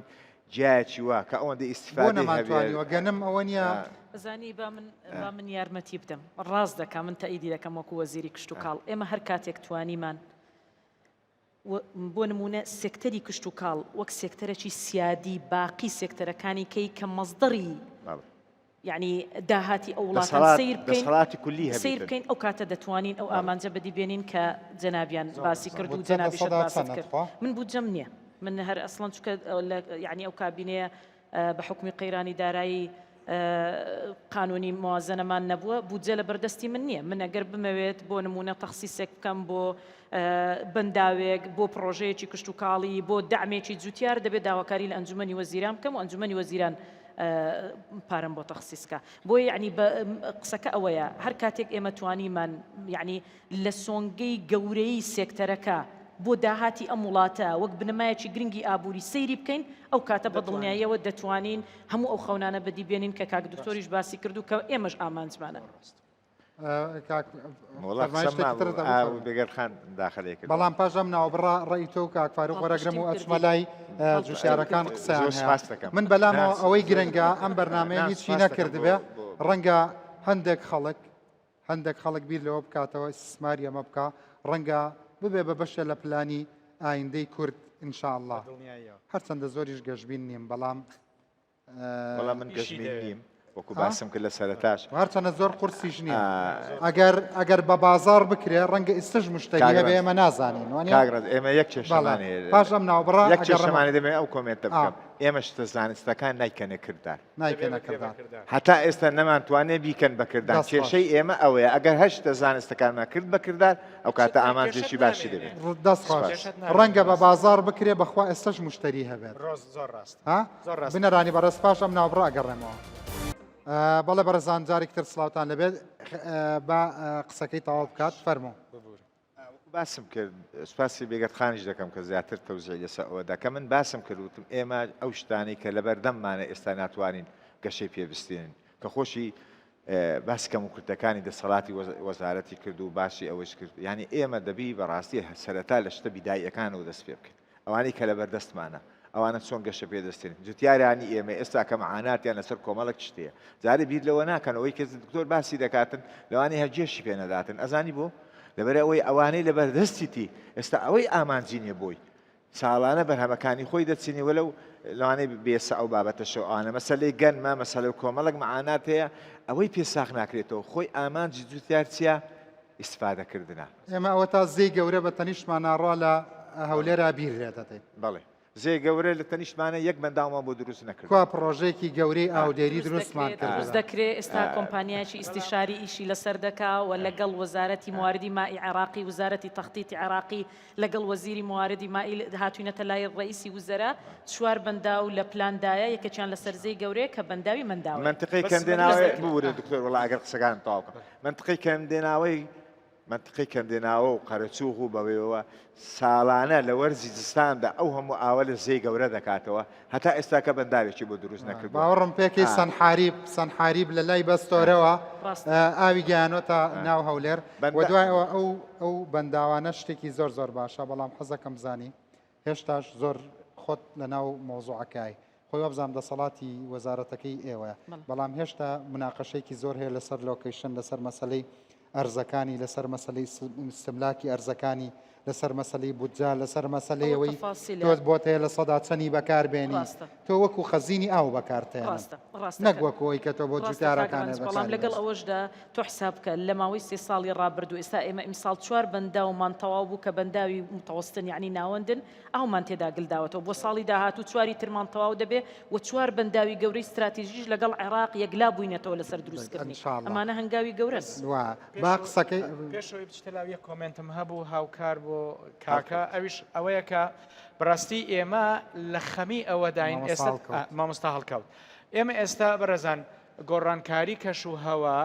گیایەکی وا کە ئەوەندە بۆ ئیستیفادەی هەبێ نەمانتوانیوە؟ گەنم ئەوە نیە؟ ئەزانی با من با من یارمەتی بدەم ڕاست دەکا من تەئیدی دەکەم وەکو وەزیری کشتوکاڵ ئێمە هەر کاتێک توانیمان بۆ نموونە سێکتەری کشتوکاڵ وەک سێکتەرەکی سیادی باقی سێکتەرەکانی کەی کە مەزدەڕی یەعنی داهاتی ئەو وڵاتەن دەسەڵات سەیر بکەین دەسەڵاتی کولی سەیر هەبیتن. بکەین ئەو کاتە دەتوانین ئەو بەڵێ. ئامانجە بەدی بێنین کە جەنابیان باسی کرد و بودجە لە جەنابیشت سەدا باست چەنە کرد تخوا؟ من بودجەم نییە من هەر ئەسڵەن چونکە لە یەعنی ئەو کابینەیە بە حوکمی قەیرانی دارایی قانونی موازەنەمان نەبووە بودجە لە بەردەستی من نییە من ئەگەر بمەوێت بۆ نمونە تەخسیسێک بکەم بۆ بەنداوێک بۆ پڕۆژەیەکی کشتوکاڵی بۆ دەعمێکی جوتیار دەبێت داواکاری لە ئەنجومەنی وەزیران بکەم و ئەنجومەنی وەزیران پارەم بۆ تەخسیس کا بۆیە یعنی بە قسەکە ئەوەیە هەر کاتێک ئێمە توانیمان یعنی لە سۆنگەی گەورەی سێکتەرەکە بۆ داهاتی ئەم وڵاتە وەک بنەمایەکی گرنگی ئابووری سەیری بکەین ئەو کاتە بە دڵنیاییەوە دەتوانین هەموو ئەو خەونانە بەدی بێنین کە کاک دکتۆریش باسی کرد و کە ئێمەش ئامانجمانە. بەڵام پاش ئەم ناوبڕە ڕێی تۆ و کاک فاروق وەرەگرم و ئەچمە لای جوتیارەکان قسەیان هەیە من بەلامەوە ئەوەی گرنگە ئەم بەرنمەیە هیچی نەکردبێ ڕەنگە هەندێک خەڵک هەندێک خەڵک بیر لەوە بکاتەوە ئیستیسماری ئەمە بکا ڕەنگە ببێ بە بەشێ لە پلانی ئایندەی کورد ان شاء اللە هەرچەندە زۆریش گەشبین نیم بەڵام وەڵا من گەشبین نیم وەکو باسم کرد لە سەرەتاش هەرچەنە زۆر قورسیش نییە ئەگەر ئەگەر بە بازار بکرێ ڕەنگە ئیستش مشتەری هەبێ ئێمە نازانین وانە کاک ڕەنج ئێمە یەک کێشەمان هەیە پاش ئەم ناوبڕە یەک کێشەمان دەمێ ئەو کۆمێنتە بکەم ئێمە شتە زانستەکان نایکەنە کردار نایکەنە کردار. هەتا ئێستا نەمانتوانێ بیکەن بە کردار. کێشەی ئێمە ئەوەیە ئەگەر هەر شتە زانستەکانمان کرد بە کردار ئەو کاتە ئامانجێکی باشی دەبێت. دەست خۆش. ڕەنگە بە بازاڕ بکرێ بەخوا ئێستەش موشتەری هەبێت. ها؟ بینەرانی بەڕێز پاش ئەم ناوبڕە ئەگەڕێمەوە. بەڵێ بەڕێزان جارێکی تر سڵاوتان لەبێت با قسەکەی تەواو بکات فەرموو. وەکو باسم کرد سوپاسی بێگەرد خانیش دەکەم کە زیاتر تەوزیعی لەسەر ئەوە دا کە من باسم کرد وتم ئێمە ئەو شتانەی کە لەبەردەممانە ئێستا ناتوانین گەشەی پێ بستێنین کە خۆشی باسی کەموکورتەکانی دەسەڵاتی وەزارەتی کرد و باسی ئەوەش کرد یعنی ئێمە دەبی بەڕاستی سەرەتا لە شتە بیداییەکانەوە دەست پێ بکەین ئەوانەی کە لەبەردەستمانە ئەوانە چۆن گەشە پێ دەستێنین جوتیارانی ئێمە ئێستا کە معاناتیان لەسەر کۆمەڵێک شت هەیە جارێ بیر لەوە ناکەن ئەوەی کە دکتۆر باسی دەکاتن لەوانەیە هەر گێشی پێ نەداتن ئەزانی بۆ لەبەر ئەوەی ئەوانەی لەبەردەستیتی ئێستا ئەوەی ئامانجی نییە بۆی ساڵانە بەرهەمەکانی خۆی دەچینی وەلەو لەوانەیە بێسە ئەو بابەتەشەوە ئەوانە مەسەلەی گەنمە مەسەلە و کۆمەڵێک معانات هەیە ئەوەی پێ ساغ ناکرێتەوە خۆی ئامانجی جوتیار چییە ئیسفادەکردنە. ئێمە ئەوەتا زێی گەورە بە تەنیشتمانا ڕا لە هەولێرا بیر لێ دەدەین. بەڵێ. زێ گەورە لە تەنیشتمانە یەک بەنداومان بۆ دروست نەکردووە. کوا پڕۆژەیەکی گەورەی ئاودێری دروست دروستمان دەکرێ کردووە؟ دروست دەکرێ ئێستا کۆمپانیایەکی ئیستیشاری ئیشی لەسەر دەکا و لەگەڵ وەزارەتی مواردی مائی عێراقی وزارەتی تەختیتی عێراقی لەگەڵ وەزیری مواردی مائی هاتوینەتە لای ڕەئیسی وزەرا چوار بەنداو لە پلاندایە یەکێکیان لەسەر زێی گەورەیە کە بەنداوی مەنداوەیە. مەنتقەی بەس کەندێناوەی دروست دەکرێ. ببورە دکتۆر وەڵا ئەگەر قسەکانم تەواو کەم مەنتقەی کەندێناوەی مەنتقەی کەندێناوە و قەرەچوغ و بەوێوە ساڵانە لە وەرزی زستاندا ئەو هەموو ئاوە لە زێی گەورە دەکاتەوە هەتا ئێستاکە بەنداوێکی بۆ دروست نەکردووە. باوەڕم پێکەی سەنحاریب سەنحاریب لە لای بەستۆرەوە ئاوی گەیانۆتە ناو هەولێر و دوای ئەوە ئەو ئەو بەنداوانە شتێکی زۆر زۆر باشە بەڵام حەزەکەم زانی هێشتاش زۆر خۆت لە ناو مەوزوعەکای خۆی وابزانم دەسەڵاتی وەزارەتەکەی ئێوەیە بەڵام هێشتا مناقەشەیەکی زۆر هەیە لەسەر location لەسەر مەسەلەی ئەرزەکانی لەسەر مەسەلەی ئیستملاکی ئەرزەکانی لەسەر مەسەلەی بودجە لەسەر مەسەلەی ئەوە ئەوەی تەفاسیلە. تۆ بۆت هەیە 100% چەنی بەکاربێنی ڕاستە. تۆ وەکو خەزینی ئاو بەکارتێنن ڕاستە ڕاستە نەک کە وەکو ئەوەی کە تۆ بۆ ڕاستە کاک جوتیارەکانت ڕەنج بەڵام بەکاری لەگەڵ بێنی. ئەوەشدا تۆ حساب بکە لە ماوەی سێ ساڵی ڕابردوو ئێستا ئێمە ئیمساڵ چوار بەنداومان تەواو بوو کە بەنداوی متەوەستن یەعنی ناوەندن ئاومان تێدا گل داوەتەوە بۆ ساڵی داهاتوو چواری ترمان تەواو دەبێ و چوار بەنداوی گەورەی ستراتیژیش لەگەڵ عێراق یەکلا بووینەتەوە لەسەر دروستکردنی. ان شاء اللە. ئەمانە هەنگاوی گەورەن. وا با قسەکەی. پێش ئەوەی بچیتە لاو یەک comment م هەبوو هاوکار بۆ کاکە ئەویش ئەوەیە کە بەڕاستی ئێمە لە خەمی ئەوەداین مامۆستا ئێستا هەڵکەوت. مامۆستا هەڵکەوت ئێمە ئێستا بەڕێزان گۆڕانکاری کەش و هەوا،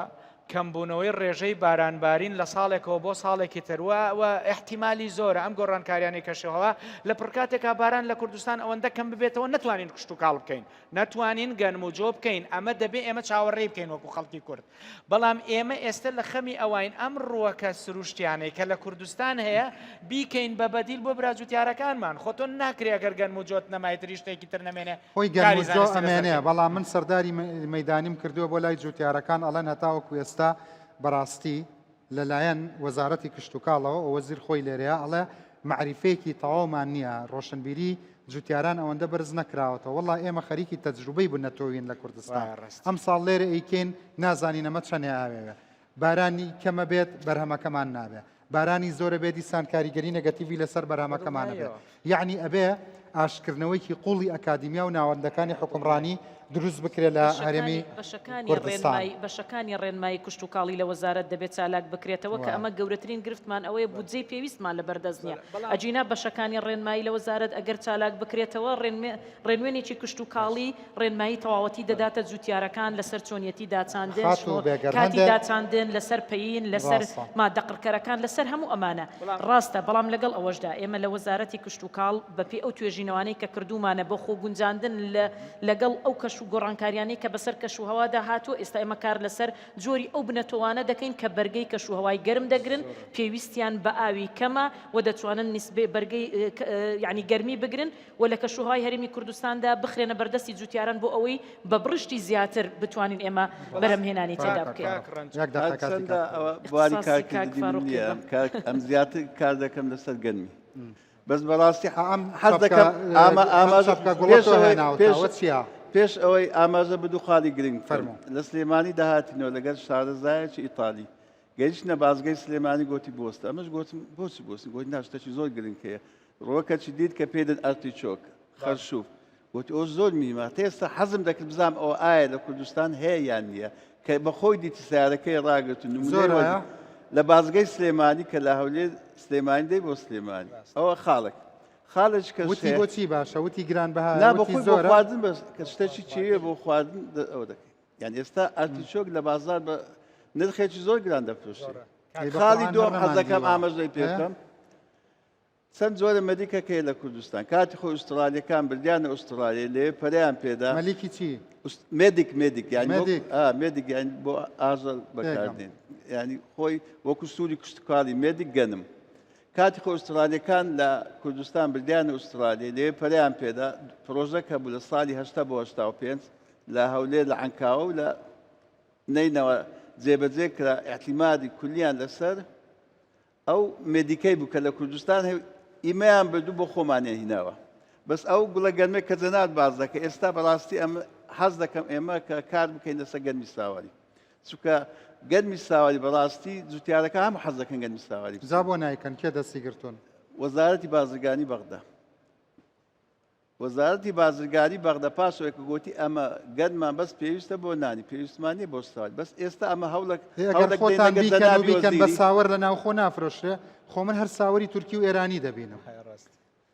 کەمبوونەوەی ڕێژەی بارانبارین لە ساڵێکەوە بۆ ساڵێکی تر و و ئیحتیمالی زۆرە ئەم گۆڕانکاریانەی کەشوهەوا لە پڕکاتێکا باران لە کوردستان ئەوەندە کەم ببێتەوە نەتوانین کشتوکاڵ بکەین نەتوانین گەنم و جۆ بکەین ئەمە دەبێ ئێمە چاوەڕێی بکەین وەکو خەڵکی کورد بەڵام ئێمە ئێستە لە خەمی ئەوەین ئەم ڕووەکە سروشتیانەی کە لە کوردستان هەیە بیکەین بە بەدیل بۆ برا جوتیارەکانمان خۆ تۆ ناکرێ ئەگەر گەنم و جۆت نەمای تری شتێکی تر نەمێنێ خۆی گەرم کاری و جۆ زانستی لەسەر ئەمێنێ بکەین. بەڵام من سەرداری مەیدانیم کردووە بۆ لای جوتیارەکان ئەڵێن هەتاوەکو ئێستا بەڕاستی لەلایەن وەزارەتی کشتوکاڵەوە وەزیر خۆی لێرەیە ئەڵێ مەعریفەیەکی تەواومان نییە ڕۆشنبیری جوتیاران ئەوەندە بەرز نەکراوەتەوە وەڵا ئێمە خەریکی تەجروبەی بنەتۆوین لە کوردستان وایە ڕاست. ئەمساڵ لێرە ئەیکەین نازانین ئەمە چەنێ ئاوێوێ بارانی کەمە بێت بەرهەمەکەمان نابێ بارانی زۆرە بێ دیسان کاریگەری نەگەتیڤی لەسەر بەرهەمەکەمان ئەبێ یەعنی ئەبێ ئاشتکردنەوەیکی قوڵی ئەکادیمیا و ناوەندەکانی حوکمڕانی دروست بکرێ لە هەرێمی بەشەکانی کوردستان. ڕێنمایی بەشەکانی ڕێنمایی کشتوکاڵی لە وەزارەت دەبێت چالاک بکرێتەوە کە ئەمە گەورەترین گرفتمان ئەوەیە بودجەی پێویستمان لەبەردەست نییە ئەگینا بەشەکانی ڕێنمایی لە وەزارەت ئەگەر چالاک بکرێتەوە ڕێنوێنێکی کشتوکاڵی ڕێنمایی تەواوەتی دەداتە جوتیارەکان لەسەر چۆنیەتی داچاندن، خاتوو بێگەرد کاتی هەندێ داچاندن، لەسەر پەیین، لەسەر ڕاستە. ماددە قڕکەرەکان، لەسەر هەموو ئەمانە. ڕاستە، بەڵام لەگەڵ ئەوەشدا ئێمە لە وەزارەتی کشتوکاڵ بەپێی ئەو توێژینەوانەی کە کردوومانە بۆ خۆگونجاندن لە لەگەڵ ئەو کەش و گۆڕانکاریانەی کە بەسەر کەشوهەوادا هاتووە، ئێستا ئێمە کار لەسەر جۆری ئەو بنەتۆوانە دەکەین کە بەرگەی کەشوهەوای گەرم دەگرن، پێویستیان بە ئاوی کەمە و دەتوانن نیسبەی بەرگەی یانی گەرمی بگرن، و لە کەشوهەوای هەرێمی کوردستاندا بخرێنە بەردەستی جوتیاران بۆ ئەوەی بە بڕشتی زیاتر بتوانین ئێمە بەرهەمهێنانی تێدا بکەین. کاک ڕەنج. یەک دەقە کاتی هەرچەندە کاک ئەوە بواری ئیختساسی کاک کارکردنی من فاروق نییە قیبە. کار ئەم زیاتر کار دەکەم لەسەر گەنمی بەس بەڕاستی ئەم حەز چەپکە دەکەم ئامە ئەم ئاماژە چەپکە گوڵە پێش تۆ ئەوەی هێناوتە پێش ئەوە چییە؟ پێش ئەوەی ئاماژە بە دوو خاڵی گرنگ بکەم فەرموو. لە سلێمانی دەهاتینەوە لەگەڵ شارەزایەکی ئیتالی گەیشتنە بازگەی سلێمانی گۆتی بۆستە ئەمەش گۆتم بۆچی بۆستن گۆتی نا شتەکی زۆر گرنگ هەیە ڕووەکەکی دیت کە پێی دەن ئەرتیچۆک خەرشوف گۆتی ئەوە زۆر میمە تا ئێستا حەزم دەکرد بزانم ئەوە ئایا لە کوردستان هەیە یان نییە کە بە خۆی دیتی سیارەکەی ڕاگرت و نمونەی زۆرە وەرگرت لە بازگەی سلێمانی کە لە هەولێر سلێمانی دەی بۆ سلێمانی ئەوە خاڵێک خاڵێکی کەش وتی هەیە بۆ چی باشە وتی گران بەهایە نا بۆ وتی خۆی بۆ زۆرە خواردن بەس کە شتێکی چێویە بۆ خواردن ئەوە دەکەین یان ئێستا ئارتیچۆک لە بازار بە نرخێکی زۆر گران دەفرۆشێ ئەی بە خاڵی قورئان دووەم هەر حەزەکەم نەماندیوە. ئاماژەی پێ ئێ؟ بکەم چەند جۆرە مەلیکەک هەیە لە کوردستان کاتی خۆی ئوسترالیەکان بردیانە ئوسترالیا لەوێ پەرەیان پێدا مەلیکی چی؟ ئوست- مێدیک مێدیک یانی وەک- مێدیک. ئا، مێدیک یانی بۆ ئاژەڵ بەکاردێن یانی خۆی وەکو سووری کشتوکاڵی مێدیک گەنم کاتی خۆی ئوسترالیەکان لە کوردستان بردیانە ئوسترالیا لەوێ پەرەیان پێدا پرۆژەک هەبوو لە ساڵی 80 بۆ 85 لە هەولێر لە عەنکاوە و لە نەینەوا جێبەجێ کرا ئیعتیمادی کولیان لەسەر ئەو مێدیکەی بوو کە لە کوردستان هەیە ئیمەیان بردو بۆ خۆمانیان هیناوە بەس ئەو گوڵە گەرمێک کە جەنات باز دەکە ئێستا بەڕاستی ئەم حەز دەکەم ئێمە کە کار بکەین لەسەر گەرمی ساواری چونکە گەرمی ساواری بەڕاستی جوتیارەکە هەموو حەز دەکەن گەرمی ساواری جا بۆ نایکەن کێ دەستی گرتوون؟ وەزارەتی بازرگانی بەغدا. وەزارەتی بازرگانی بەغدا پاش ئەوەی کە گۆتی ئەمە گەنمان بەس پێویستە بۆ نانی پێویستمان نیە بۆ ساوەر بەس ئێستا ئەمە هەوڵەک ئێ ئەگەر هەوڵەک خۆتان دێنەگە بیکەن و جەنابی بیکەن بە وەزیری ساوەر لە ناوخۆ نافرۆشرێ خۆ من هەر ساوەری تورکی و ئێرانی دەبینم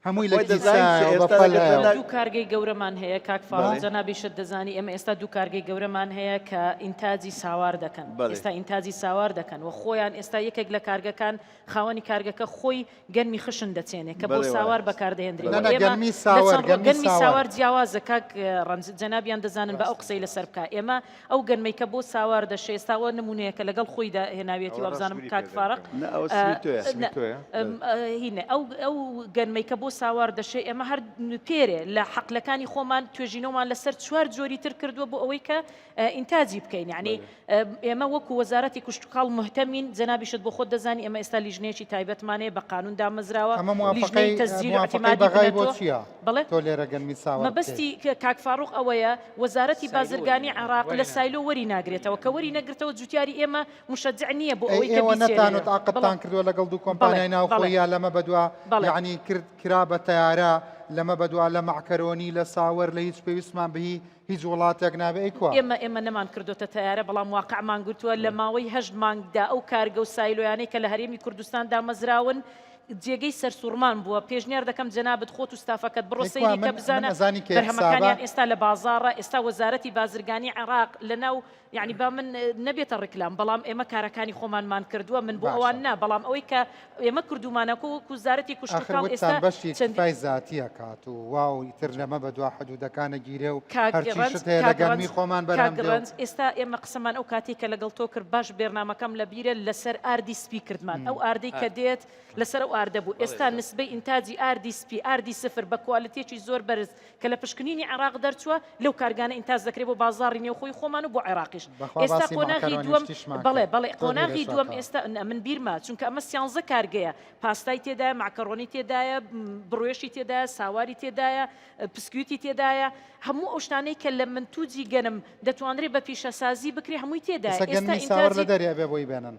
هەمووی لە خۆی دەزانین کیسایە چ و بە ئێستا لەگەر پەلەیە و جەنابی دوو کارگەی گەورەمان هەیە کاک فاروق بەڵێ جەنابیشت دەزانی ئێمە ئێستا دوو کارگەی گەورەمان هەیە کە ئینتاجی ساوار دەکەن بەڵێ ئێستا ئینتاجی ساوار دەکەن و خۆیان ئێستا یەکێک لە کارگەکان خاوەنی کارگەکە خۆی گەنمی خشن دەچێنێ کە بۆ بەڵێ وایە ساوار بەکاردەهێندرێ نا و نا ئێمە گەنمی لە ساوەر چەند ڕۆ گەنمی گەنمی ساوەر. ساوار جیاوازە کاک ڕەنج جەنابیان دەزانن با ئەو ڕاستە قسەی لەسەر بکا ئێمە ئەو گەنمەی کە بۆ ساوار دەشێ ئێستا ئەوە نمونەیەکە لەگەڵ خۆیدا هێناویەتی ئەوە وابزانم ڕەشگوری کاک پێ فارق دەکەم نا ئەوە ئە، سمیتۆیە نا سمیتۆیە ئەم، بەڵێ ئە، هینە ئەو ئەو گەنمەی کە بۆ ساوار دەشێ ئێمە هەر پێرێ لە حەقلەکانی خۆمان توێژینەوەمان لەسەر چوار جۆری تر کردووە بۆ ئەوەی کە ئینتاجی بکەین یانی بەڵێ. ئێمە وەکو وەزارەتی کشتوکاڵ موهتەمین، جەنابیشت بۆ خۆت دەزانی ئێمە ئێستا لیژنەیەکی تایبەتمان هەیە بە قانون دامەزراوە، ئەمە لیژنەی موافەقەی تەسجیل و موافەقەی ئیعتیمادی بەغای بۆ بنەتۆ، چییە بەڵێ؟ تۆ لێرە گەنمی ساوەر بکەی؟ مەبەستی کاک فاروق ئەوەیە وەزارەتی سایلۆ وەری بازرگانی ناگرن. عێراق لە وەری ناگرن. سایلۆ وەری ناگرێتەوە، کە وەری نەگرتەوە جوتیاری ئێمە موشەجع نییە بۆ ئەی ئەوەی کە ئێوە بیچێنێ. نەتانوت بەڵێ عەقدتان کردووە لەگەڵ دوو بەڵێ کۆمپانیای بەڵێ ناوخۆیی یا لەمە بەدوا بەڵێ. یەعنی کرد کرا بە تەیارە لەمە بەدوا لە مەعکەرۆنی لە ساوەر لە هیچ پێویستمان بە هی هیچ وڵاتێک نابێ ئەی کوا؟ ئێمە ئێمە نەمان کردۆتە تەیارە بەڵام واقعمان گرتووە لە ماوەی هەشت مانگدا ئەو کارگە و سایلۆیانەی کە لە هەرێمی کوردستان دامەزراون جێگەی سەرسوڕمان بووە پێشنیار دەکەم جەنابت خۆت و ستافەکەت بڕۆ ئەی کوا سەیری کە من من بزانە ئەزانی کەی حسابە؟ بەرهەمەکانیان ئێستا لە بازاڕە ئێستا وەزارەتی بازرگانی عێراق لە ناو یەعنی با من نەبێتە ڕیکلام بەڵام ئێمە کارەکانی خۆمانمان کردووە من بۆ باشە. ئەوان نا بەڵام ئەوەی کە ئێمە کردوومانە کۆ وەکو وزارەتی ئاخر کشتوکاڵ وتتان ئێستا بەشی چەند ئیکتفای زاتی ئەکات و واو ئیتر لەمە بەدوا حدودەکان ئەگیرێ و کاک هەرچی ڕەنج شت هەیە لە کاک گەنمی ڕەنج خۆمان بەرهەم کاک دێ و ڕەنج ئێستا ئێمە قسەمان ئەو کاتەی کە لەگەڵ تۆ کرد باش بێرنامەکەم لە بیرە لەسەر ئاردی سپی کردمان ئەو ئاردەی کە ئارد دێت لەسەر ئەو ئاردە بوو بەڵێ ئێستا بەڵێ. نسبەی ئینتاجی ئاردی سپی ئاردی سفر بە کوالتیەکی زۆر بەرز کە لە پشکنینی عێراق دەرچووە، لەو کارگانە ئینتاج دەکرێت بۆ بازاڕی نێوخۆی خۆمان و بۆ عێراقیش. بەخوا ئێستا باسی قۆناغی مەعکەرۆنی و دووەم، شتیشمان بەڵێ، کرد. بەڵێ، تۆ قۆناغی بیرت دووەم چۆتەوە. ئێستا، نا، من بیرمە، چونکە ئەمە سیانزە کارگەیە، پاستای تێدایە، مەعکەرۆنی تێدایە، بڕوێشی تێدایە، ساواری تێدایە، پسکویتی تێدایە، هەموو ئەو شتانەی کە لە منتوجی گەنم دەتوانرێت بە پیشەسازی بکرێت هەمووی تێدایە. ئێستا ئێستا گەنمی ساوەر لە ئینتاجی. دەرێ ئەبێ بۆی بێنن.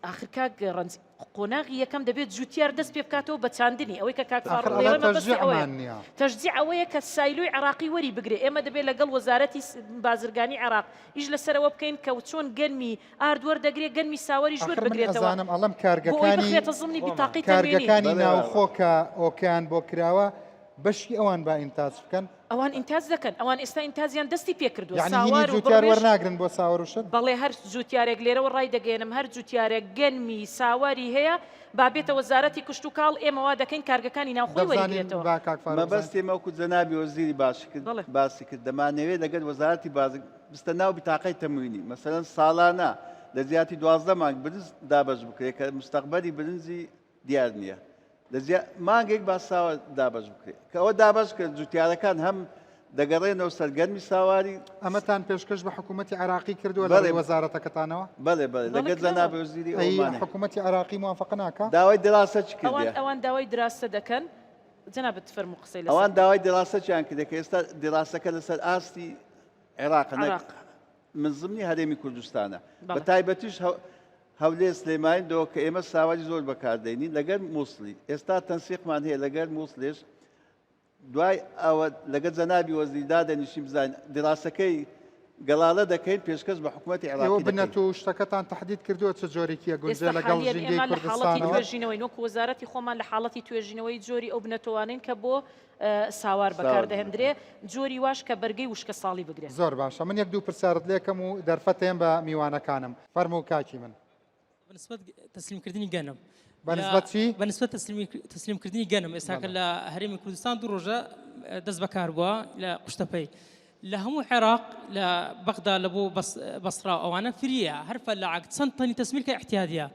ئاخر کاک ڕەنج قۆناغی یەکەم دەبێت جوتیار دەست پێ بکاتەوە بە چاندنی ئەوەی کە کاک ئاخر فاروق ئەڵێ دەیڵێ مەبەستی ئەوەیە تەشجیعمان نییە. تەشجیع ئەوەیە کە سایلۆی عێراقی وەری بگرێ ئێمە دەبێت لەگەڵ وەزارەتی بازرگانی عێراق ئیش لەسەرەوە بکەین کە چۆن گەنمی ئارد وەردەگرێ گەنمی ساوەریش ئاخر من وەربگرێتەوە ئەزانم ئەڵێم بۆ ئەوەی کارگەکانی بخرێتە زمنی خۆمان. بیتاقەی تەموینی. کارگەکانی بەڵێ ناوخۆ کە ئۆکەیان بۆ کراوە بەشی ئەوان با ئینتاج بکەن. ئەوان ئینتاج دەکەن ئەوان ئێستا ئینتاجیان دەستی پێکردووە یەعنی هینی ساوار و جوتیار بڕوێش وەرناگرن بۆ ساوەر و شت؟ بەڵێ هەر جوتیارێک لێرەوە ڕایدەگەیەنم هەر جوتیارێک گەنمی ساواری هەیە با بێتە وەزارەتی کشتوکاڵ ئێمە وا دەکەین کارگەکانی ناوخۆی دەبزانین وەریگرێتەوە. با کاک فاروق بزانین. مەبەستی ئێمە وەکو جەنابی وەزیری باسی کرد بەڵێ. باسی کرد دەمانەوێت لەگەل وەزارەتی بازرگ بستە ناو بیتاقەی تەموینی مەسەلەن ساڵانە لە جیاتی 12 مانگ برنج دابەش بکرێت کە مستەقبەلی برنجی دیار نییە لە جیا مانگێک با ساوە دابەش بکرێت کە ئەوە دابەش کرد جوتیارەکان هەم دەگەڕێنەوە سەر گەرمی ساواری. ئەمەتان پێشکەش بە حکوومەتی عێراقی کردووە لە بەڵێ ڕێی وەزارەتەکەتانەوە؟ بەڵێ بەڵێ بەڵێ لەگەل کراوە. جەنابی وەزیری ئەی ئەوەمان هەیە. حکوومەتی عێراقی موافەقە ناکا؟ داوای دراسەچ ئەوان کردیە. ئەوان داوای دراسە دەکەن جەنابت فەرموو قسەی لەسەر ئەوان بکە. داوای دراسەچیان کردیە کە ئێستا دراسەکە لەسەر ئاستی عێراقە نەک عێراق. من زمنی هەرێمی کوردستانە بە بەڵێ. تایبەتیش هەو هەولێر سلێمانی دۆ کە ئێمە ساواری زۆر بەکاردێنین لەگەر مووسڵی ئێستا تەنسیقمان هەیە لەگەر مووسڵێش دوای ئەوە لەگەر جەنابی وەزیر دادەنیشین بزانین دراسەکەی گەڵالە دەکەین پێشکەش بە حکوومەتی ئێوە عێراقی دەکەین. بنەت و شتەکەتان تەحدید کردووە چ جۆرێکی ئەگونجێ ئێستا لەگەڵ حالیەن ژینگەی ئێمە لە حاڵەتی کوردستانەوە؟ توێژینەوەین وەکو وەزارەتی خۆمان لە حاڵەتی توێژینەوەی جۆری ئەو بنەتۆوانەین کە بۆ ساوار ساوار بەکاردەهێندرێ جۆری واش کە بەرگەی وشکەساڵی بگرێ. زۆر باشە من یەک دوو پرسیارت لێکەم و دەرفەتێم بە میوانەکانم فەرموو کاکی من. بەنسبەت تەسلیمکردنی گەنم بەنسبەت چی؟ بەنسبەت تەسلیمکردنی گەنم ئێستاکە لە هەرێمی کوردستان دوو ڕۆژە دەست بەکار بووە لە قوشتەپەی لە هەموو عێراق لە بەغدا لە بۆ بەسرا ئەوانە فریە هەر فەلاعک چەند تەنی تەسمیل کە احتیادیە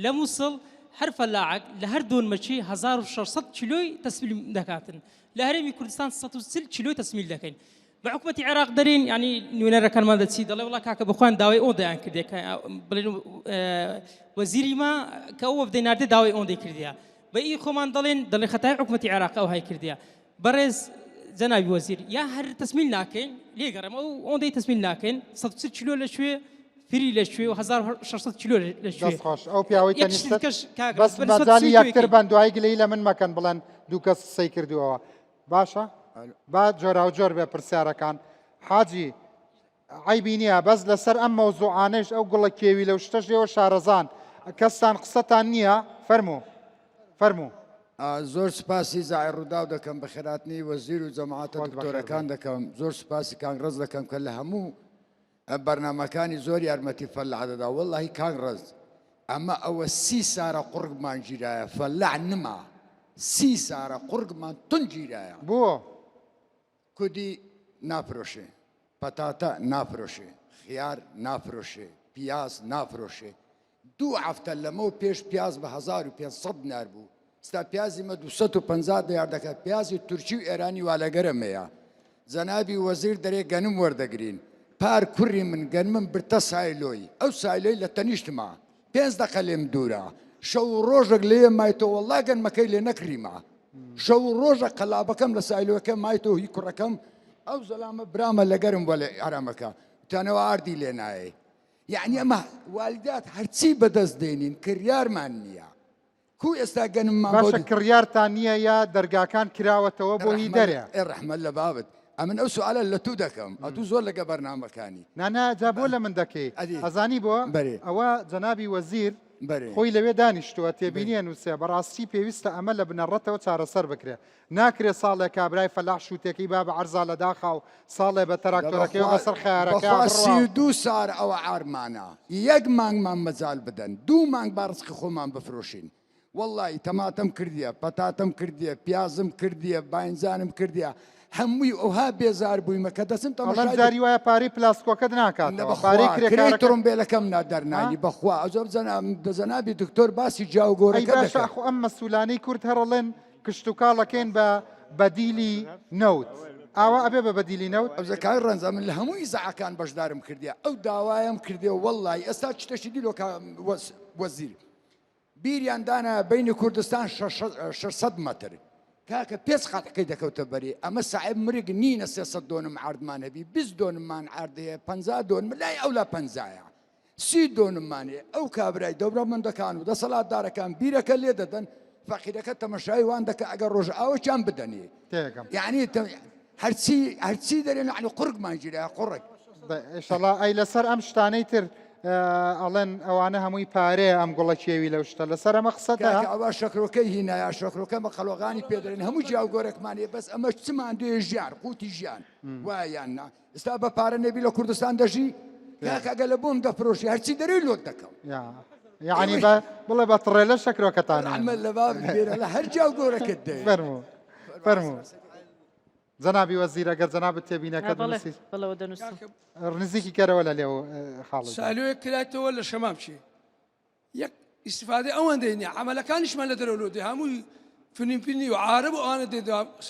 لە مووسڵ هەر فەلاعک لە هەر دۆنمەکی 1600 کیلۆی تەسلیم دەکاتن لە هەرێمی کوردستان 140 کیلۆی تەسمیل دەکەین بە حکومەتی عێراق دەرین ینی نوێنەرەکانمان دەچی دەڵێ وڵا کاکە بخوان داوای ئەوەندەیان کردێ کە بڵێن وەزیری ما کە ئەو وەفدەی ناردێ داوای ئەوەندەی کردیە بە ئی خۆمان دەڵێن دەڵێ خەتای حکومەتی عێراق ئەو های کردیە بەڕێز جەنابی وەزیر یا هەر تەسمیل ناکەین لێگەڕێم ئەو ئەوەندەی تەسمیل ناکەین 140 کیلۆ لە کوێ فری لە کوێ و 1600 کیلۆ لە کوێ دەست خۆش ئەو پیاوەی یەک تەنیشتت شتی کەش کاک بەس بەنسبەت مەجالی سویتۆیەکەی. یەکتر بن دوایی گلەیی لە من مەکەن بڵێن دوو کەس قسەی کردووەوە باشە؟ با جۆراوجۆر بێ پرسیارەکان حاجی عەیبی نییە بەس لەسەر ئەم مەوزوعانەیش ئەو گوڵە کێوی لەو شتەش ئێوە شارەزان کەستان قسەتان نییە فەرموو فەرموو. زۆر سوپاسی زای ڕووداو دەکەم بەخێراتنی وەزیر و جەماعەتە خۆت بەخێر دکتۆرەکان بێی. دەکەم زۆر سوپاسی کاک ڕەز دەکەم کە لە هەموو بەرنامەکانی زۆر یارمەتی فەلاح دەدا وەڵاهی کاک ڕەز ئەمە ئەوە سی سارە قوڕگمان گیرایە فەلاح نما سی سارە قوڕگمان توند گیرایە. بۆ؟ کودی نافرۆشێ، پەتاتە نافرۆشێ، خیار نافرۆشێ، پیاز نافرۆشێ. دوو هەفتە لەمەو پێش پیاز بە 1500 دینار بوو. ئستا پیازی مە 250 دینار دەکات. پیازی تورکی و ئێرانی وا لەگەرەمەیە. جەنابی وەزیر دەرێ گەنم وەردەگرین. پار کوڕی من گەنمم برتە سایلۆی. ئەو سایلۆی لە تەنیشتمە. پێنج دەقە لێم دوورە. شەو و ڕۆژێک لێ مایتەوە وەڵا گەنمەکەی لێ نەکڕیمە. شەو و ڕۆژە قەلابەکەم لە سایلۆکە مایتەوە هی کوڕەکەم ئەو زەلامە برامە لەگەرم وەلێ ئارامەکە وتانەوە ئاردی لێ نایەی یعنی ئەمە والیدات هەرچی بەدەست دێنین کڕیارمان نییە کو ئێستا گەنممان بۆ باشە کڕیارتان نییە یا دەرگاکان کراوەتەوە بۆ هی دەرێ؟ ئێ ڕەحمەت لە بابت ئەمن ئەو سوالە لە تو دەکەم ئەتوو زۆر لەگە بەرنامەکانی. نا نا جا بۆ لە من دەکەی ئەدی ئەزانی بۆ؟ بەرێ. ئەوە جەنابی وەزیر بەرێ. خۆی لەوێ دانیشتووە بەرێ. تێبینی ئەنووسێ بەڕاستی پێویستە ئەمە لە بنەڕەتەوە چارەسەر بکرێ ناکرێ ساڵێ کابرای فەلاح شووتێکەی با بە عەرزا لە داخا و ساڵێ بە دە تەراکتۆرەکەیەوە بەخوا بەسەر خەیارەکەیا بەخوا بڕوا سی و و دوو سار ئەوە عارمانە یەک مانگمان مەجال بدەن دوو مانگ با ڕزقی خۆمان بفرۆشین وەڵڵاهی تەماتەم کردیە پەتاتەم کردیە پیازم کردیە باینجانم کردیە هەمووی ئەوها بێزار بوویمە کە دەچم ئەڵێم تەمەشای جاری وایە پارەی پلاسکۆکەت نە ناکاتەوە بەخوا پارەی کرێی کرێکارەکە تڕومبێلەکەم نا ها دەرنانی بەخوا ئەجە جەنابی دکتۆر باسی ئەی جاوگۆرەکە باشە دەکا. ئەخۆ ئەم مەسولانەی کورد هەر ئەڵێن کشتوکاڵ ئەکەین بە بەدیلی نەوت ئاوا ئەبێ بە بەدیلی نەوت؟ ئەوجە کاک ڕەنج ئەمن لە هەموو ئیزاعەکان بەشدارم کردیە ئەو داوایەم کردیە وەڵڵاهی ئێستا چتەکی دی لۆ کا وەزیر بیریان دانا بەینی کوردستان 600 مەتر کاکە پێچ قەتعکەی دەکەوتە بەری ئەمە ساحێب مرگ نینە 300 دۆنم عەردمان هەبی 20 دۆنممان عەرد هەیە 50 دۆنم لای ئەولا پەنجایە سی دۆنممان هەیە ئەو کابرای دەوڵەمەندەکان و دەسەڵاتدارەکان بیرەکە لێ دەدەن فەقیرەکە تەمەشای وان دەکە ئەگەر ڕۆژئاوەکیان بدەنێ تێگەم یعنی هەرچی هەرچی دەرێن یعنی قوڕگمان گیرایە قوڕگ. ئیشەڵا ئەی لەسەر ئەم شتانەی تر ئەڵێن ئەوانە هەمووی پارەیە ئەم گوڵە کێوی لەو شتە لەسەر ئەمە قسەتە؟ کاکە ئەوە شەکرۆکەی هینایە شەکرۆکە بە قەڵۆغانی پێ دەرێن هەموو جیاوگۆرەکمان هەیە بەس ئەمەش چمان دێ ژیان قوتی ژیان وایە یان نا ئێستا بە پارە نەبی لە کوردستان دەژی کاکە ئەگەر لە بۆم دەفرۆشی هەرچی دەرێ لۆت دەکەم یعنی بە بڵێ بە تڕێلە شەکرۆکەتان ڕەحمەت لە بابت بێرە لە هەر جیاوگۆرەکەت دەێ فەرموو فەرموو جەنابی وەزیر ئەگەر جەنابت تێبینەکەت بەڵێ نووسیت بەڵێ دەنووسم. نزیکی کەرەوە لە لێو خاڵی سالۆیەک کرایتەوە لە شەمام چێ یەک ئیسفادە ئەوەندەی نیە عەمەلەکانیشمان لە دەرەوە لۆ دێ هەمووی فنیپینی و عارەب و ئەوانە دێ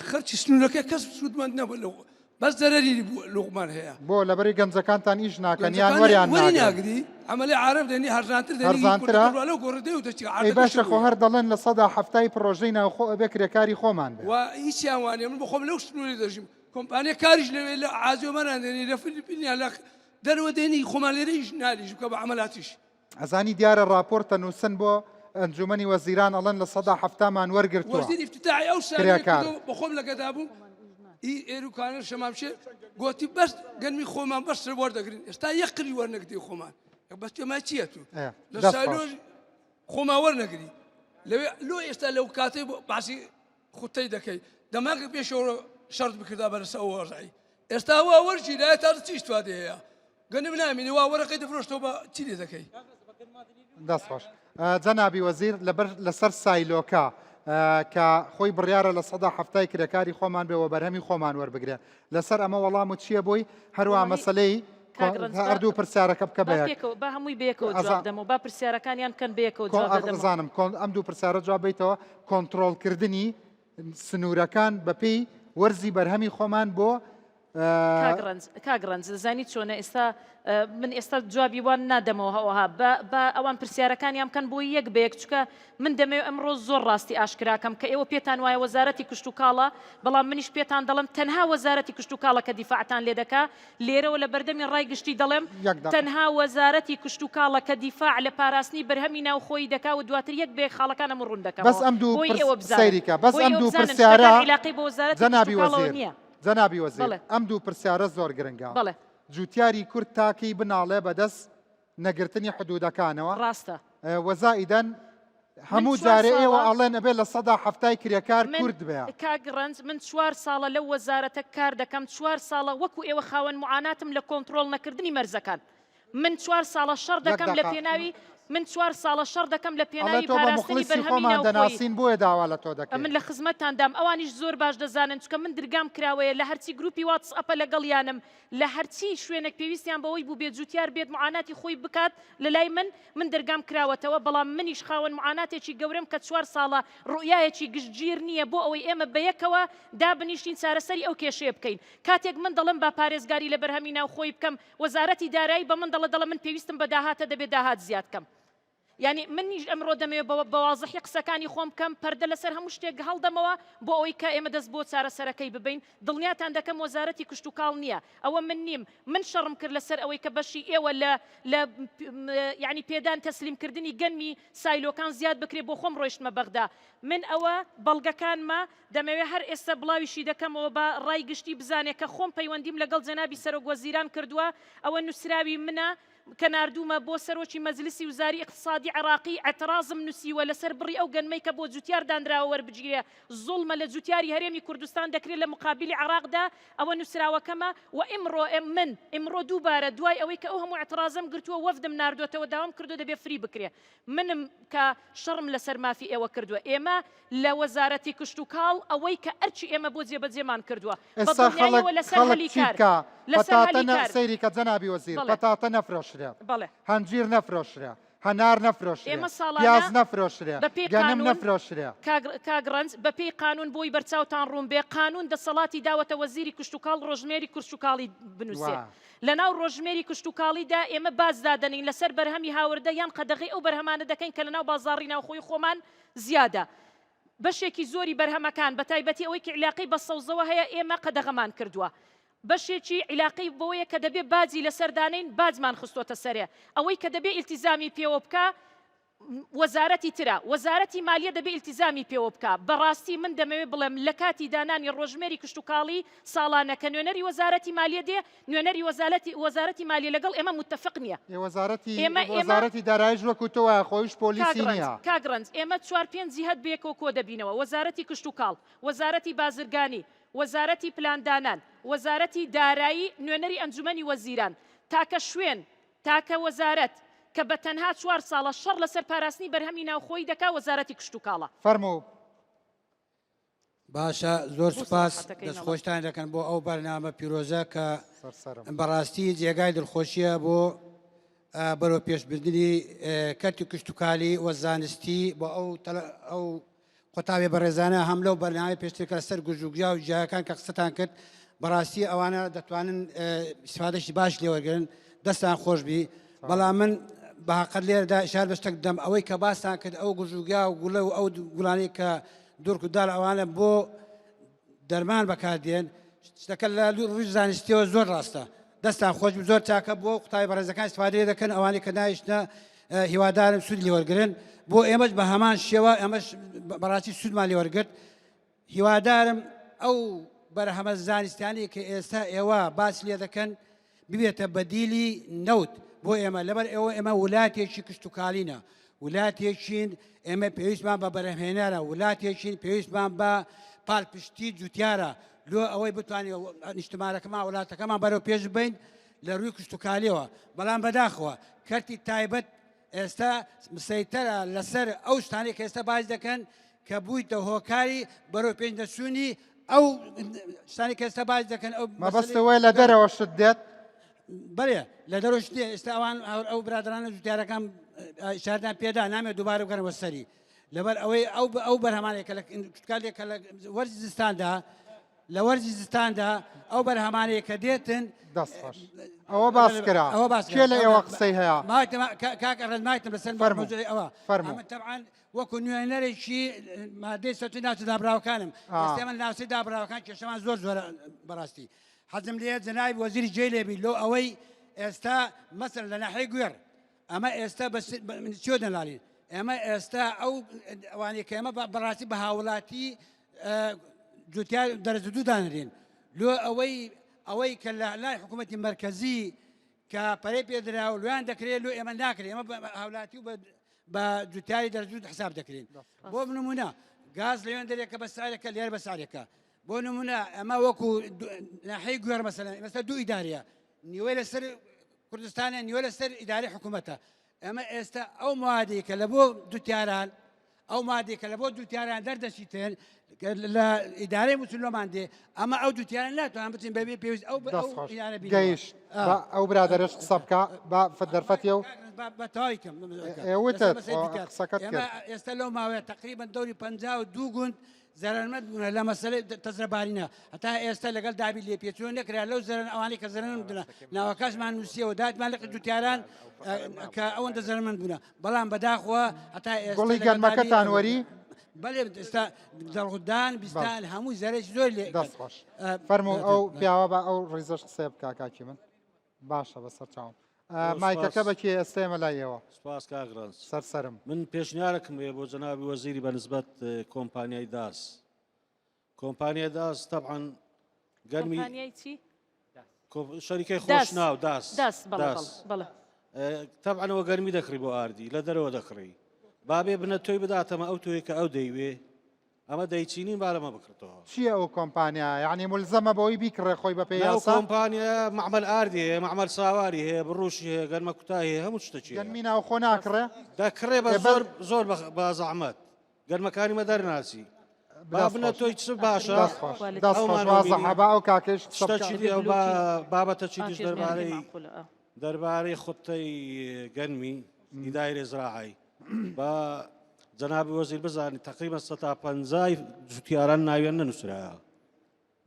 خەرچی سنوورەکە کەس سوودمەند نەبوو لەو بەس زەرەری لوقمان هەیە بۆ لەبەری گەنجەکانتان ئیش ناکەن یان وەریان وەری ناگری عەمەلی عارەب دێنی هەرزانتر دێنی هەرزانترە لەو گۆڕە دێ و دەچی ئەی باشە خۆ هەر دەڵێن 70% پڕۆژەی ناوخۆ ئەبێ کرێکاری خۆمان بێ و هیچیان وانە من بخۆم لەو سنووری دەژیم کۆمپانیا کاریش لەوێ لە عازیۆمەران دێنی لە فلیپینیان لە دەرەوە دێنی خۆمان لێرە ئیش ناریش بکە بە عەمەلاتیش ئەزانی دیارە ڕاپۆرتە نووسن بۆ ئەنجومەنی وەزیران ئەڵێن 70%مان وەرگرتووە. وەزیر ئیفتتاحی ئەو سامیە کرێکار. کردو بەخۆم لەگەدا بووم ئی ئێروکانە شەمامشێ گۆتی بەس گەنمی خۆمان بەس وەردەگرین ئێستا یەک قری وەرنەگری خۆمان بەس تێما چییە تو ئێ، لە دەست سالۆ خۆش. خۆمان وەرنەگری لەوێ لۆ ئێستا لەو کاتەی بۆ باسی خوتەی دەکەی دەماغی پێشەوە شەرت بکردا بەرەسە ئەو وەزعی ئێستا وا وەرگیرایە تا چی ئیستفادەی هەیە گەنم نامینێ وا وەرەقەی دەفرۆشتەوە بە چی لێ دەکەی؟ دەست خۆش جەنابی وەزیر لەبەر لەسەر سایلۆکە کە خۆی بڕیارە 70%ی کرێکاری خۆمان بێ وە بەرهەمی خۆمان وەربگرێ لەسەر ئەمە وەڵام و چییە بۆی هەروە مەسلەی هەردوو پرسیارەکە بکە بە با هەمووی بەیەکەوە جواب دەمەوە با پرسیارەکانیان بکەن بەیەکەوە جواب دەدەمەوە زانم ئەم دوو پرسیارە جواب بیتەوە کۆنترۆڵکردنی سنوورەکان بەپێی وەرزی بەرهەمی خۆمان بۆ. کاک ڕەنج کاک ڕەنج دەزانی چۆنە ئێستا من ئێستا جوابی وان نادەمەوە هەوەها بە ئەوان پرسیارەکانیان بکەن بۆ یەک بە یەک چکە من دەمەوێت ئەمڕۆ زۆر ڕاستی ئاشکراکەم کە ئێوە پێتان وایە وەزارەتی کشتوکاڵە بەڵام منیش پێتان دەڵێم تەنها وەزارەتی کشتوکاڵە کە دیفاعتان لێ دەکا لێرەوە لە بەردەمی ڕای گشتی دەڵێم تەنها وەزارەتی کشتوکاڵە کە دیفاع لە پاراستنی بەرهەمی ناوخۆیی دەکا و دواتر یەک بە یەک خاڵەکان هەموو ڕوون دەکەمەوە بەس ئەم دوو بۆی ئێوە بزانن سەیریکە بەس بۆی ئەم ئێوە دوو بزانن پرسیارە شتەکان عیلاقەی بە وەزارەتی جەنابی کشتوکاڵەوە وەزیر نییە. جەنابی وەزیر بەڵێ. ئەم دوو پرسیارە زۆر گرنگە بەڵێ. جوتیاری کورد تاکەی بناڵێ بەدەست نەگرتنی حدودەکانەوە ڕاستە. وەزائیدەن من هەموو چوار جارێ ئێوە ساڵە ئەڵێن ئەبێ 70% کرێکار من کورد بێ. کاک ڕەنج من چوار ساڵە لەو وەزارەتە کار دەکەم چوار ساڵە وەکو ئێوە خاوەن موعاناتم لە کۆنتڕۆڵ نەکردنی مەرزەکان من چوار ساڵە شەڕ یەک دەکەم لە دەقە. پێناوی من چوار ساڵە شەڕ دەکەم لە ئەڵێ پێناوی تۆ بە پاراستنی موخڵیسی بەرهەمی خۆمان ناوخۆیی. دەناسین بۆیە داوا لە تۆ دەکەین. من لە خزمەتتاندام ئەوانیش زۆر باش دەزانن چونکە من درگام کراوەیە لە هەرچی گروپی واتس ئەپە لەگەڵیانم لە هەرچی شوێنێک پێویستیان بەوەی بووبێ جوتیار بێت معاناتی خۆی بکات لە لای من من دەرگام کراوەتەوە بەڵام منیش خاوەن معاناتێکی گەورەم کە چوار ساڵە ڕوئیایەکی گشتگیر نییە بۆ ئەوەی ئێمە بەیەکەوە دابنیشین چارەسەری ئەو کێشەیە بکەین کاتێک من دەڵێم با پارێزگاری لە بەرهەمی ناوخۆیی بکەم وەزارەتی دارایی بە من دەڵێ دەڵێ من پێویستم بە داهاتە دەبێ داهات زیاد کەم یانی منیش ئەمڕۆ دەمەوێت بە بە وازحی قسەکانی خۆم بکەم، پەردە لەسەر هەموو شتێک هەڵدەمەوە بۆ ئەوەی کە ئێمە دەست بۆ چارەسەرەکەی ببەین، دڵنیاتان دەکەم وەزارەتی کشتوکاڵ نییە، ئەوە من نیم، من شەڕم کرد لەسەر ئەوەی کە بەشی ئێوە لە لە یانی پێدان تەسلیمکردنی گەنمی سایلۆکان زیاد بکرێت، بۆ خۆم ڕۆیشتمە بەغدا، من ئەوە بەڵگەکانمە، دەمەوێت هەر ئێستا بڵاویشی دەکەمەوە با ڕای گشتی بزانێت کە خۆم پەیوەندیم لەگەڵ جەنابی سەرۆک وەزیران کردووە، ئەوە نووسراوی منە، کە ناردوومە بۆ سەرۆکی مەجلسی وزاری ئیقتسادی عێڕاقی ئیعتڕازم نووسیوە لەسەر بڕی ئەو گەنمەی کە بۆ جوتیار دانراوە وەربگیرێ زوڵمە لە جوتیاری هەرێمی کوردستان دەکرێ لە مقابیلی عێڕاقدا ئەوە نووسراوەکەمە و ئیمڕۆ من ئیمڕۆ دووبارە دوای ئەوەی کە ئەو هەموو ئیعتڕازەم گرتووە وەفدم ناردۆتەوە داوام کردووە دەبێ فری بکرێ منم کە شەڕم لەسەر مافی ئێوە کردووە ئێمە لە وەزارەتی کشتوکاڵ ئەوەی کە ئەرکی ئێمە بۆ جێبەجێمان کردووە بە ئێستا خەڵک دڵنیاییەوە لەسەر خەڵک هەلی چی کار بکا لەسەر پەتاتە هەلی نە کار سەیری کە جەنابی وەزیر بەڵێ پەتاتە نەفرۆشرێ بەڵێ هەنجیر نەفرۆشرێ هەنار نەفرۆشرێ ئێمە پیاز ساڵانە نەفرۆشرێ بە پێی گەنم قانوون نەفرۆشرێ. کاک کاک ڕەنج بە پێی قانوون بۆی بەرچاوتان ڕوون بێ قانوون دەسەڵاتی داوەتە وەزیری کشتوکاڵ ڕۆژمێری کشتوکاڵی بنووسێ وا. لەناو ڕۆژژمێری کشتوکاڵیدا ئێمە باج دادەنێین لەسەر بەرهەمی هاوردە یان قەدەغەی ئەو بەرهەمانە دەکەین کە لەناو بازاڕی ناوخۆی خۆمان زیادە. بەشێکی زۆری بەرهەمەکان بەتایبەتی ئەوەی کە عیلاقەی بە سەوزەوە هەیە ئێمە قەدەغەمان کردووە. بەشێکی عیلاقەی بەوەیە کە دەبێ باجی لەسەر دانێین باجمان خستۆتە سەرێ. ئەوەی کە دەبێ ئیلتیزامی پێوە بکا وەزارەتی ترە، وەزارەتی مالیە دەبێ ئیلتیزامی پێوە بکا، بەڕاستی من دەمەوێ بڵێم لە کاتی دانانی ڕۆژژمێری کشتوکاڵی ساڵانە کە نوێنەری وەزارەتی مالیە دێ، نوێنەری وەزالەتی وەزارەتی مالیە لەگەڵ ئێمە موتەفق نیە. ئێ وەزارەتی ئێمە ئێمە وەزارەتی دارایش وەکو تۆ وایە خۆیش کاک پۆلیسی ڕەنج نیە. کاک ڕەنج ئێمە چوار پێنج جیهەت بەیەکەوە کۆ دەبینەوە، وەزارەتی کشتوکاڵ، وەزارەتی بازرگانی، وەزارەتی پلاندانان، وەزارەتی دارایی، نوێنەری ئەنجومەنی وەزیران، تاکە شوێن تاکە وەزارەت کە بە تەنها چوار ساڵە شەڕ لەسەر پاراستنی بەرهەمی ناوخۆیی دەکا وەزارەتی کشتوکاڵە. فەرموو. باشە زۆر بۆ سوپاس سەراحەتەکەی دەست نەڵێم. خۆشتان دەکەن بۆ ئەو بەرنامە پیرۆزە کە سەر سەرم. بەڕاستی جێگای دڵخۆشیە بۆ بەرەو پێشبردنی کەرتی کشتتوکالی و زانستی بۆ ئەو ئەو قوتابی بەڕێزانە هەم لەو بەرنامەی پێشتر کە لەسەر گژوگیا و جیاکان کە قسەتان کرد بەڕاستی ئەوانە دەتوانن ئیسفادەشی باش لێوەرگن دەستان خۆشببی بەڵام من بە هەقەت لێرەدا ئشار بە شتێک دەم ئەوەی کە باستان کرد ئەو گژوگیا و گوڵە و ئەو گوڵانەی کە دورک و دار ئەوانە بۆ دەرمان بەکاردێن شتەکە لە ڕووی زانستیەوە زۆر ڕاستە دەستان خۆش زۆر چاکە بۆ قوتابی بەڕێزەکان استفادە لێ دەکەن ئەوانەی کە نایشتە هیوادارم سوود لێوەرگن بۆ ئێمەش بە هەمان شێوە ئەمەش بەڕاستی سوودمان لێوەرگرت هیوادارم ئەو بەرهەمە زانستیانی کە ئێستا ئێوە باس لێ دەکەن ببێتە بەدیلی نەوت بۆ ئێمە لەبەر ئێوە ئێمە ولاتێکی کشتتوکالینە ولاتێکین ئێمە پێویستمان بە بەرهەمهێنەرە ولاتێکین پێویستمان بە پالپشتی جوتیارە لۆ ئەوەی بتوانین نیشتمانەکەمان وڵاتەکەمان بەرەو پێش بین لە ڕووی کشتتوکالیەوە بەڵام بەداخەوە کەرتی تایبەت ئێستا مسەیتەرە لەسەر ئەو شتانەی کە ئێستا باس دەکەن کە بوویتە هۆکاری بەرەو پێش نەچوونی ئەو شتانی کە ئێستا باس دەکەن ئەو مەبەستە وایە لە دەرەوە شت دێت بەێ لە دەرەوە شت دێت ئێستا ئەوان ئەو برادرانە جوتیارەکان شاردان پێدا نامێت دووبارە بکەنەوە سەری لەبەر ئەوەی ئەو ئەو بەرهەمانێک کە لە کشتکالێک کە لە وەرزی زستاندا لە وەرزی زستاندا ئەو بەرهەمانەیە کە دێتن دەست خۆش ئەوە باس کرا ئەوە باس کێ لە ئێوە قسەی هەیە کاک ڕێز مایتم لەسەر فەرموو. مەوزوعی ئەوە فەرموو. ئەمە تەبعەن وەکو نوێنەرێکی مادەی سەرچووی ناوچە دابراوەکانم ئێستا من ناوچەی دابراوەکان کێشەمان زۆر زۆرە بەڕاستی حەزم لێیە جەنابی وەزیری جێی لێبی لۆ ئەوەی ئێستا مەسەلەن لە ناحیەی گوێڕ ئەمە ئێستا بە چۆ دەناڵین ئێمە ئێستا ئەو ئەوانەی کە ئێمە بەڕاستی بە هاوڵاتی جوتیار دەرەجە دوو دانرێن لۆ ئەوەی ئەوەی کە لە لای حکوومەتی مرکزی کە پەرەی پێدرا و لۆیان دەکرێت لۆ ئێمە ناکرێت ئێمە هاولاتی و بە جوتیاری دەرەجە حساب دەکرێن بۆ نمونە گاز لەوێن دەرێکە بە سعرێکە لێر بە سعرێکە بۆ نمونە ئەمە وەکو ناحەی گوێر مەسەلەن ئێستا دوو ئیداریە نیوەی لەسەر کوردستانە نیوە لەسەر ئیداری حکوومەتە ئەمە ئێستا ئەو موادی کە لە بۆ جوتیاران ئەو مادەی کە لە بۆ جوتیاران دەردەچیتن لە ئیدارەی موسلۆمان دێ ئەمە ئەو جوتیاران ناتوان بچین بەبێ پێویست ئەو گەیشت ئەو برادەرش قسە بکە با دەرفەتی و قسەکەت ئێستا لەو ماوەیە تقریبا دەوری 52 گوند زەرەرمەند بوونە لە مەسەلەی تەزرەبارینە هەتا ئێستا لەگەڵ دابی لێپێچوە نەکرا لەو زەرەر ئەوانەی کە زەرەرمەند بوونە ناوەکەشمان نووسیەوە دادمان لقی جوتیاران کە ئەوەندە زەرەرمەند بوونە بەڵام بەداخەوە هەتا ئێستا گوڵی گەنمەکەتان وەری بەێ ئێستا دەڵغدان بیستان هەموو زەرێک زۆر لێ دەست خۆش فەرموو ئەو پیاوە بە ئەو ڕیزەش قسەیە بکا کاکی من باشە بەسەر چاوم مایکەکە بە کێ ئێستا ئێمە لای ئێوە. سپاس کاک ڕەنج. سەر سەرم. من پێشنیارێکم هەیە بۆ جەنابی وەزیری بە نسبەت کۆمپانیای داس. کۆمپانیای داس تەبعەن گەرمی کۆمپانیای چی؟ شەریکەی خۆشناو داس. داس بەڵێ بەڵێ. تەبعەن ئەوە گەرمی دەکڕی بۆ ئاردی لە دەرەوە دەکڕی. با بێ بنە تۆی بداتەمە ئەو تۆیە کە ئەو دەیوێ ئەمە دەیچینین با لەمە بکڕتەوە. چیە ئەو کۆمپانیا یەعنی مولزەمە بەوەی بیکڕێ خۆی بەپێی ناو یاسا؟ کۆمپانیا مەعمەل ئاردی هەیە مەعمەل ساواری هەیە بڕوشی هەیە گەنمە کوتای هەیە هەموو شتەکی هەیە. گەنمی ناوخۆ ناکڕێ؟ دەکڕێ بەس ئێ بەس زۆر زۆر بە بە زەحمەت گەنمەکانی مە دەرناچی با دەست بنە خۆش تۆی چ باشە دەست خۆش دەست خۆش ئەومان وازحە ببینین با ئەو کاکەیش قسە بکا. شتەکی دی ئەو با بابەتەکی ئا دیش پێشنیارەکەی دەربارەی مەعقولە ئا. دەربارەی خوتەی گەنمی ئیدایرەی زراعی با جەنابی وەزیر بزانیت تەقریبەن سەتا پەنجای جوتیاران ناویان نەنووسرایە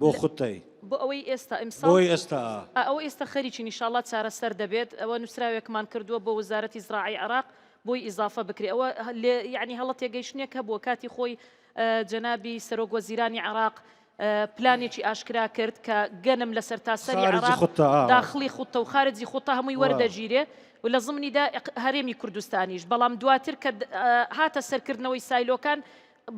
بۆ خوتەی. بۆ ئەوەی ئێستا ئیمساڵ بۆی ئێستا. ئا ئەوە ئێستا خەریکین ئیشاڵڵا چارەسەر دەبێت ئەوە نووسراوێکمان کردووە بۆ وەزارەتی زراعەی عێراق بۆی ئیزافە بکرێ ئەوە لێ یەعنی هەڵە تێگەیشتنێک هەبووە کاتی خۆی جەنابی سەرۆک وەزیرانی عێراق پلانێکی ئاشکرا کرد کە گەنم لە سەرتاسەری عێراق داخڵی خوتە و خارجی خوتە هەمووی وەردەگیرێ و لە زمنیدا هەرێمی کوردستانیش، بەڵام دواتر کە هاتە سەرکردنەوەی سایلۆکان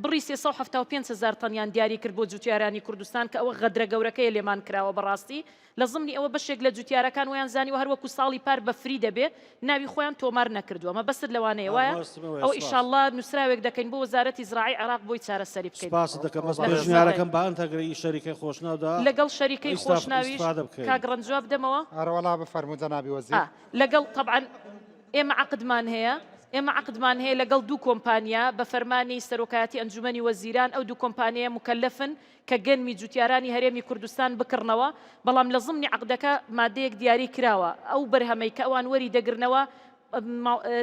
بڕی 375 هەزار تەنیان دیاری کرد بۆ جوتیارانی کوردستان کە ئەوە غەدرە گەورەکەیە لێمان کراوە بەڕاستی لە زمنی ئەوە بەشێک لە جوتیارەکان وایان زانیوە هەر وەکو ساڵی پار بە free دەبێ ناوی خۆیان تۆمار نەکردووە مەبەستت لەوانەیە وایە؟ ئەوە ئیشاڵڵا نووسراوێک دەکەین بۆ وەزارەتی زراعەی عێراق بۆی چارەسەری بکەین. سپاست دەکەم بەس لە خزمەتتاین. پێشنیارەکەم با ئەنتەگرەی شەریکەی خۆشناودا لەگەڵ شەریکەی ئیستا خۆشناویش ئیستفادە بکەین. کاک ڕەنج جواب دەمەوە؟ ئەرەوەڵا بفەرموو جەنابی وەزیر. ئا لەگەڵ تەبعەن ئێمە عەقدمان هەیە ئێمە عەقدمان هەیە لەگەڵ دوو کۆمپانیا بە فەرمانی سەرۆکایەتی ئەنجومەنی وەزیران ئەو دوو کۆمپانیایە موکەلەفن کە گەنمی جوتیارانی هەرێمی کوردستان بکڕنەوە، بەڵام لە زمنی عەقدەکە مادەیەک دیاری کراوە ئەو بەرهەمەی کە ئەوان وەری دەگرنەوە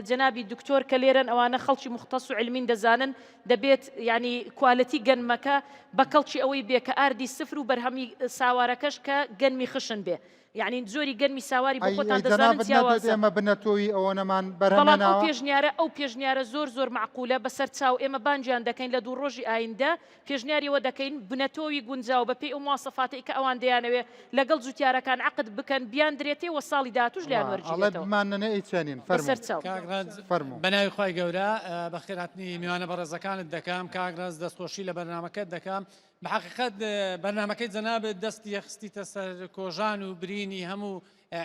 جەنابی دکتۆر کە لێرەن ئەوانە خەڵکی موختەس و علمین دەزانن دەبێت یانی quality گەنمەکە بە کەڵکی ئەوەی بێ کە ئاردی سفر و بەرهەمی ساوارەکەش کە گەنمی خشن بێ یەعنی جۆری گەنمی ساواری بۆ ئەی خۆتان ئەی دەزانن جەنابت نەدوت جیاوازە. ئێمە بنەتۆوی ئەوەنەمان بەرهەم بەڵام ئەو هێناوە؟ پێشنیارە ئەو پێشنیارە زۆر زۆر مەعقولە بەسەر چاو ئێمە بانگیان دەکەین لە دوو ڕۆژی ئایندە پێشنیاری ئەوە دەکەین بنەتۆوی گونجاو بە پێی ئەو مواسەفاتەی کە ئەوان دەیانەوێ لەگەڵ جوتیارەکان عەقد بکەن بیاندرێتێ وە ساڵی داهاتووش لێیان ئەڵێ وەرگیرێتەوە. بماننەنێ ئەیچێنین. فەرموو. بەسەر چاو. کاک ڕەنج فەرموو. بەناوی خوای گەورە بەخێرهاتنی میوانە بەڕێزەکانت دەکەم کاک ڕەنج دەستخۆشی لە بەرنامەکەت دەکەم بە حەقیقەت بەرنامەکەی جەنابت دەستی خستیتە سەر کۆژان و برینی هەموو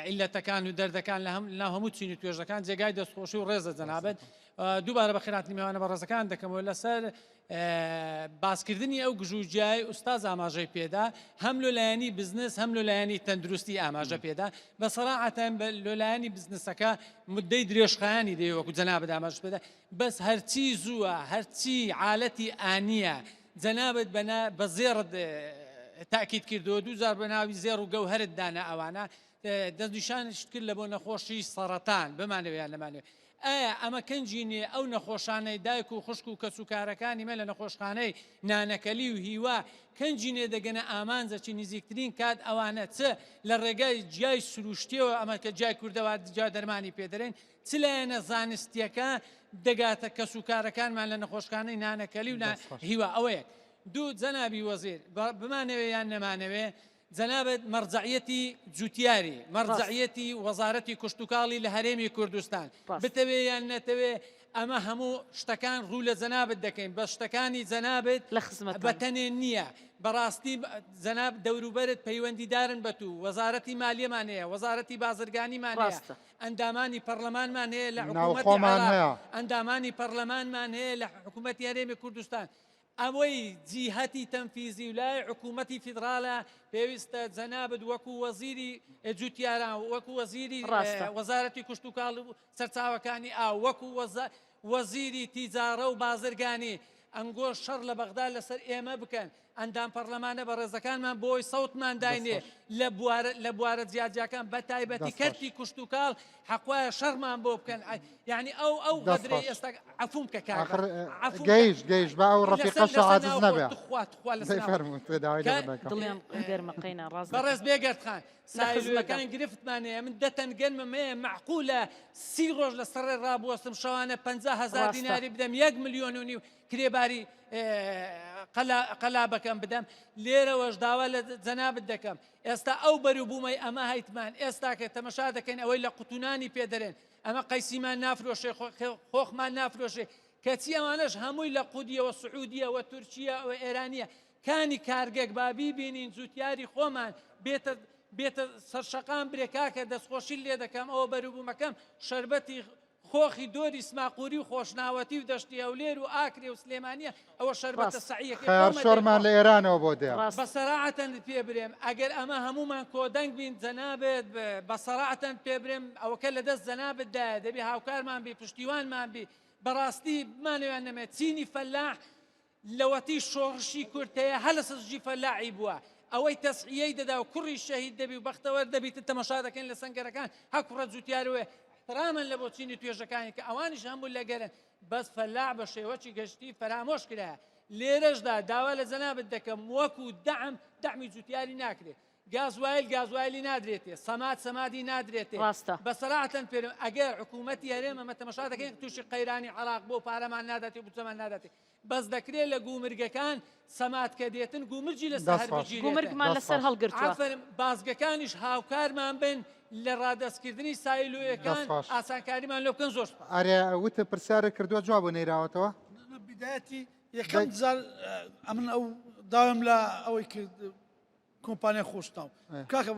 عیلەتەکان و دەردەکان لە هەم ناو هەموو چین و توێژەکان جێگای دەستخۆشی و ڕێزە جەنابت دووبارە بەخێرهاتنی میوانە بەڕێزەکان دەکەمەوە لەسەر باسکردنی ئەو گژوگیای ئوستاز ئاماژەی پێدا هەم لۆ لایەنی بزنس هەم لۆ لایەنی تەندروستی ئاماژە پێدا بە سەراحەتەن لۆ لایەنی بزنسەکە مدەی درێژخایەنی دەوێ وەکو جەنابت ئاماژە پێدا بەس هەرچی زووە هەرچی عالەتی ئانیە جەنابت بەنا بە زێڕت تاکید کردەوە دووجار بە ناوی زێڕ و گەوهەرت دانا ئەوانە دەستنیشانشت کرد لە بۆ نەخۆشی سەڕەتان بمانەوێ یان نەمانەوێ. ئایا ئەمە کەنجی نیە ئەو نەخۆشانەی دایک و خوشک و کەسوکارەکانی مە لە نەخۆشخانەی نانەکەلی و هیوا کەنجی نێ دەگەنە ئامانجەکی نزیکترین کات ئەوانە چ لە ڕێگای جیای سروشتیەوە ئەمە کە جیای کوردەوار جیا دەرمانی پێ دەرێن چ لایەنە زانستیەکە دەگاتە کەسوکارەکانمان لە نەخۆشخانەی نانەکەلی و هیوا ئەوەیەک دوو جەنابی وەزیر بمانەوێ یان نەمانەوێ جەنابت مەرجەعیەتی جوتیاری، مەرجەعیەتی وەزارەتی کشتوکاڵی لە هەرێمی کوردستان، بتەوێ یان نەتەوێ ئەمە هەموو شتەکان ڕوو لە جەنابت دەکەین، بەس شتەکانی جەنابت بە تەنێ نییە، بەڕاستی جەناب دەوروبەرت پەیوەندیدارن بە تو، وەزارەتی مالیەمان هەیە، وەزارەتی بازرگانیمان هەیە، ئەندامانی پەڕلەمانمان هەیە لە حکوومەتی عێراق، ئەندامانی پەڕلەمانمان هەیە لە حکوومەتی هەرێمی کوردستان، ئەوەی جیهەتی تەنفیزی و لای حکوومەتی فیدڕالە پێویستە جەنابت وەکوو وەزیری جووتیاران وەکوو وەزیری ڕاستە. وەزارەتی کشتوکاڵ و سەرچاوەکانی ئاو وەکوو وەزیری تیجاڕە و بازرگانی ئەنگۆ شەڕ لە بەغدا لەسەر ئێمە بکەن ئەندام پەڕلەمانە بەڕێزەکانمان بۆی سەوتمان داینێ لە بوارە لە بوارە جیاجیاکان بە تایبەتی کەرتی کوشتوکاڵ حەقوایە شەڕمان بۆ بکەن یعنی ئەو ئەو غەدرەی ئێستا عەفوم کە کاک عەفوم گەیشت گەیشت با ئەو ڕەفیقەش عاجز نەبێ تخوا تخوا لەسەر فەرموو داوای لێ دەکەم دڵیان گەرمە قەینا ڕاست بەڕێز بێگەرد خان سایلۆکان گرفتمان هەیە من دەتەن گەنمم هەیە مەعقولە سی ڕۆژ لەسەر ڕێ ڕابوەستم شەوانە 50 هەزار دیناری بدەم 1 میلیۆن و نیو کرێباری قەلابەکەم بدەم لێرەوەش داوا لە جەنابت دەکەم ئێستا ئەو بەروبوومەی ئەمە هەیتمان ئێستا کە تەمەشا دەکەین ئەوەی لە قوتونانی پێدەرێن ئەمە قەیسیمان نافرۆشێ خۆخمان نافرۆشێ کەچی ئەوانەش هەمووی لە قودیەوە سعودیەوە تورکیەوە ئێرانیە کانی کارگەک با بیبینین جوتیاری خۆمان بێتە بێتە سەرشەقام برێ کاکە دەستخۆشی لێ دەکەم ئەوە بەروبوومەکەم شەربەتی خۆخی دۆری سماقوری و خۆشناوەتی و دەشتی هەولێر و ئاکرێ و سلێمانیە ئەوە شەربەتە سەعیەکەی خەیار خۆمە شۆرمان دەیخۆم. لە ئێرانەوە بۆ دێ. بە سەراعەتەن پێ برێم ئەگەر ئەمە هەموومان کۆدەنگ بین جەنابت بە سەراعەتەن پێ برێم ئەوەکە لە دەست جەنابت دایە دەبی هاوکارمان بی پشتیوانمان بی بەڕاستی بمانەوێ نەمێ چینی فەلاح لەوەتی شۆڕشی کورد هەیە هەر لە سەرجی فەلاعی بووە ئەوەی تەسعیەی دەدا و کوڕی شەهید دەبی و بەختەوەر دەبیت تەمەشا دەکەین لە سەنگەرەکان هە کوڕە جوتیاروێ احترامەن لە بۆ چینی توێژەکانی کە ئەوانیش هەموو لەگەرن بەس فەلاع بە شێوەکی گەشتی فەرامۆش کرایە لێرەشدا داوا لە جەنابت دەکەم وەکو دەعم دەعمی جوتیاری ناکرێت گازوایل گازوایلی نادرێتێ سەماد سەمادی نادرێتێ ڕاستە. بە سەراحەتەن پێرم ئەگەر حکوومەتی هەرێم ئەمە تەمەشا دەکەین تووشی قەیرانی عێراق بۆ پارەمان ناداتێ و بودجەمان ناداتێ بەس دەکرێ لە گومرگەکان سەماد کە دێتن گومرگی لەسەر دەست هەر خۆش. بگیرێتن. گومرگمان دەست لەسەر خۆش. هەڵگرتووە. ئافەرم بازگەکانیش هاوکارمان بن لە ڕادەستکردنی سایلۆیەکان دەست خۆش. ئاسانکاریمان لۆ بکەن زۆر سوپاس. ئەرێ وتت پرسیارت کردووە جواب نەیراوەتەوە؟ لە بیدایەتی یەکەم جار ئەمن ئەو داوام لە ئەوەی کرد کۆمپانیای خۆشناو کاکە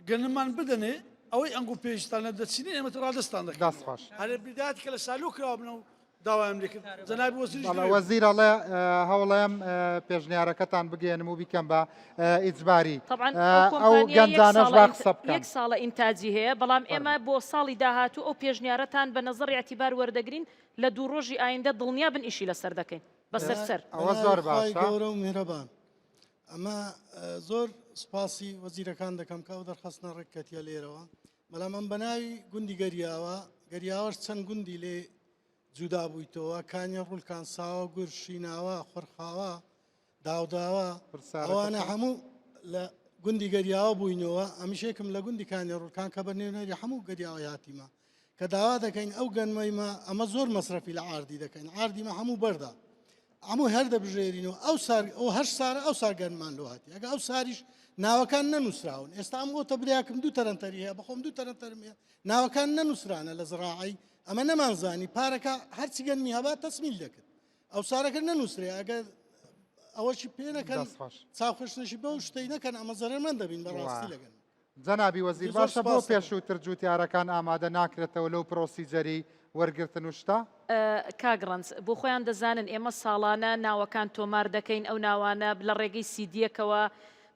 گەنممان بدەنێ ئەوەی ئەنگۆ پێویستانە دەچینین ئێمە ڕادەستان دەکەین دەست خۆش. هەرێ بیدایەت کە لە سالۆ کراوە بنەو داوایان لێ کرد جەنابی وەزیریش بەڵێ لەوێ بوو. وەزیر ئەڵێ هەوڵەیەم پێشنیارەکەتان بگەیەنم و بیکەم بە ئیجباری طبعا ئەو ئەو کۆمپانیایە یەک گەنجانەش ساڵە با ئینت قسە بکەن. یەک ساڵە ئینتاجی هەیە بەڵام ئێمە فەرموو. بۆ ساڵی داهاتوو ئەو پێشنیارەتان بە نەزەڕی ئیعتیبار وەردەگرین لە دوو ڕۆژی ئایندە دڵنیا بن ئیشی لەسەر دەکەین بەسەر سەر. ئەوە زۆر بەناوی خوای باشە. گەورە و میهرەبان ئەمە زۆر سوپاسی وەزیرەکان دەکەم کە ئەو دەرخستنە ڕێککەتیە لێرەوە بەڵام ئەم بەناوی گوندی گەریاوە گەریاوەش چەند گوندی لێ جودا بوویتەوە کانیە ڕولکان ساوە گور شیناوە خۆرخاوە داوداوە ئەوانە هەموو لە گوندی گەریاوە بووینەوە ئەمیشێکم لە گوندی کانیە ڕولکان کە بە نوێنەری هەموو گەریاوە هاتیمە کە داوا دەکەین ئەو گەنمەی مە ئەمە زۆر مەسرەفی لە عاردی دەکەین عاردی مە هەموو بەردە هەموو هەر دەبژێرین و ئەو سار ئەو هەر سارە ئەو سار گەنمان لۆ هاتی ئەگە ئەو ساریش ناوەکان نەنووسراون ئێستا ئەم ئۆتە برایەکم دوو تەرەنتەری هەیە بەخۆم دوو تەرەنتەرم هەیە ناوەکان نەنووسرانە لە زراعی ئەمە نەمانزانی پارەکە هەرچی گەنمی هەبا تەسمیل دەکرد ئەو سارەکە نەنووسرێ ئەگەر ئەوەشی پێ نەکەن چاوخشنەشی بەو شتەی نەکەن ئەمە زەرەرمەند دەبین بەڕاستی لەگەن جەنابی وەزیر باشە بۆ پێشووتر جووتیارەکان ئامادە ناکرێتەوە لەو پرۆسیجەری وەرگرتن و شتە؟ کاک ڕەنج، بۆ خۆیان دەزانن ئێمە ساڵانە ناوەکان تۆمار دەکەین، ئەو ناوانە لە ڕێگەی سیدییەکەوە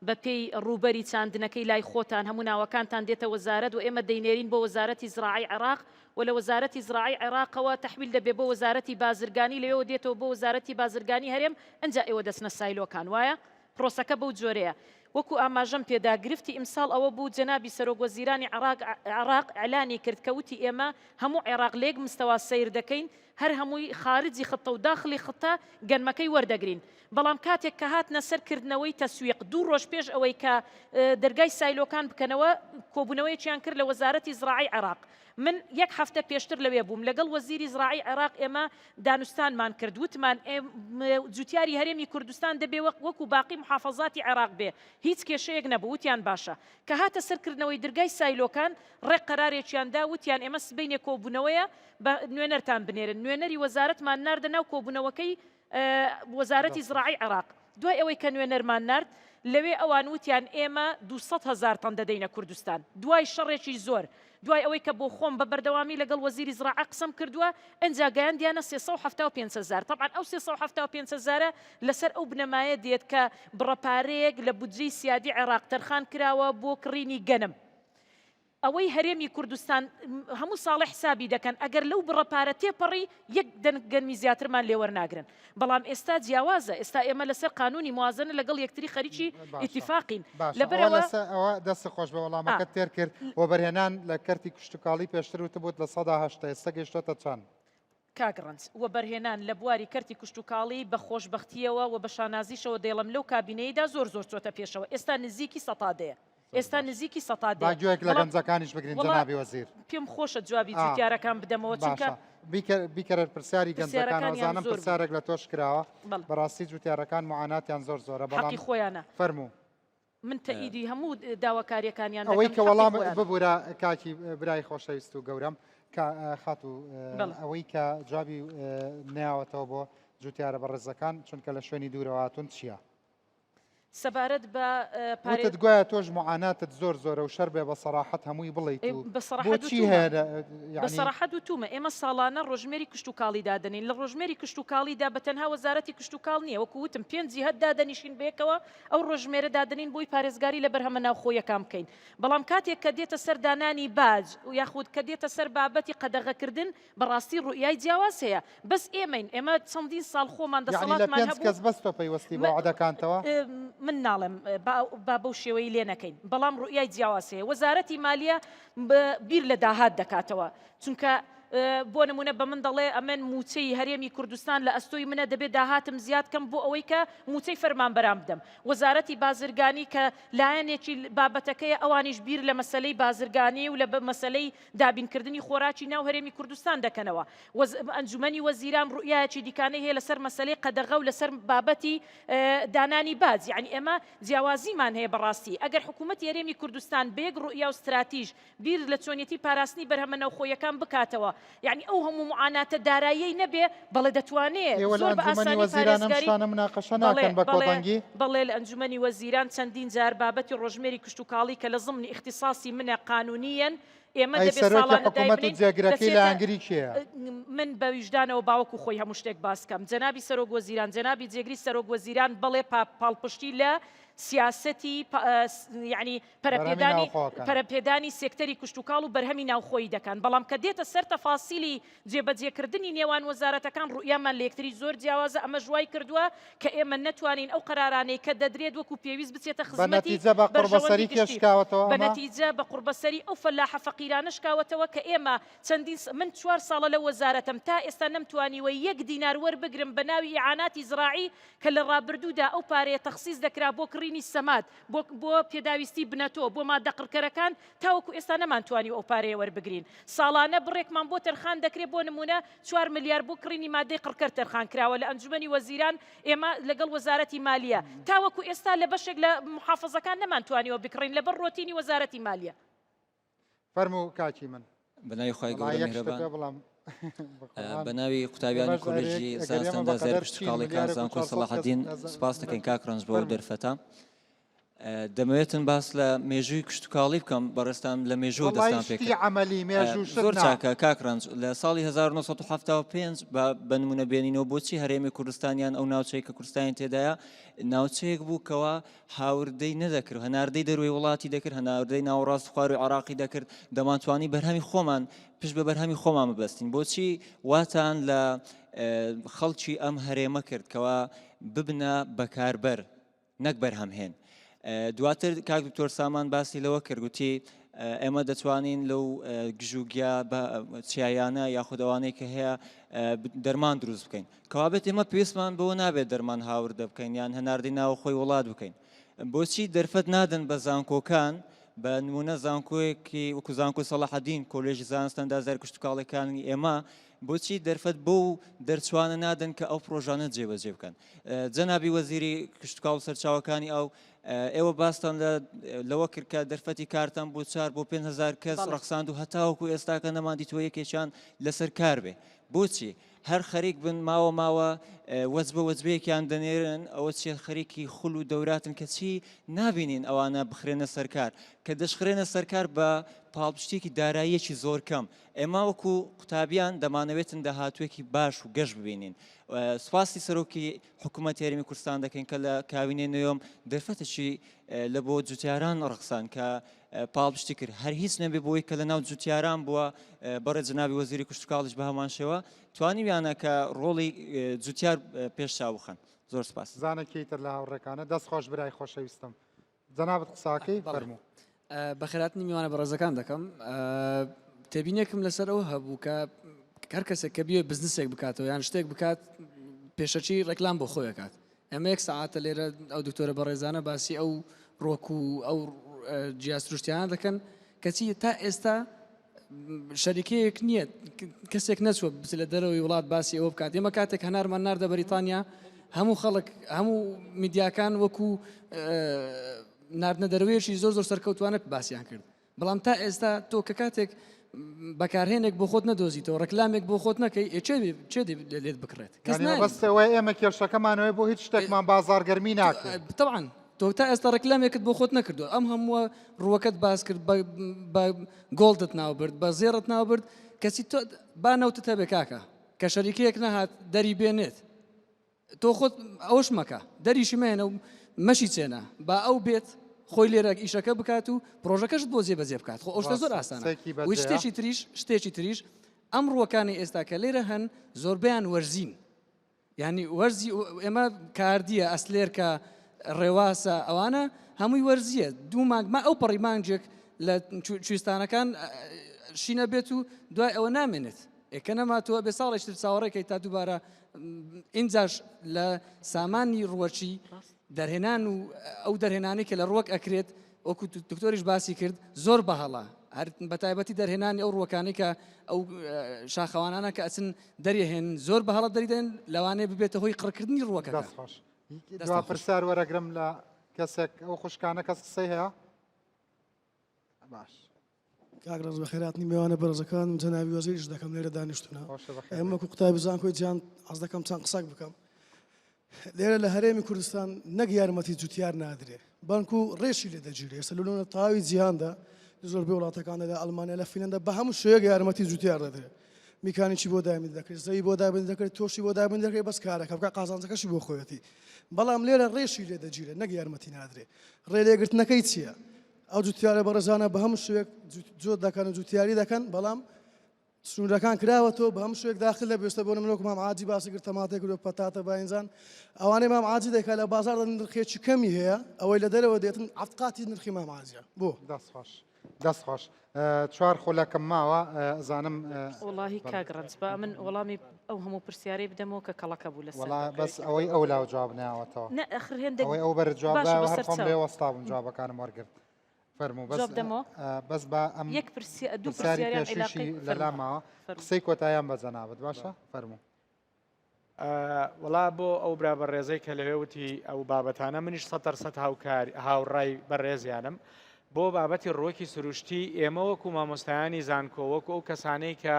بە پێی ڕووبەری چاندنەکەی لای خۆتان هەموو ناوەکانتان دێتە وەزارەت و ئێمە دەینێرین بۆ وەزارەتی زراعەی عێراق و لە وەزارەتی زراعەی عێراقەوە تەحویل دەبێ بۆ وەزارەتی بازرگانی لەوێوە دێتەوە بۆ وەزارەتی بازرگانی هەرێم ئنجا ئێوە دەچنە سایلۆکان وایە؟ پرۆسەکە بەو جۆرەیە. وەکو ئاماژەم پێدا گرفتی ئیمساڵ ئەوە بوو جەنابی سەرۆک وەزیرانی عێراق عێراق ئیعلانی کرد کە وتی ئێمە هەموو عێراق لە یەک مستەوا سەیر دەکەین هەر هەمووی خارجی خطە و داخلی خطە گەنمەکەی وەردەگرین بەڵام کاتێک کە هاتنە سەر کردنەوەی تەسویق دوو ڕۆژ پێش ئەوەی کە دەرگای سایلۆکان بکەنەوە کۆبوونەوەیەکیان کرد لە وەزارەتی زراعەی عێراق من یەک هەفتە پێشتر لەوێ بووم لەگەڵ وەزیری زراعەی عێراق ئێمە دانوستانمان کرد وتمان جوتیاری هەرێمی کوردستان دەبێ وەکو باقی محافەزاتی عێراق بێ هیچ کێشەیەک نەبوو وتیان باشە کە هاتە سەر کردنەوەی درگای سایلۆکان ڕێک قەرارێکیان دا وتیان ئێمە سبەینێ کۆبوونەوەیە بە نوێنەرتان بنێرن نوێنەری وەزارەتمان ناردە ناو کۆبوونەوەکەی وەزارەتی زراعەی عێراق دوای ئەوەی کە نوێنەرمان نارد لەوێ ئەوان وتیان ئێمە 200 هەزار تەن دەدەینە کوردستان دوای شەڕێکی زۆر دوای ئەوەی کە بۆ خۆم بە بەردەوامی لەگەڵ وەزیری زراعە قسەم کردووە ئنجا گەیاندیانە 375 هەزار تەبعەن ئەو 375 هەزارە لەسەر ئەو بنەمایە دێت کە بڕە پارەیەک لە بودجەی سیادی عێراق تەرخان کراوە بۆ کڕینی گەنم ئەوەی هەرێمی کوردستان هەموو ساڵێ حسابی دەکەن ئەگەر لەو بڕە پارە تێپەڕی یەک دەنک گەنمی زیاترمان لێ وەرناگرن بەڵام ئێستا جیاوازە ئێستا ئێمە لەسەر قانونی موازنە لەگەڵ یەکتری خەریکی ئیتیفاقین لەبەرئەوە ئەوە دەست خۆش بە وەڵامەکەت تێر کرد وەبەرهێنان لە کەرتی کشتوکاڵی پێشتر وتبووت 8% ئێستا گەیشتۆتە چەند؟ کاک ڕەنج، وەبەرهێنان لە بواری کەرتی کشتوکاڵی بە خۆشبەختییەوە و بە شانازیشەوە دەیڵێم لەو کابینەیەدا زۆر زۆر چۆتە پێشەوە ئێستا نزیکی سەتا دەیە ئێستا نزیکی سەتا دەیە. با گوێیەک لە گەنجەکانیش بگرین جەنابی وەزیر. پێم خۆشە جوابی جوتیارەکان بدەمەوە چونکە. باشە بیکەرە پرسیاری گەنجەکانەوە زانم پرسیارێک لە تۆش کراوە بەڕاستی جوتیارەکان معاناتیان زۆر زۆرە بەڵام حەقی خۆیانە. فەرموو. من تەئیدی هەموو داواکاریەکانیان دەکەم ئەوەی کە وەڵام ببورە کاکی برای خۆشەویست و گەورەم خاتوو ئەوەی کە جوابی ناوەتەوە بۆ جوتیارە بەڕێزەکان چونکە لە شوێنی دوورەوە هاتوون چییە؟ سەبارەت بە پارێت گوایە تۆش معاناتت زۆر زۆرە و شەر بێ بە سەراحەت هەمووی بڵیت و بۆچی هەیە بە سەراحەت وتومە ئێمە ساڵانە ڕۆژمێری کشتوکاڵی دادەنین لە ڕۆژمێری کشتوکاڵیدا بە تەنها وەزارەتی کشتوکاڵ نییە وەکو وتم پێنج جیهەت دادەنیشین بەیەکەوە ئەو ڕۆژژمێرە دادەنین بۆی پارێزگاری لە بەرهەمە ناوخۆییەکان بکەین، بەڵام کاتێک کە دێتە سەر دانانی باج یاخود کە دێتە سەر بابەتی قەدەغەکردن بەڕاستی ڕوئیای جیاواز هەیە، بەس ئێمەین، ئێمە چەندین ساڵ خۆمان یەعنی لە دەسەڵاتمان پێنج هەبوو. کەس بەس تۆ پەیوەستی بە وەعدەکانتەوە؟ من ناڵێم با بەو شێوەی لێ نەکەین، بەڵام ڕوئیای جیاواز هەیە، وەزارەتی مالیە بیر لە داهات دەکاتەوە، چونکە بۆ نمونە بە من دەڵێ ئەمن مووچەی هەرێمی کوردستان لە ئەستۆی منە دەبێ داهاتم زیاد کەم بۆ ئەوەی کە مووچەی فەرمانبەران بدەم. وەزارەتی بازرگانی کە لایەنێکی بابەتەکەیە ئەوانیش بیر لە مەسەلەی بازرگانی و لە مەسەلەی دابینکردنی خۆراکی ناو هەرێمی کوردستان دەکەنەوە. ئەنجومەنی وەزیران ڕوئیایەکی دیکانەی هەیە لەسەر مەسەلەی قەدەغە و لەسەر بابەتی دانانی باج. یەعنی ئێمە جیاوازیمان هەیە بەڕاستی. ئەگەر حکوومەتی هەرێمی کوردستان بە یەک ڕوئیا و ستراتیژ بیر لە چۆنیەتی پاراستنی بەرهەمە ناوخۆییەکان بکاتەوە، یەعنی ئەو هەموو معاناتە داراییەی نەبێ، بەڵێ دەتوانێ ئێوە لە زۆر بە ئەنجومەنی ئاسانی وەزیران ئەم پارێزگاری شتانە مناقەشە بەڵێ ناکەن بە بەڵێ کۆدەنگی؟ بەڵێ لە ئەنجومەنی وەزیران چەندین جار بابەتی ڕۆژمێری کشتوکاڵی کە لە زمنی ئیختیساسی منە قانونییەن ئێمە ئەی دەبێ سەرۆکی ساڵانە حکوومەت و دایبنێین جێگرەکەی دەچێتە لایەنگری کێیە؟ من بە ویژدانەوە با وەکوو خۆی هەموو شتێک باس کەم جەنابی سەرۆک وەزیران جەنابی جێگری سەرۆک وەزیران بەڵێ پا پاڵپشتی لە سیاسەتی یەعنی پەرەپێدانی پەرەپێدانی سێکتەری کشتوکاڵ و بەرهەمی ناوخۆیی دەکەن، بەڵام کە دێتە سەر تەفاسیلی جێبەجێکردنی نێوان وەزارەتەکان ڕوئیامان لە یەکتری زۆر جیاوازە، ئەمەش وای کردووە کە ئێمە نەتوانین ئەو قەرارانەی کە دەدرێت وەکو پێویست بچێتە خزمەتی بەرژەوەندی گشتی، بە نەتیجە بە قوڕبەسەری ئەو فەلاحە فەقیرانە شکاوەتەوە کە ئێمە چەندین من چوار ساڵە لەو وەزارەتەم تا ئێستا نەمتوانیوە یەک دینار وەربگرم بە ناوی ئیعاناتی زراعی کە لە ڕابردوودا ئەو پارەیە تەخسیس دەکرا بۆ کڕینی سەماد بۆ بۆ پێداویستی بنەتۆ، بۆ ماددە قڕکەرەکان، تاوەکو ئێستا نەمانتوانیوە ئەو پارەیە وەربگرین. ساڵانە بڕێکمان بۆ تەرخان دەکرێت، بۆ نموونە چوار ملیار بۆ کڕینی ماددەی قڕکەر تەرخان کراوە لە ئەنجومەنی وەزیران، ئێمە لەگەڵ وەزارەتی مالیە، تاوەکو ئێستا لە بەشێک لە موحافەزەکان نەمانتوانیوە بکڕین لەبەر ڕۆتینی وەزارەتی مالیە. فەرموو کاکی من. بەناوی خوای وەڵا گەورە یەک شتت میهرەبان پێ بڵێم بەقورئان بەناوی قوتابیانی ئێمەش ئەرێ کۆلێژی ئەگەر زانست ئێمە ئەندازیاری بەقەدەر چین کشتوکاڵیەکان ملیارێک و زانکۆی 400 کەس سەڵاحەدین هەزار سوپاس دەکەین کاک ڕەنج بۆ ئەو فەرموو دەرفەتە دەمەوێتن باس لە مێژووی کشتوکاڵی بکەم بەڕێزتان لە مێژوو وەڵی دەستان شتی پێکرد عەمەلی مێژوو شت زۆر نا چاکە کاک ڕەنج لە ساڵی 1975 بە بە نمونە بێنینەوە بۆچی هەرێمی کوردستانیان ئەو ناوچەیە کە کوردستانی تێدایە ناوچەیەک بوو کەوا هاوردەی نەدەکرد، هەناردەی دەروەی وڵاتی دەکرد، هەناردەی ناوەڕاست خواروی عێراقی دەکرد، دەمانتوانی بەرهەمی خۆمان پشت بە بەرهەمی خۆمان ببەستین. بۆچی واتان لە خەڵکی ئەم هەرێمە کرد کەوا ببنە بەکاربەر نەک بەرهەمهێن؟ دواتر کاک دکتۆر سامان باسی لەوە کرد گوتی ئێمە دەتوانین لەو گژوگیا چیایانە یاخود ئەوانەی کە هەیە دەرمان دروست بکەین کەوابێت ئێمە پێویستمان بەوە نابێت دەرمان هاوردە بکەین یان هەناردەی ناوخۆی وڵات بکەین بۆچی دەرفەت نادەن بە زانکۆکان بە نمونە زانکۆیەکی وەکو زانکۆی سەڵاحەدین کۆلێژی زانست ئەندازیاری کشتوکاڵەکانی ئێمە بۆچی دەرفەت بەو دەرچوانە نادەن کە ئەو پرۆژانە جێبەجێ بکەن جەنابی وەزیری کشتوکاڵ و سەرچاوەکانی ئاو ئێوە باستان لە لەوە کرد کە دەرفەتی کارتان بۆ چار بۆ 5هزار کەس ڕەخساند و هەتاوەکو ئێستاکە نەماندیتوە یەکێکیان لەسەر کار بێ بۆچی هەر خەریک بن ماوە ماوە وەجبە وەجبەیەکیان دەنێرن ئەوە چیە خەریکی خول و دەوراتن کەچی نابینین ئەوانە بخرێنە سەرکار کە دەشخرێنە سەرکار بە پاڵپشتێکی داراییەکی زۆر کەم ئێمە وەکو قوتابیان دەمانەوێتن داهاتوێکی باش و گەش ببینین سوپاسی سەرۆکی حکوومەت هەرێمی کوردستان دەکەین کە لە کاوینەی نوێم دەرفەتێکی لە بۆ جوتیاران ڕەخسان کە پاڵپشتی کرد هەر هیچ نەبێ بۆی کە لە ناو جوتیاران بووە بەڕێ جنابی وەزیری کشتتوکاڵیش بە هەمان شێوە توانیویانە کە ڕۆڵی جوتیار پێش چاو بخەن زۆر سپاس. زانە کێی تر لە هاوڕێکانە دەست خۆش برای خۆشەویستم جەنابت قساکەی فەرموو. بەخێراتنی میوانە بەڕێزەکان دەکەم تێبینێکم لەسەر ئەوە هەبوو کە هەر کەسێک کە بیێ بزنسێک بکاتەوە یان شتێک بکات پێشەکی ڕێکلام بۆ خۆی ئەکات ئێمە یەک سەعاتە لێرە ئەو دکتۆرە بەڕێزانە باسی ئەو ڕۆک و ئەو جیا سروشتیانە دەکەن کەچی تا ئێستا شەریکەیەک نییە کەسێک نەچوە بچ لە دەرەوەی وڵات باسی ئەوە بکات ئێمە کاتێک هەنارمان ناردە بەریتانیا هەموو خەڵک هەموو میدیاکان وەکو ناردنە دەروێشی زۆر زۆر سەرکەوتوانە باسییان کرد بەڵام تا ئێستا تۆ کە کاتێک بەکارهێنێک بۆ خۆت نەدۆزیتەوە ڕێکلامێک بۆ خۆت نەکەی ئێ چێ چێ لێت بکڕێت کەس یانی مەبەست ئەوەیە ئێمە کێشەکەمانەوەی بۆ هیچ شتێکمان بازاڕگەرمی ناکرێت. تەبعەن تۆ تا ئێستا ڕێکلامێکت بۆ خۆت نەکردووە ئەم هەمووە ڕووەکەت باس کرد بە گۆڵدت ناوبرد بە زێڕت ناوبرد کەچی تۆ با نەوتت هەبێ کاکە کە شەریکەیەک نەهات دەری بێنێت تۆ خۆت ئەوەش مەکە دەریشی مەهێنە و مەشی چێنە با ئەو بێت خۆی لێرە ئیشەکە بکات و پرۆژەکەشت بۆ جێبەجێ بکات خۆ ئەو شتە زۆر ئاسانە و شتێکی تریش شتێکی تریش ئەم ڕووەکانی ئێستا کە لێرە هەن زۆربەیان وەرزین یعنی وەرزی ئێمە کاردیە ئەسلێرکە ڕێواسە ئەوانە هەمووی وەرزیە دوو مانگ ما ئەو پەڕی مانگێک لە کوێستانەکان شینە بێت و دوای ئەوە نامێنێت ئێ کە نەما تۆ ئەبێ ساڵێکی تر چاوەڕێ کەی تا دووبارە ئینجاش لە سامانی ڕوەکی دەرهێنان و ئەو دەرهێنانەی کە لە ڕوەک ئەکرێت وەکو دکتۆریش باسی کرد زۆر بەهەڵە هەر بە تایبەتی دەرهێنانی ئەو ڕوەکانەی کە ئەو شاخەوانانە کە ئەچن دەریهێن زۆر بەهەڵە دەریدەن لەوانەیە ببێتە هۆی قڕکردنی ڕوەکەکە. دەست خۆش. دوا پرسیار وەرەگرم لە کەسێک ئەو خوشکانە کەس قسەی هەیە؟ باش. کاک ڕەنج بەخێرهاتنی مێوانە بەڕێزەکان و جەنابی وەزیریش دەکەم لێرە دانیشتونە ئێمە وەکو قوتابی زانکۆی جیهان حەز دەکەم چەند قسەک بکەم لێرە لە هەرێمی کوردستان نەک یارمەتی جوتیار نادرێ بەڵکو ڕێشی لێ دەگیرێ ئێستا لە تەواوی جیهاندا لە زۆربەی وڵاتەکاندا لە ئەڵمانیا لە فینلەندا بە هەموو شێوەیەک یارمەتی جوتیار دەدرێت میکانیکی بۆ دابین دەکرێت زەوی بۆ دابین دەکرێت تۆشی بۆ دابین دەکرێت بەس کارەکە بکە قازانجەکەشی بۆ خۆیەتی بەڵام لێرە ڕێشی لێ دەگیرێت نەک یارمەتی نادرێ ڕێ لێگرتنەکەی چییە؟ ئەو جوتیارە بەڕێزانە بە هەموو شوێک جوت دەکەن و جوتیاری دەکەن بەڵام سنوورەکان کراوەتەوە بە هەموو شوێک داخل دەبێت ئێستا بۆ نمونە وەکو مام عاجی باسی کرد تەماتەی کردو پەتاتە باینجان ئەوانەی مام عاجی دەکات لە بازاڕدا نرخێکی کەمی هەیە ئەوەی لە دەرەوە دێتن حەفت قاتی نرخی مام عاجیە بۆ دەست خۆش دەست خۆش چوار خولەکم ماوە ئەزانم وەڵاهی کاک ڕەنج با من وەڵامی ئەو هەموو پرسیارەی بدەمەوە کە کەڵەکە بوو لەسەر وەڵا بەس ئەوەی ئەو لاو جواب ناوەتەوە نە ئەخر هێندێک ئەوەی ئەو بەر جواب باشە دایەوە هەر بەسەر خۆم چاو لێ وەستا بووم جوابەکانم وەرگرت فەرموو بەس جواب دەمەوە بەس با ئەم یەک پرسیار دوو پرسیاری پرسیاریان پێشووشی عیلاقەی لەلا فەرموو ماوە فەرموو قسەی کۆتاییان بە جەنابت باشە فەرموو وەڵا بۆ ئەو برا بەڕێزەی کە لەوێ وتی ئەو بابەتانە منیش سەتەر سەت هاوکار هاوڕای بەڕێزیانم بۆ بابەتی ڕوەکی سروشتی ئێمە وەکو مامۆستایانی زانکۆ وەکو ئەو کەسانەی کە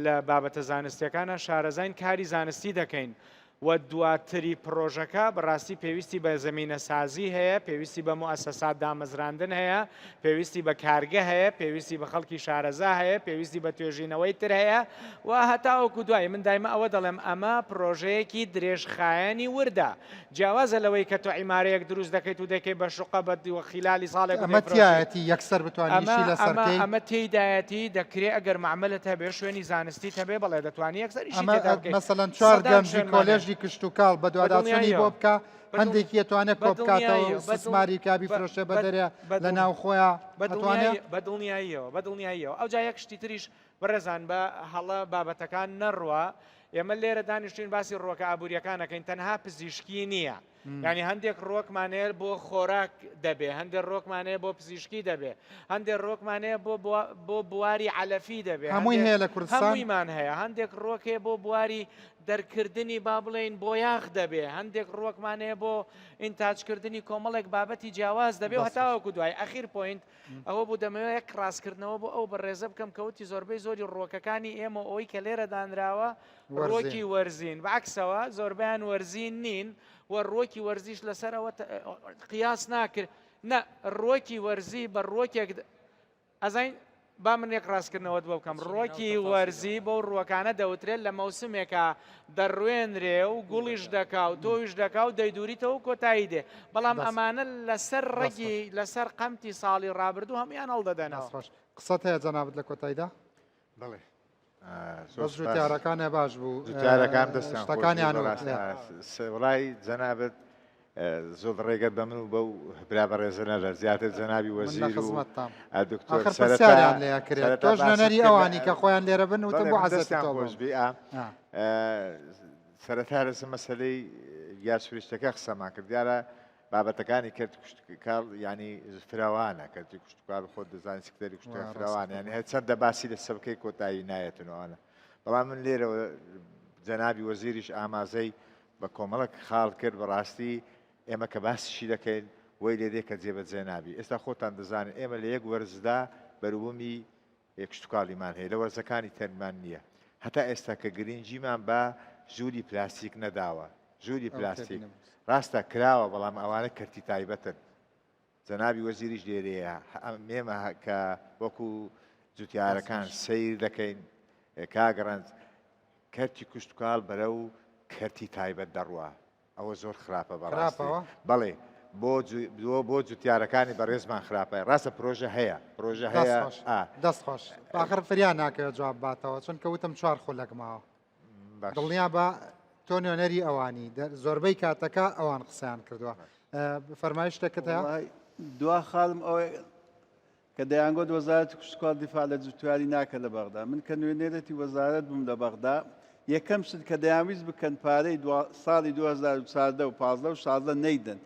لە بابەتە زانستیەکانە شارەزاین کاری زانستی دەکەین و دواتری پڕۆژەکە بەڕاستی پێویستی بە زەمینەسازی هەیە، پێویستی بە موئەسەسات دامەزراندن هەیە، پێویستی بە کارگە هەیە، پێویستی بە خەڵکی شارەزا هەیە، پێویستی بە توێژینەوەی تر هەیە و هەتاوەکو دوایی. من دایمە ئەوە دەڵێم ئەمە پڕۆژەیەکی درێژخایەنی وردە. جیاوازە لەوەی کە تۆ عیمارەیەک دروست دەکەیت و دەیکەی بە شوقە بە خیلالی ساڵێک و ئەمە دەیفرۆشیت. تیایەتی یەکسەر بتوانی ئەمە ئیشی لەسەر ئەمە بکەی؟ ئەمە تێیدایەتی دەکرێ ئەگەر مەعمەلت هەبێ شوێنی زانستیت هەبێ بەڵێ دەتوانی یەکسەر ئیشی ئەمە تێدا بکەی. مەسەلەن چوار سەدان گەنجی شوێنمان هەیە. کۆلێژی. کۆلێژی کشتوکاڵ بەدواداچوونی بۆ بکا هەندێکی ئەتوانێت کۆ بکاتەوە و استثماری کا بیفرۆشێ بە دەرێ لە ناوخۆیە ئەتوانێ؟ بە دڵنیاییەوە بە دڵنیاییەوە ئەوجا یەک شتی تریش بەڕێزان بە هەڵە بابەتەکان نەڕوا ئێمە لێرە دانیشتوین باسی ڕووەکە ئابووریەکان ئەکەین تەنها پزیشکی نییە یانی هەندێک ڕووەکمان هەیە بۆ خۆراک دەبێ هەندێک ڕووەکمان هەیە بۆ پزیشکی دەبێ هەندێک ڕووەکمان هەیە بۆ بۆ بواری عەلەفی دەبێ هەمووی هەیە لە کوردستان هەموویمان هەیە هەندێک ڕووەک هەیە بۆ بواری دەرکردنی با بڵێین بۆیاخ دەبێ هەندێک ڕووەکمان هەیە بۆ ئینتاجکردنی کۆمەڵێک بابەتی جیاواز دەبێ و هەتاوەکو دوای ئەخیر point ئەوە بوو دەمەوێت یەک ڕاستکردنەوە بۆ ئەو بەڕێزە بکەم کە وتی زۆربەی زۆری ڕووەکەکانی ئێمە و ئەوەی کە لێرە دانراوە ڕووەکی وەرزین، بەعەکسەوە زۆربەیان وەرزین نین و ڕووەکی وەرزیش لەسەر ئەوە قیاس ناکرێت نا ڕووەکی وەرزی بە ڕووەکێک ئەزانین با من یەک ڕاستکردنەوەت بۆ بکەم ڕووەکی وەرزی بەو ڕووەکانە دەوترێت لە مەوسمێکا دەڕوێنرێ و گوڵیش دەکا و تۆویش دەکا و دەیدوریتەوە و کۆتایی دێ بەڵام ئەمانە لەسەر ڕەگی لەسەر قەمتی ساڵی ڕابردوو هەموویان هەڵدەدەنەوە. دەست خۆش. قسەت هەیە جەنابت لە کۆتاییدا؟ بەڵێ. بەس جوتیارەکانێ باش بوو جوتیارەکان دەستیان خۆش بێ شتەکانیان وت. بەڕاست وەڵای جەنابت زۆر ڕێگەت بە من و بەو برا بەڕێزە نەدا زیاتر جەنابی من لە وەزیر و خزمەتتام دکتۆر ئاخر سەرەتا پرسیاریان لێ ئەکرێت سەرەتا تۆش باست نوێنەری کرد ئەوانی کە خۆیان لێرە بن وتم بەڵێ بۆ من عەزێتی دەستیان تۆ خۆش بم بی ئا سەرەتا لەسەر مەسەلەی گیا سروشتەکە قسەمان کرد دیارە بابەتەکانی کەرتی کشتوکاڵ یانی فراوانە کەرتی کشتوکاڵ خۆت دەزانی سکتەری کشتوکاڵ فراوانە یانی هەرچەندە باسی لەسەر بکەی کۆتایی نایەتن و ئەوانە بەڵام من لێرەوە جەنابی وەزیریش ئامازەی بە کۆمەڵک خاڵ کرد بەڕاستی ئێمە کە باسیشی دەکەین وەی لێ دێ کە جێبەجێ نابی ئێستا خۆتان دەزانن ئێمە لە یەک وەرزدا بەروبوومی کشتوکاڵیمان هەیە لە وەرزەکانی ترمان نییە هەتا ئێستا کە گرنگیمان بە ژووری پلاستیک نەداوە ژووری پلاستیک ڕاستە کراوە بەڵام ئەوانە کەرتی تایبەتن جەنابی وەزیریش لێرەیە ئێمە کە وەکو جوتیارەکان سەیر دەکەین کاک ڕەنج کەرتی کشتوکاڵ بەرەو کەرتی تایبەت دەڕوا ئەوە زۆر خراپە بەڕاستی بەڵێ بۆ بۆ جوتیارەکانی بەڕێزمان خراپە ڕاستە پرۆژە هەیە پرۆژە هەیە دەست خۆش ئاخر فریا ناکەوێت جواب باتەوە چونکە وتم چوار خولەک ماوە دڵنیا بە تۆ نوێنەری ئەوانی زۆربەی کاتەکە ئەوان قسەیان کردووە فەرمایشتێکت هەیە دوا خاڵم ئەوەیە کە دەیانگوت وەزارەتی کشتوکاڵ دیفاع لە جوتیاری ناکە لە بەغدا من کە نوێنەرێتی وەزارەت بووم لە بەغدا یەکەم شت کە دەیانویست بکەن پارەی ساڵی 2014 و 15 و 16 نەیدەن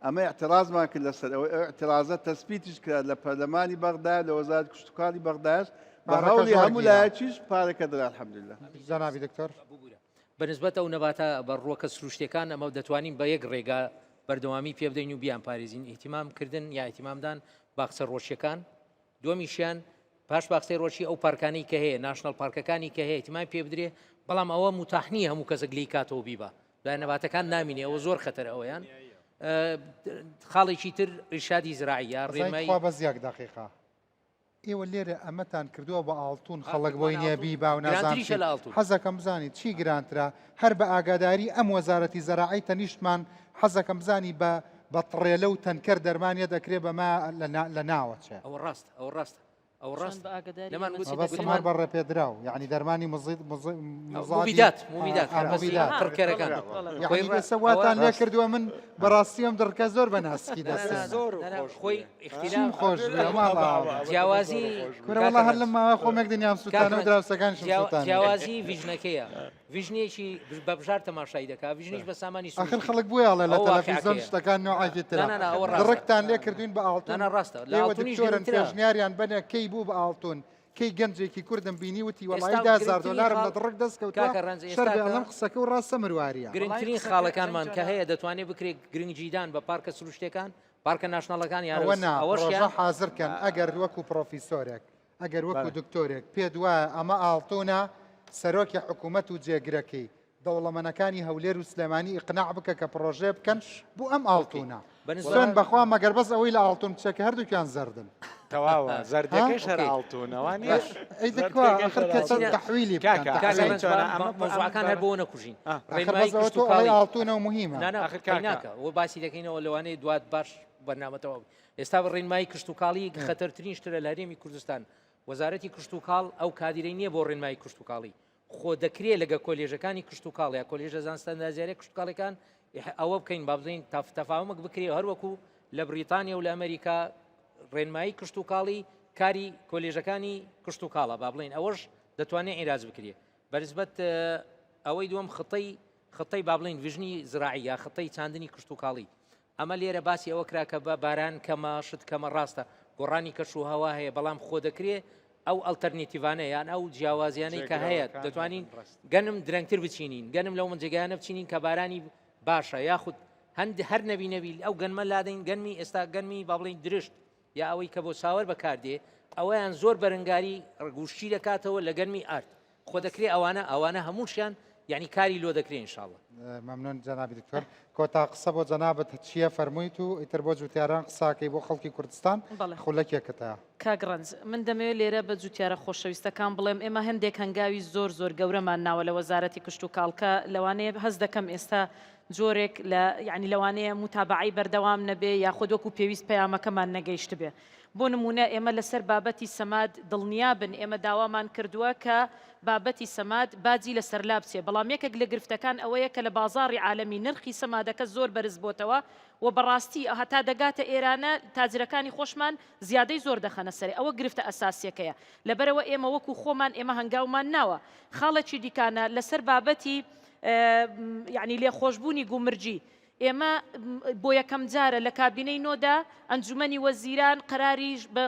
ئەمە اعتراضمان کرد لەسەر ئەوەی ئەو اعتراضە تەسبیتیش کرا لە پەرلەمانی بەغدا لە وەزارەت کشتوکاڵی بەغداش بە هەوڵی هەموو لایەکیش پارەکە درا الحمدلله. جەنابی دکتۆر. بە نسبەت ئەو نەباتە بە ڕووەکە سروشتیەکان ئەمە دەتوانین بە یەک ڕێگا بەردەوامی پێ بدەین و بیان پارێزین ئیهتیمام کردن یا ئیهتیمامدان باخچە ڕۆشیەکان دووەمیشیان پاش باخچەی ڕۆشی ئەو پارکانەی کە هەیە national park ەکانی کە هەیە ئیهتیمام پێ بدرێ بەڵام ئەوە متاح نییە هەموو کەسێک لی کاتەوە بیبا لای نەباتەکان نامینێ ئەوە زۆر خەتەر ئەویان خاڵێکی تر ئیرشادی زراعی یا ڕێنمایی خوا بەس یەک دەقیقە ئێوە لێرە ئەمەتان کردووە بە ئاڵتون خەڵک بۆی نییە بیبا و نازانم چی. حەزەکەم بزانی چی گرانترە هەر بە ئاگاداری ئەم وەزارەتی زەراعەی تەنیشتمان حەزەکەم بزانی بە بە تڕێلە و تەنکەر دەرمانیە دەکرێ بەمە لە ناوەچێ. ئەوە ڕاستە ئەوە ڕاستە ئەوە چۆن ڕاستە بە ئاگاداری نەمان ئێمە وتی چی مەبەستم دەگوتمان؟ هەر بە ڕێپێدراو یعنی دەرمانی مزید مزی مزادی مبیدات مبیدات ئا، هەر بەس مبیدات. قڕکەرەکان یعنی خۆی ڕا- ئێستا واتان ئەوە لێ کردووە من بەڕاستی ئەم دڕکە زۆر بە ناسکی نا، نا، دەستێنە. زۆر نا، نا، خۆی چیم خۆش بێ ماڵە جیاوازی کورە وەڵا هەر لەم ماوە خۆم یەک دنیام سوتانە و دراوسەکانیشم سوتانە. جیاوازی vision ەکەیە vision ێکی بە بژار تەماشای دەکا vision یش بە سامانی ئاخر خەڵک بۆیە ئەڵێ لە تەلەفیزۆن شتەکان نوعێکی ترە دڕکتان لێ کردوین بە ئاڵتون ڕاستە ئێوە دکتۆرن پێشنیاریان بەنێ کەی بوو بە ئاڵتون کەی گەنجێکی کوردم بینی وتی وەڵی دازار دۆلارم لە دڕک دەست کەوتووە شەر بێ ئەڵێم قسەکە و ڕاستە مرواریە گرنگترین خاڵەکانمان کە هەیە دەتوانێت بکرێت گرنگجیدان بە پارکە سروشتەکان پارکە national ەکان یان ئەوە نا پڕۆژە حازر کەن ئەگەر وەکو پڕۆفیسۆرێک ئەگەر وەکو دکتۆرێک پێت وایە ئەمە ئاڵتونە سەرۆکی حکوومەت و جێگرەکەی دەوڵەمەنەکانی هەولێر و سلێمانی ئیقناع بکە کە پڕۆژەیە بکەن بۆ ئەم ئاڵتونە سوێن بەخوا مەگەر بەس ئەوەی لە ئاڵتون بچێ کە هەردووکیان زەردن. تەواوە زەردەکەش هەر ئاڵتونە وانیە؟ ئەی دەکوا ئەخر کە چەند تەحویلی بکەن تەحویل. مەوزوعەکان هەر بۆ نەکوژین. ئەخر بەس ئەوە تۆ ئەڵێی ئاڵتونە و موهیمە. نا نا ناکا و باسی دەکەینەوە لەوانەیە دوات باش بەرنامە تەواو بێ. ئێستا بە ڕێنمایی کشتوکاڵی خەتەرترین شترە لە هەرێمی کوردستان. وەزارەتی کشتوکاڵ ئەو کادیرەی نییە بۆ ڕێنمایی کشتوکاڵی. خۆ دەکرێ لەگە کۆلێژەکانی کشتوکاڵ یا کۆلێژە زانستە ئەندازیاریە کشتوکاڵیەکان ئەوە بکەین با بڵێین تەفاهمێک بکرێ هەروەکو لە بریتانیا و لە ئەمریکا ڕێنمایی کشتوکاڵی کاری کۆلێژەکانی کشتوکاڵە با بڵێین ئەوەش دەتوانێت عیراج بکرێ بەنسبەت ئەوەی دووەم خطەی خطەی با بڵێین vision ی زراعی یا خطەی چاندنی کشتوکاڵی ئەمە لێرە باسی ئەوە کرا کە بە باران کەمە شت کەمە ڕاستە گۆڕانی کەش و هەوا هەیە بەڵام خۆ دەکرێ ئەو alternative انە یان ئەو جیاوازیانەی کە هەیە دەتوانین گەنم درەنگتر بچینین گەنم لەو منجێگایانە بچینین کە بارانی باشە یاخود هەند هەر نەبی نەبی ئەو گەنمە لادەین گەنمی ئێستا گەنمی با بڵین درشت یا ئەوەی کە بۆ ساوەر بەکاردێ ئەوەیان زۆر بەرەنگاری ڕگوشتی دەکاتەوە لە گەنمی ئارد خۆ دەکرێ ئەوانە ئەوانە هەمووشیان یعنی کاری لۆ دەکرێ انشاءاللە. مەمنون جەنابی دکتۆر کۆتا قسە بۆ جەنابت چییە فەرموویت و ئیتر بۆ جوتیاران قساکەی بۆ خەڵکی کوردستان بەڵێ. خولەکێکت هەیە. کاک ڕەنج من دەمەوێت لێرە بە جوتیارە خۆشەویستەکان بڵێم ئێمە هەندێک هەنگاوی زۆر زۆر گەورەمان ناوە لە وەزارەتی کشتوکاڵ کە لەوانەیە هەست دەکەم ئێستا جۆرێک لە یانی لەوانەیە موتابەعەی بەردەوام نەبێ یاخود وەکو پێویست پەیامەکەمان نەگەیشتبێ بۆ نموونە ئێمە لەسەر بابەتی سەماد دڵنیابن ئێمە داوامان کردووە کە بابەتی سەماد باجی لەسەر لابچێ بەڵام یەکێک لە گرفتەکان ئەوەیە کە لە بازاڕی عالەمی نرخی سەمادەکە زۆر بەرز بۆتەوە و بەڕاستی هەتا دەگاتە ئێرانە تاجرەکانی خۆشمان زیادەی زۆر دەخەنە سەرێ ئەوە گرفتە ئەساسیەکەیە لەبەرئەوە ئێمە وەکو خۆمان ئێمە هەنگاومان ناوە خاڵێکی دیکانە لەسەر بابەتی یانی لێخۆشبوونی گومرگی ئێمە بۆ یەکەم جارە لە کابینەی نۆدا ئەنجومەنی وەزیران قەراری بە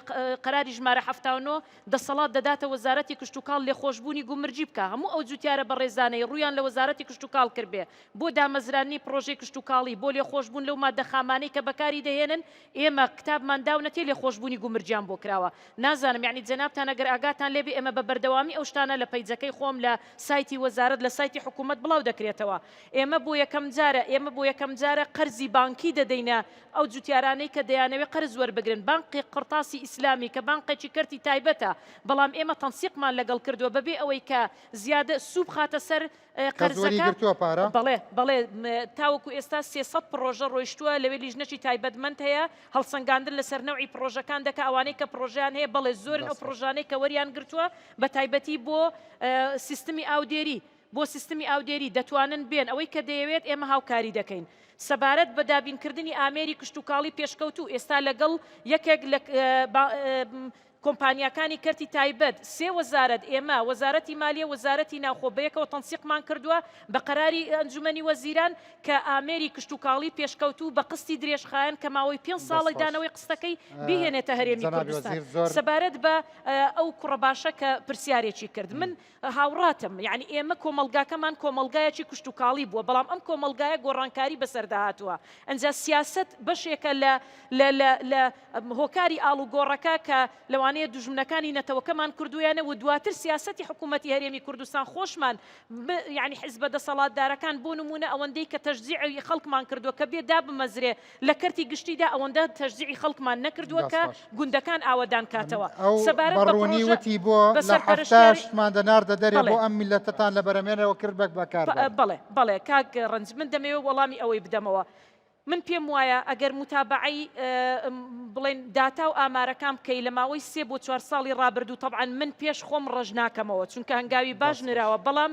قەراری ژمارە 79 دەسەڵات دەداتە وەزارەتی کشتوکاڵ لێخۆشبوونی گومرگی بکا هەموو ئەو جوتیارە بەڕێزانەی ڕوویان لە وەزارەتی کشتوکاڵ کردبێ بۆ دامەزراندنی پڕۆژەی کشتوکاڵی بۆ لێخۆشبوون لەو ماددە خامانەی کە بەکاری دەهێنن ئێمە کتابمان داونەتێ لێخۆشبوونی گومرگیان بۆ کراوە نازانم یەعنی جەنابتان ئەگەر ئاگاتان لێبێ ئێمە بە بەردەوامی ئەو شتانە لە page ەکەی خۆم لە سایتی وەزارەت لە سایتی حکوومەت بڵاو دەکرێتەوە ئێمە بۆ یەکەم جارە ئێمە بۆ یەکەم جارە قەرزی بانکی دەدەینە ئەو جوتیارانەی کە دەیانەوێ قەرز وەربگرن بانقی قڕتاسی ئیسلامی کە بانقێکی کەرتی تایبەتە بەڵام ئێمە تەنسیقمان لەگەڵ کردووە بەبێ ئەوەی کە زیادە سوو بخاتە سەر کەس وەری قەرزەکە گرتووە پارە؟ بەڵێ بەڵێ تاوەکو ئێستا 300 پڕۆژە ڕۆیشتووە لەوێ لیژنەکی تایبەتمەند هەیە هەڵسەنگاندن لەسەر نەوعی پڕۆژەکان دەکا ئەوانەی کە پڕۆژەیان هەیە بەڵێ زۆرن ئەو دەست خۆش. پڕۆژانەی کە وەریان گرتووە بە تایبەتی بۆ سیستمی ئاودێری بۆ سیستمی ئاودێری دەتوانن بێن، ئەوەی کە دەیەوێت ئێمە هاوکاری دەکەین. سەبارەت بە دابینکردنی ئامێری کشتوکاڵی پێشکەوتوو، ئێستا لەگەڵ یەکێک لە کۆمپانیاکانی کەرتی تایبەت، سێ وەزارەت، ئێمە، وەزارەتی مالیە، وەزارەتی ناوخۆ، بەیەکەوە تەنسیقمان کردووە بە قەراری ئەنجومەنی وەزیران کە ئامێری کشتوکاڵی پێشکەوتوو بە قستی درێژخایەن کە ماوەی پێنج ساڵە دەستخۆش. دانەوەی قستەکەی بیهێنێتە هەرێمی جەنابی کوردستان. وەزیر زۆر. سەبارەت بە ئەو کوڕە باشە کە پرسیارێکی کرد، من هاوڕاتم، یەعنی ئێمە کۆمەڵگاکەمان کۆمەڵگایەکی کشتوکاڵی بووە، بەڵام ئەم کۆمەڵگایە گۆڕانکاری بەسەردا هاتووە، ئەنجا سیاسەت بەشێکە لە لە لە لە هۆکاری ئاڵوگۆڕەکە کە لەوانەیە دوژمنەکانی نەتەوەکەمان کردوویانە و دواتر سیاسەتی حکوومەتی هەرێمی کوردستان خۆشمان یەعنی حیزبە دەسەڵاتدارەکان بۆ نموونە ئەوەندەی کە تەشجیعی خەڵکمان کردووە کە بێ دابمەزرێ لە کەرتی گشتیدا ئەوەندە تەشجیعی خەڵکمان نەکردووە دەست کە خۆش. گوندەکان ئاوەدان کاتەوە. ئەو سەبارەت بە بە ڕوونی پڕۆژە وتی بۆ بە لە سەرپەرشتیاری حەفتاشتمان دەناردە دەرێ بەڵێ. بۆ ئەم میللەتەتان لە بەرەمێنەوە کرد بە بەکار بەر. بەڵێ بەڵێ کاک ڕەنج من دەمەوێ وەڵامی ئەوەی بدەمەوە. من پێم وایە ئەگەر موتابەعەی بڵێن داتا و ئامارەکان بکەی لە ماوەی سێ بۆ چوار ساڵی ڕابردوو تەبعەن من پێش خۆم ڕەش ناکەمەوە چونکە هەنگاوی باش دەست خۆش. نراوە بەڵام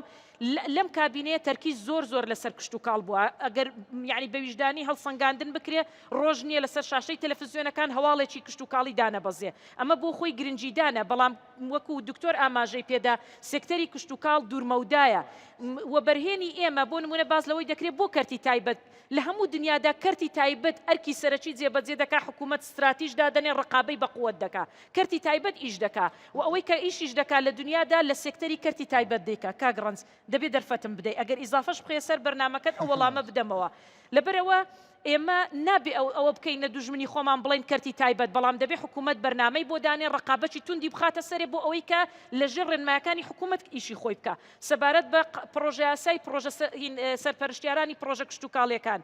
لەم کابینەیە تەرکیز زۆر زۆر لەسەر کشتوکاڵ بووە، ئەگەر یانی بە ویژدانی هەڵسەنگاندن بکرێ ڕۆژ نییە لەسەر شاشەی تەلەفزیۆنەکان هەواڵێکی کشتوکاڵی دانەبەزێ، ئەمە بۆ خۆی گرنگیدانە، بەڵام وەکو دکتۆر ئاماژەی پێدا سێکتەری کشتوکاڵ دوورمەودایە، وەبەرهێنی ئێمە بۆ نموونە باس لەوەی دەکرێ بۆ کەرتی تایبەت، لە هەموو دنیادا کەرتی تایبەت ئەرکی سەرەکی جێبەجێ دەکا، حکوومەت ستراتیژ دادەنێ ڕقابەی بەقوەت دەکا، کەرتی تایبەت ئیش دەکا و ئەوەی کە ئیشیش دەکا لە دنیادا لە سێکتەری کەرتی تایبەت دەیکا. کاک ڕەنج دەبێ دەرفەتم بدەی ئەگەر ئیزافەش بخەیە سەر بەرنامەکەت ئەو وەڵامە بدەمەوە. لەبەرئەوە ئێمە نابێ ئەو ئەوە بکەینە دوژمنی خۆمان بڵێین کەرتی تایبەت بەڵام دەبێ حکوومەت بەرنامەی بۆ دانێ ڕقابەکی توندی بخاتە سەرێ بۆ ئەوەی کە لە ژێر ڕێنمایەکانی حکوومەت ئیشی خۆی بکا. سەبارەت بە پڕۆژەیاسای پڕۆژە سەرپەرشتیارانی پڕۆژە کشتوکاڵیەکان،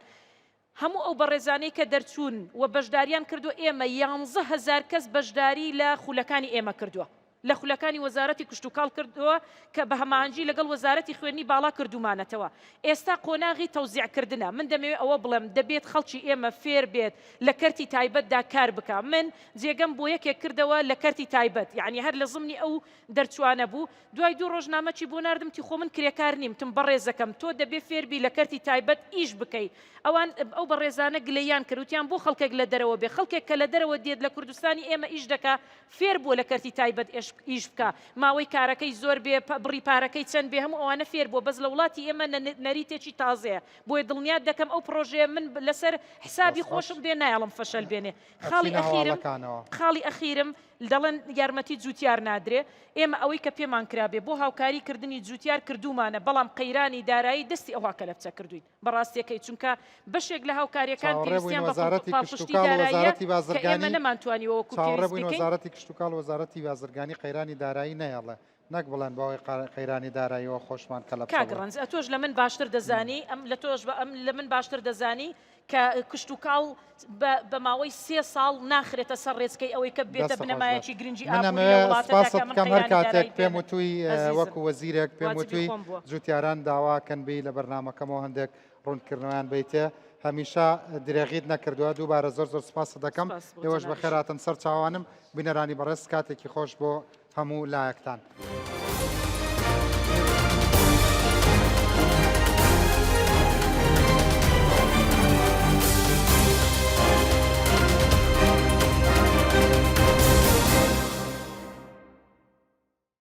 هەموو ئەو بەڕێزانەی کە دەرچوون و بەشداریان کردووە، ئێمە یانزە هەزار کەس بەشداری لە خولەکانی ئێمە کردووە. لە خولەکانی وەزارەتی کشتوکاڵ کردووە کە بە هەماهەنگی لەگەڵ وەزارەتی خوێندنی باڵا کردوومانەتەوە. ئێستا قۆناغی تەوزیع کردنە. من دەمەوێت ئەوە بڵێم دەبێت خەڵکی ئێمە فێر بێت لە کەرتی تایبەتدا کار بکا. من جێگەم بۆ یەکێک کردەوە لە کەرتی تایبەت یەعنی هەر لە زمنی ئەو دەرچووانە بوو. دوای دوو ڕۆژ نامەکی بۆ ناردم تی خۆ من کرێکار نیم. تم بەڕێزەکەم تۆ دەبێ فێر بی لە کەرتی تایبەت ئیش بکەی. ئەوان ئەو بەڕێزانە گلەییان کرد وتیان بۆ خەڵکێک لە دەرەوە بێ؟ خەڵکێک کە لە دەرەوە دێت لە کوردستانی ئێمە ئیش دەکا فێر بووە لە کەرتی تایبەت ئیش بکا ماوەی کارەکەی زۆر بێ بڕی پارەکەی چەند بێ هەموو ئەوانە فێر بووە بەس لە وڵاتی ئێمە نەریتێکی تازەیە بۆیە دڵنیات دەکەم ئەو پڕۆژەیە من لەسەر حسابی خۆشم بێ نایەڵم فەشەل بێنێ خاڵی ئەخیرم خاڵی ئەخیرم دەڵێن یارمەتی جوتیار نادرێ ئێمە ئەوەی کە پێمان کرابێ بۆ هاوکاری کردنی جوتیار کردوومانە بەڵام قەیرانی دارایی دەستی ئەوها کەلەپچە کردوین. بەڕاستیەکەی چونکە بەشێک لە هاوکاریەکان چاوەڕێ بووین پێویستیان بە وەزارەتی پاڵپشتی کشتوکاڵ و داراییە وەزارەتی کە ئێمە بازرگانی نەمانتوانیوە وەکو چاوەڕێ پێویست بووین بیکەین. وەزارەتی کشتوکاڵ و وەزارەتی بازرگانی قەیرانی دارایی نەیەڵێ نەک بڵێن بەهۆی قەیرانی داراییەوە خۆشمان کەلەپچە کاک بووین. ڕەنج ئەتۆش لە من باشتر دەزانی ئەم لە تۆش بە ئەم لە من باشتر دەزانی کە کشتوکاڵ بە بە ماوەی سێ ساڵ ناخرێتە سەر ڕێچکەی ئەوەی کە ببێتە دەستت خۆش بێت. بنەمایەکی گرنگی من ئابووری لە ئەمەوێ وڵاتەدا سپاست کە من بکەم هەر قەیرانی کاتێک دارایی پێم پێ وتووی ئەزیزم وەکو وەزیرێک پێم واجبی وتووی خۆم بووە. جوتیاران داوا کەن بێی لە بەرنامەکەمەوە هەندێک ڕوونکردنەوەیان بەیتێ هەمیشە درێغیت نەکردووە دووبارە زۆر زۆر سپاست دەکەم سپاس بۆ ئێوەش جەنابیشت. بەخێرهاتن سەرچاوانم بینەرانی بەڕێز کاتێکی خۆش بۆ هەموو لایەکتان.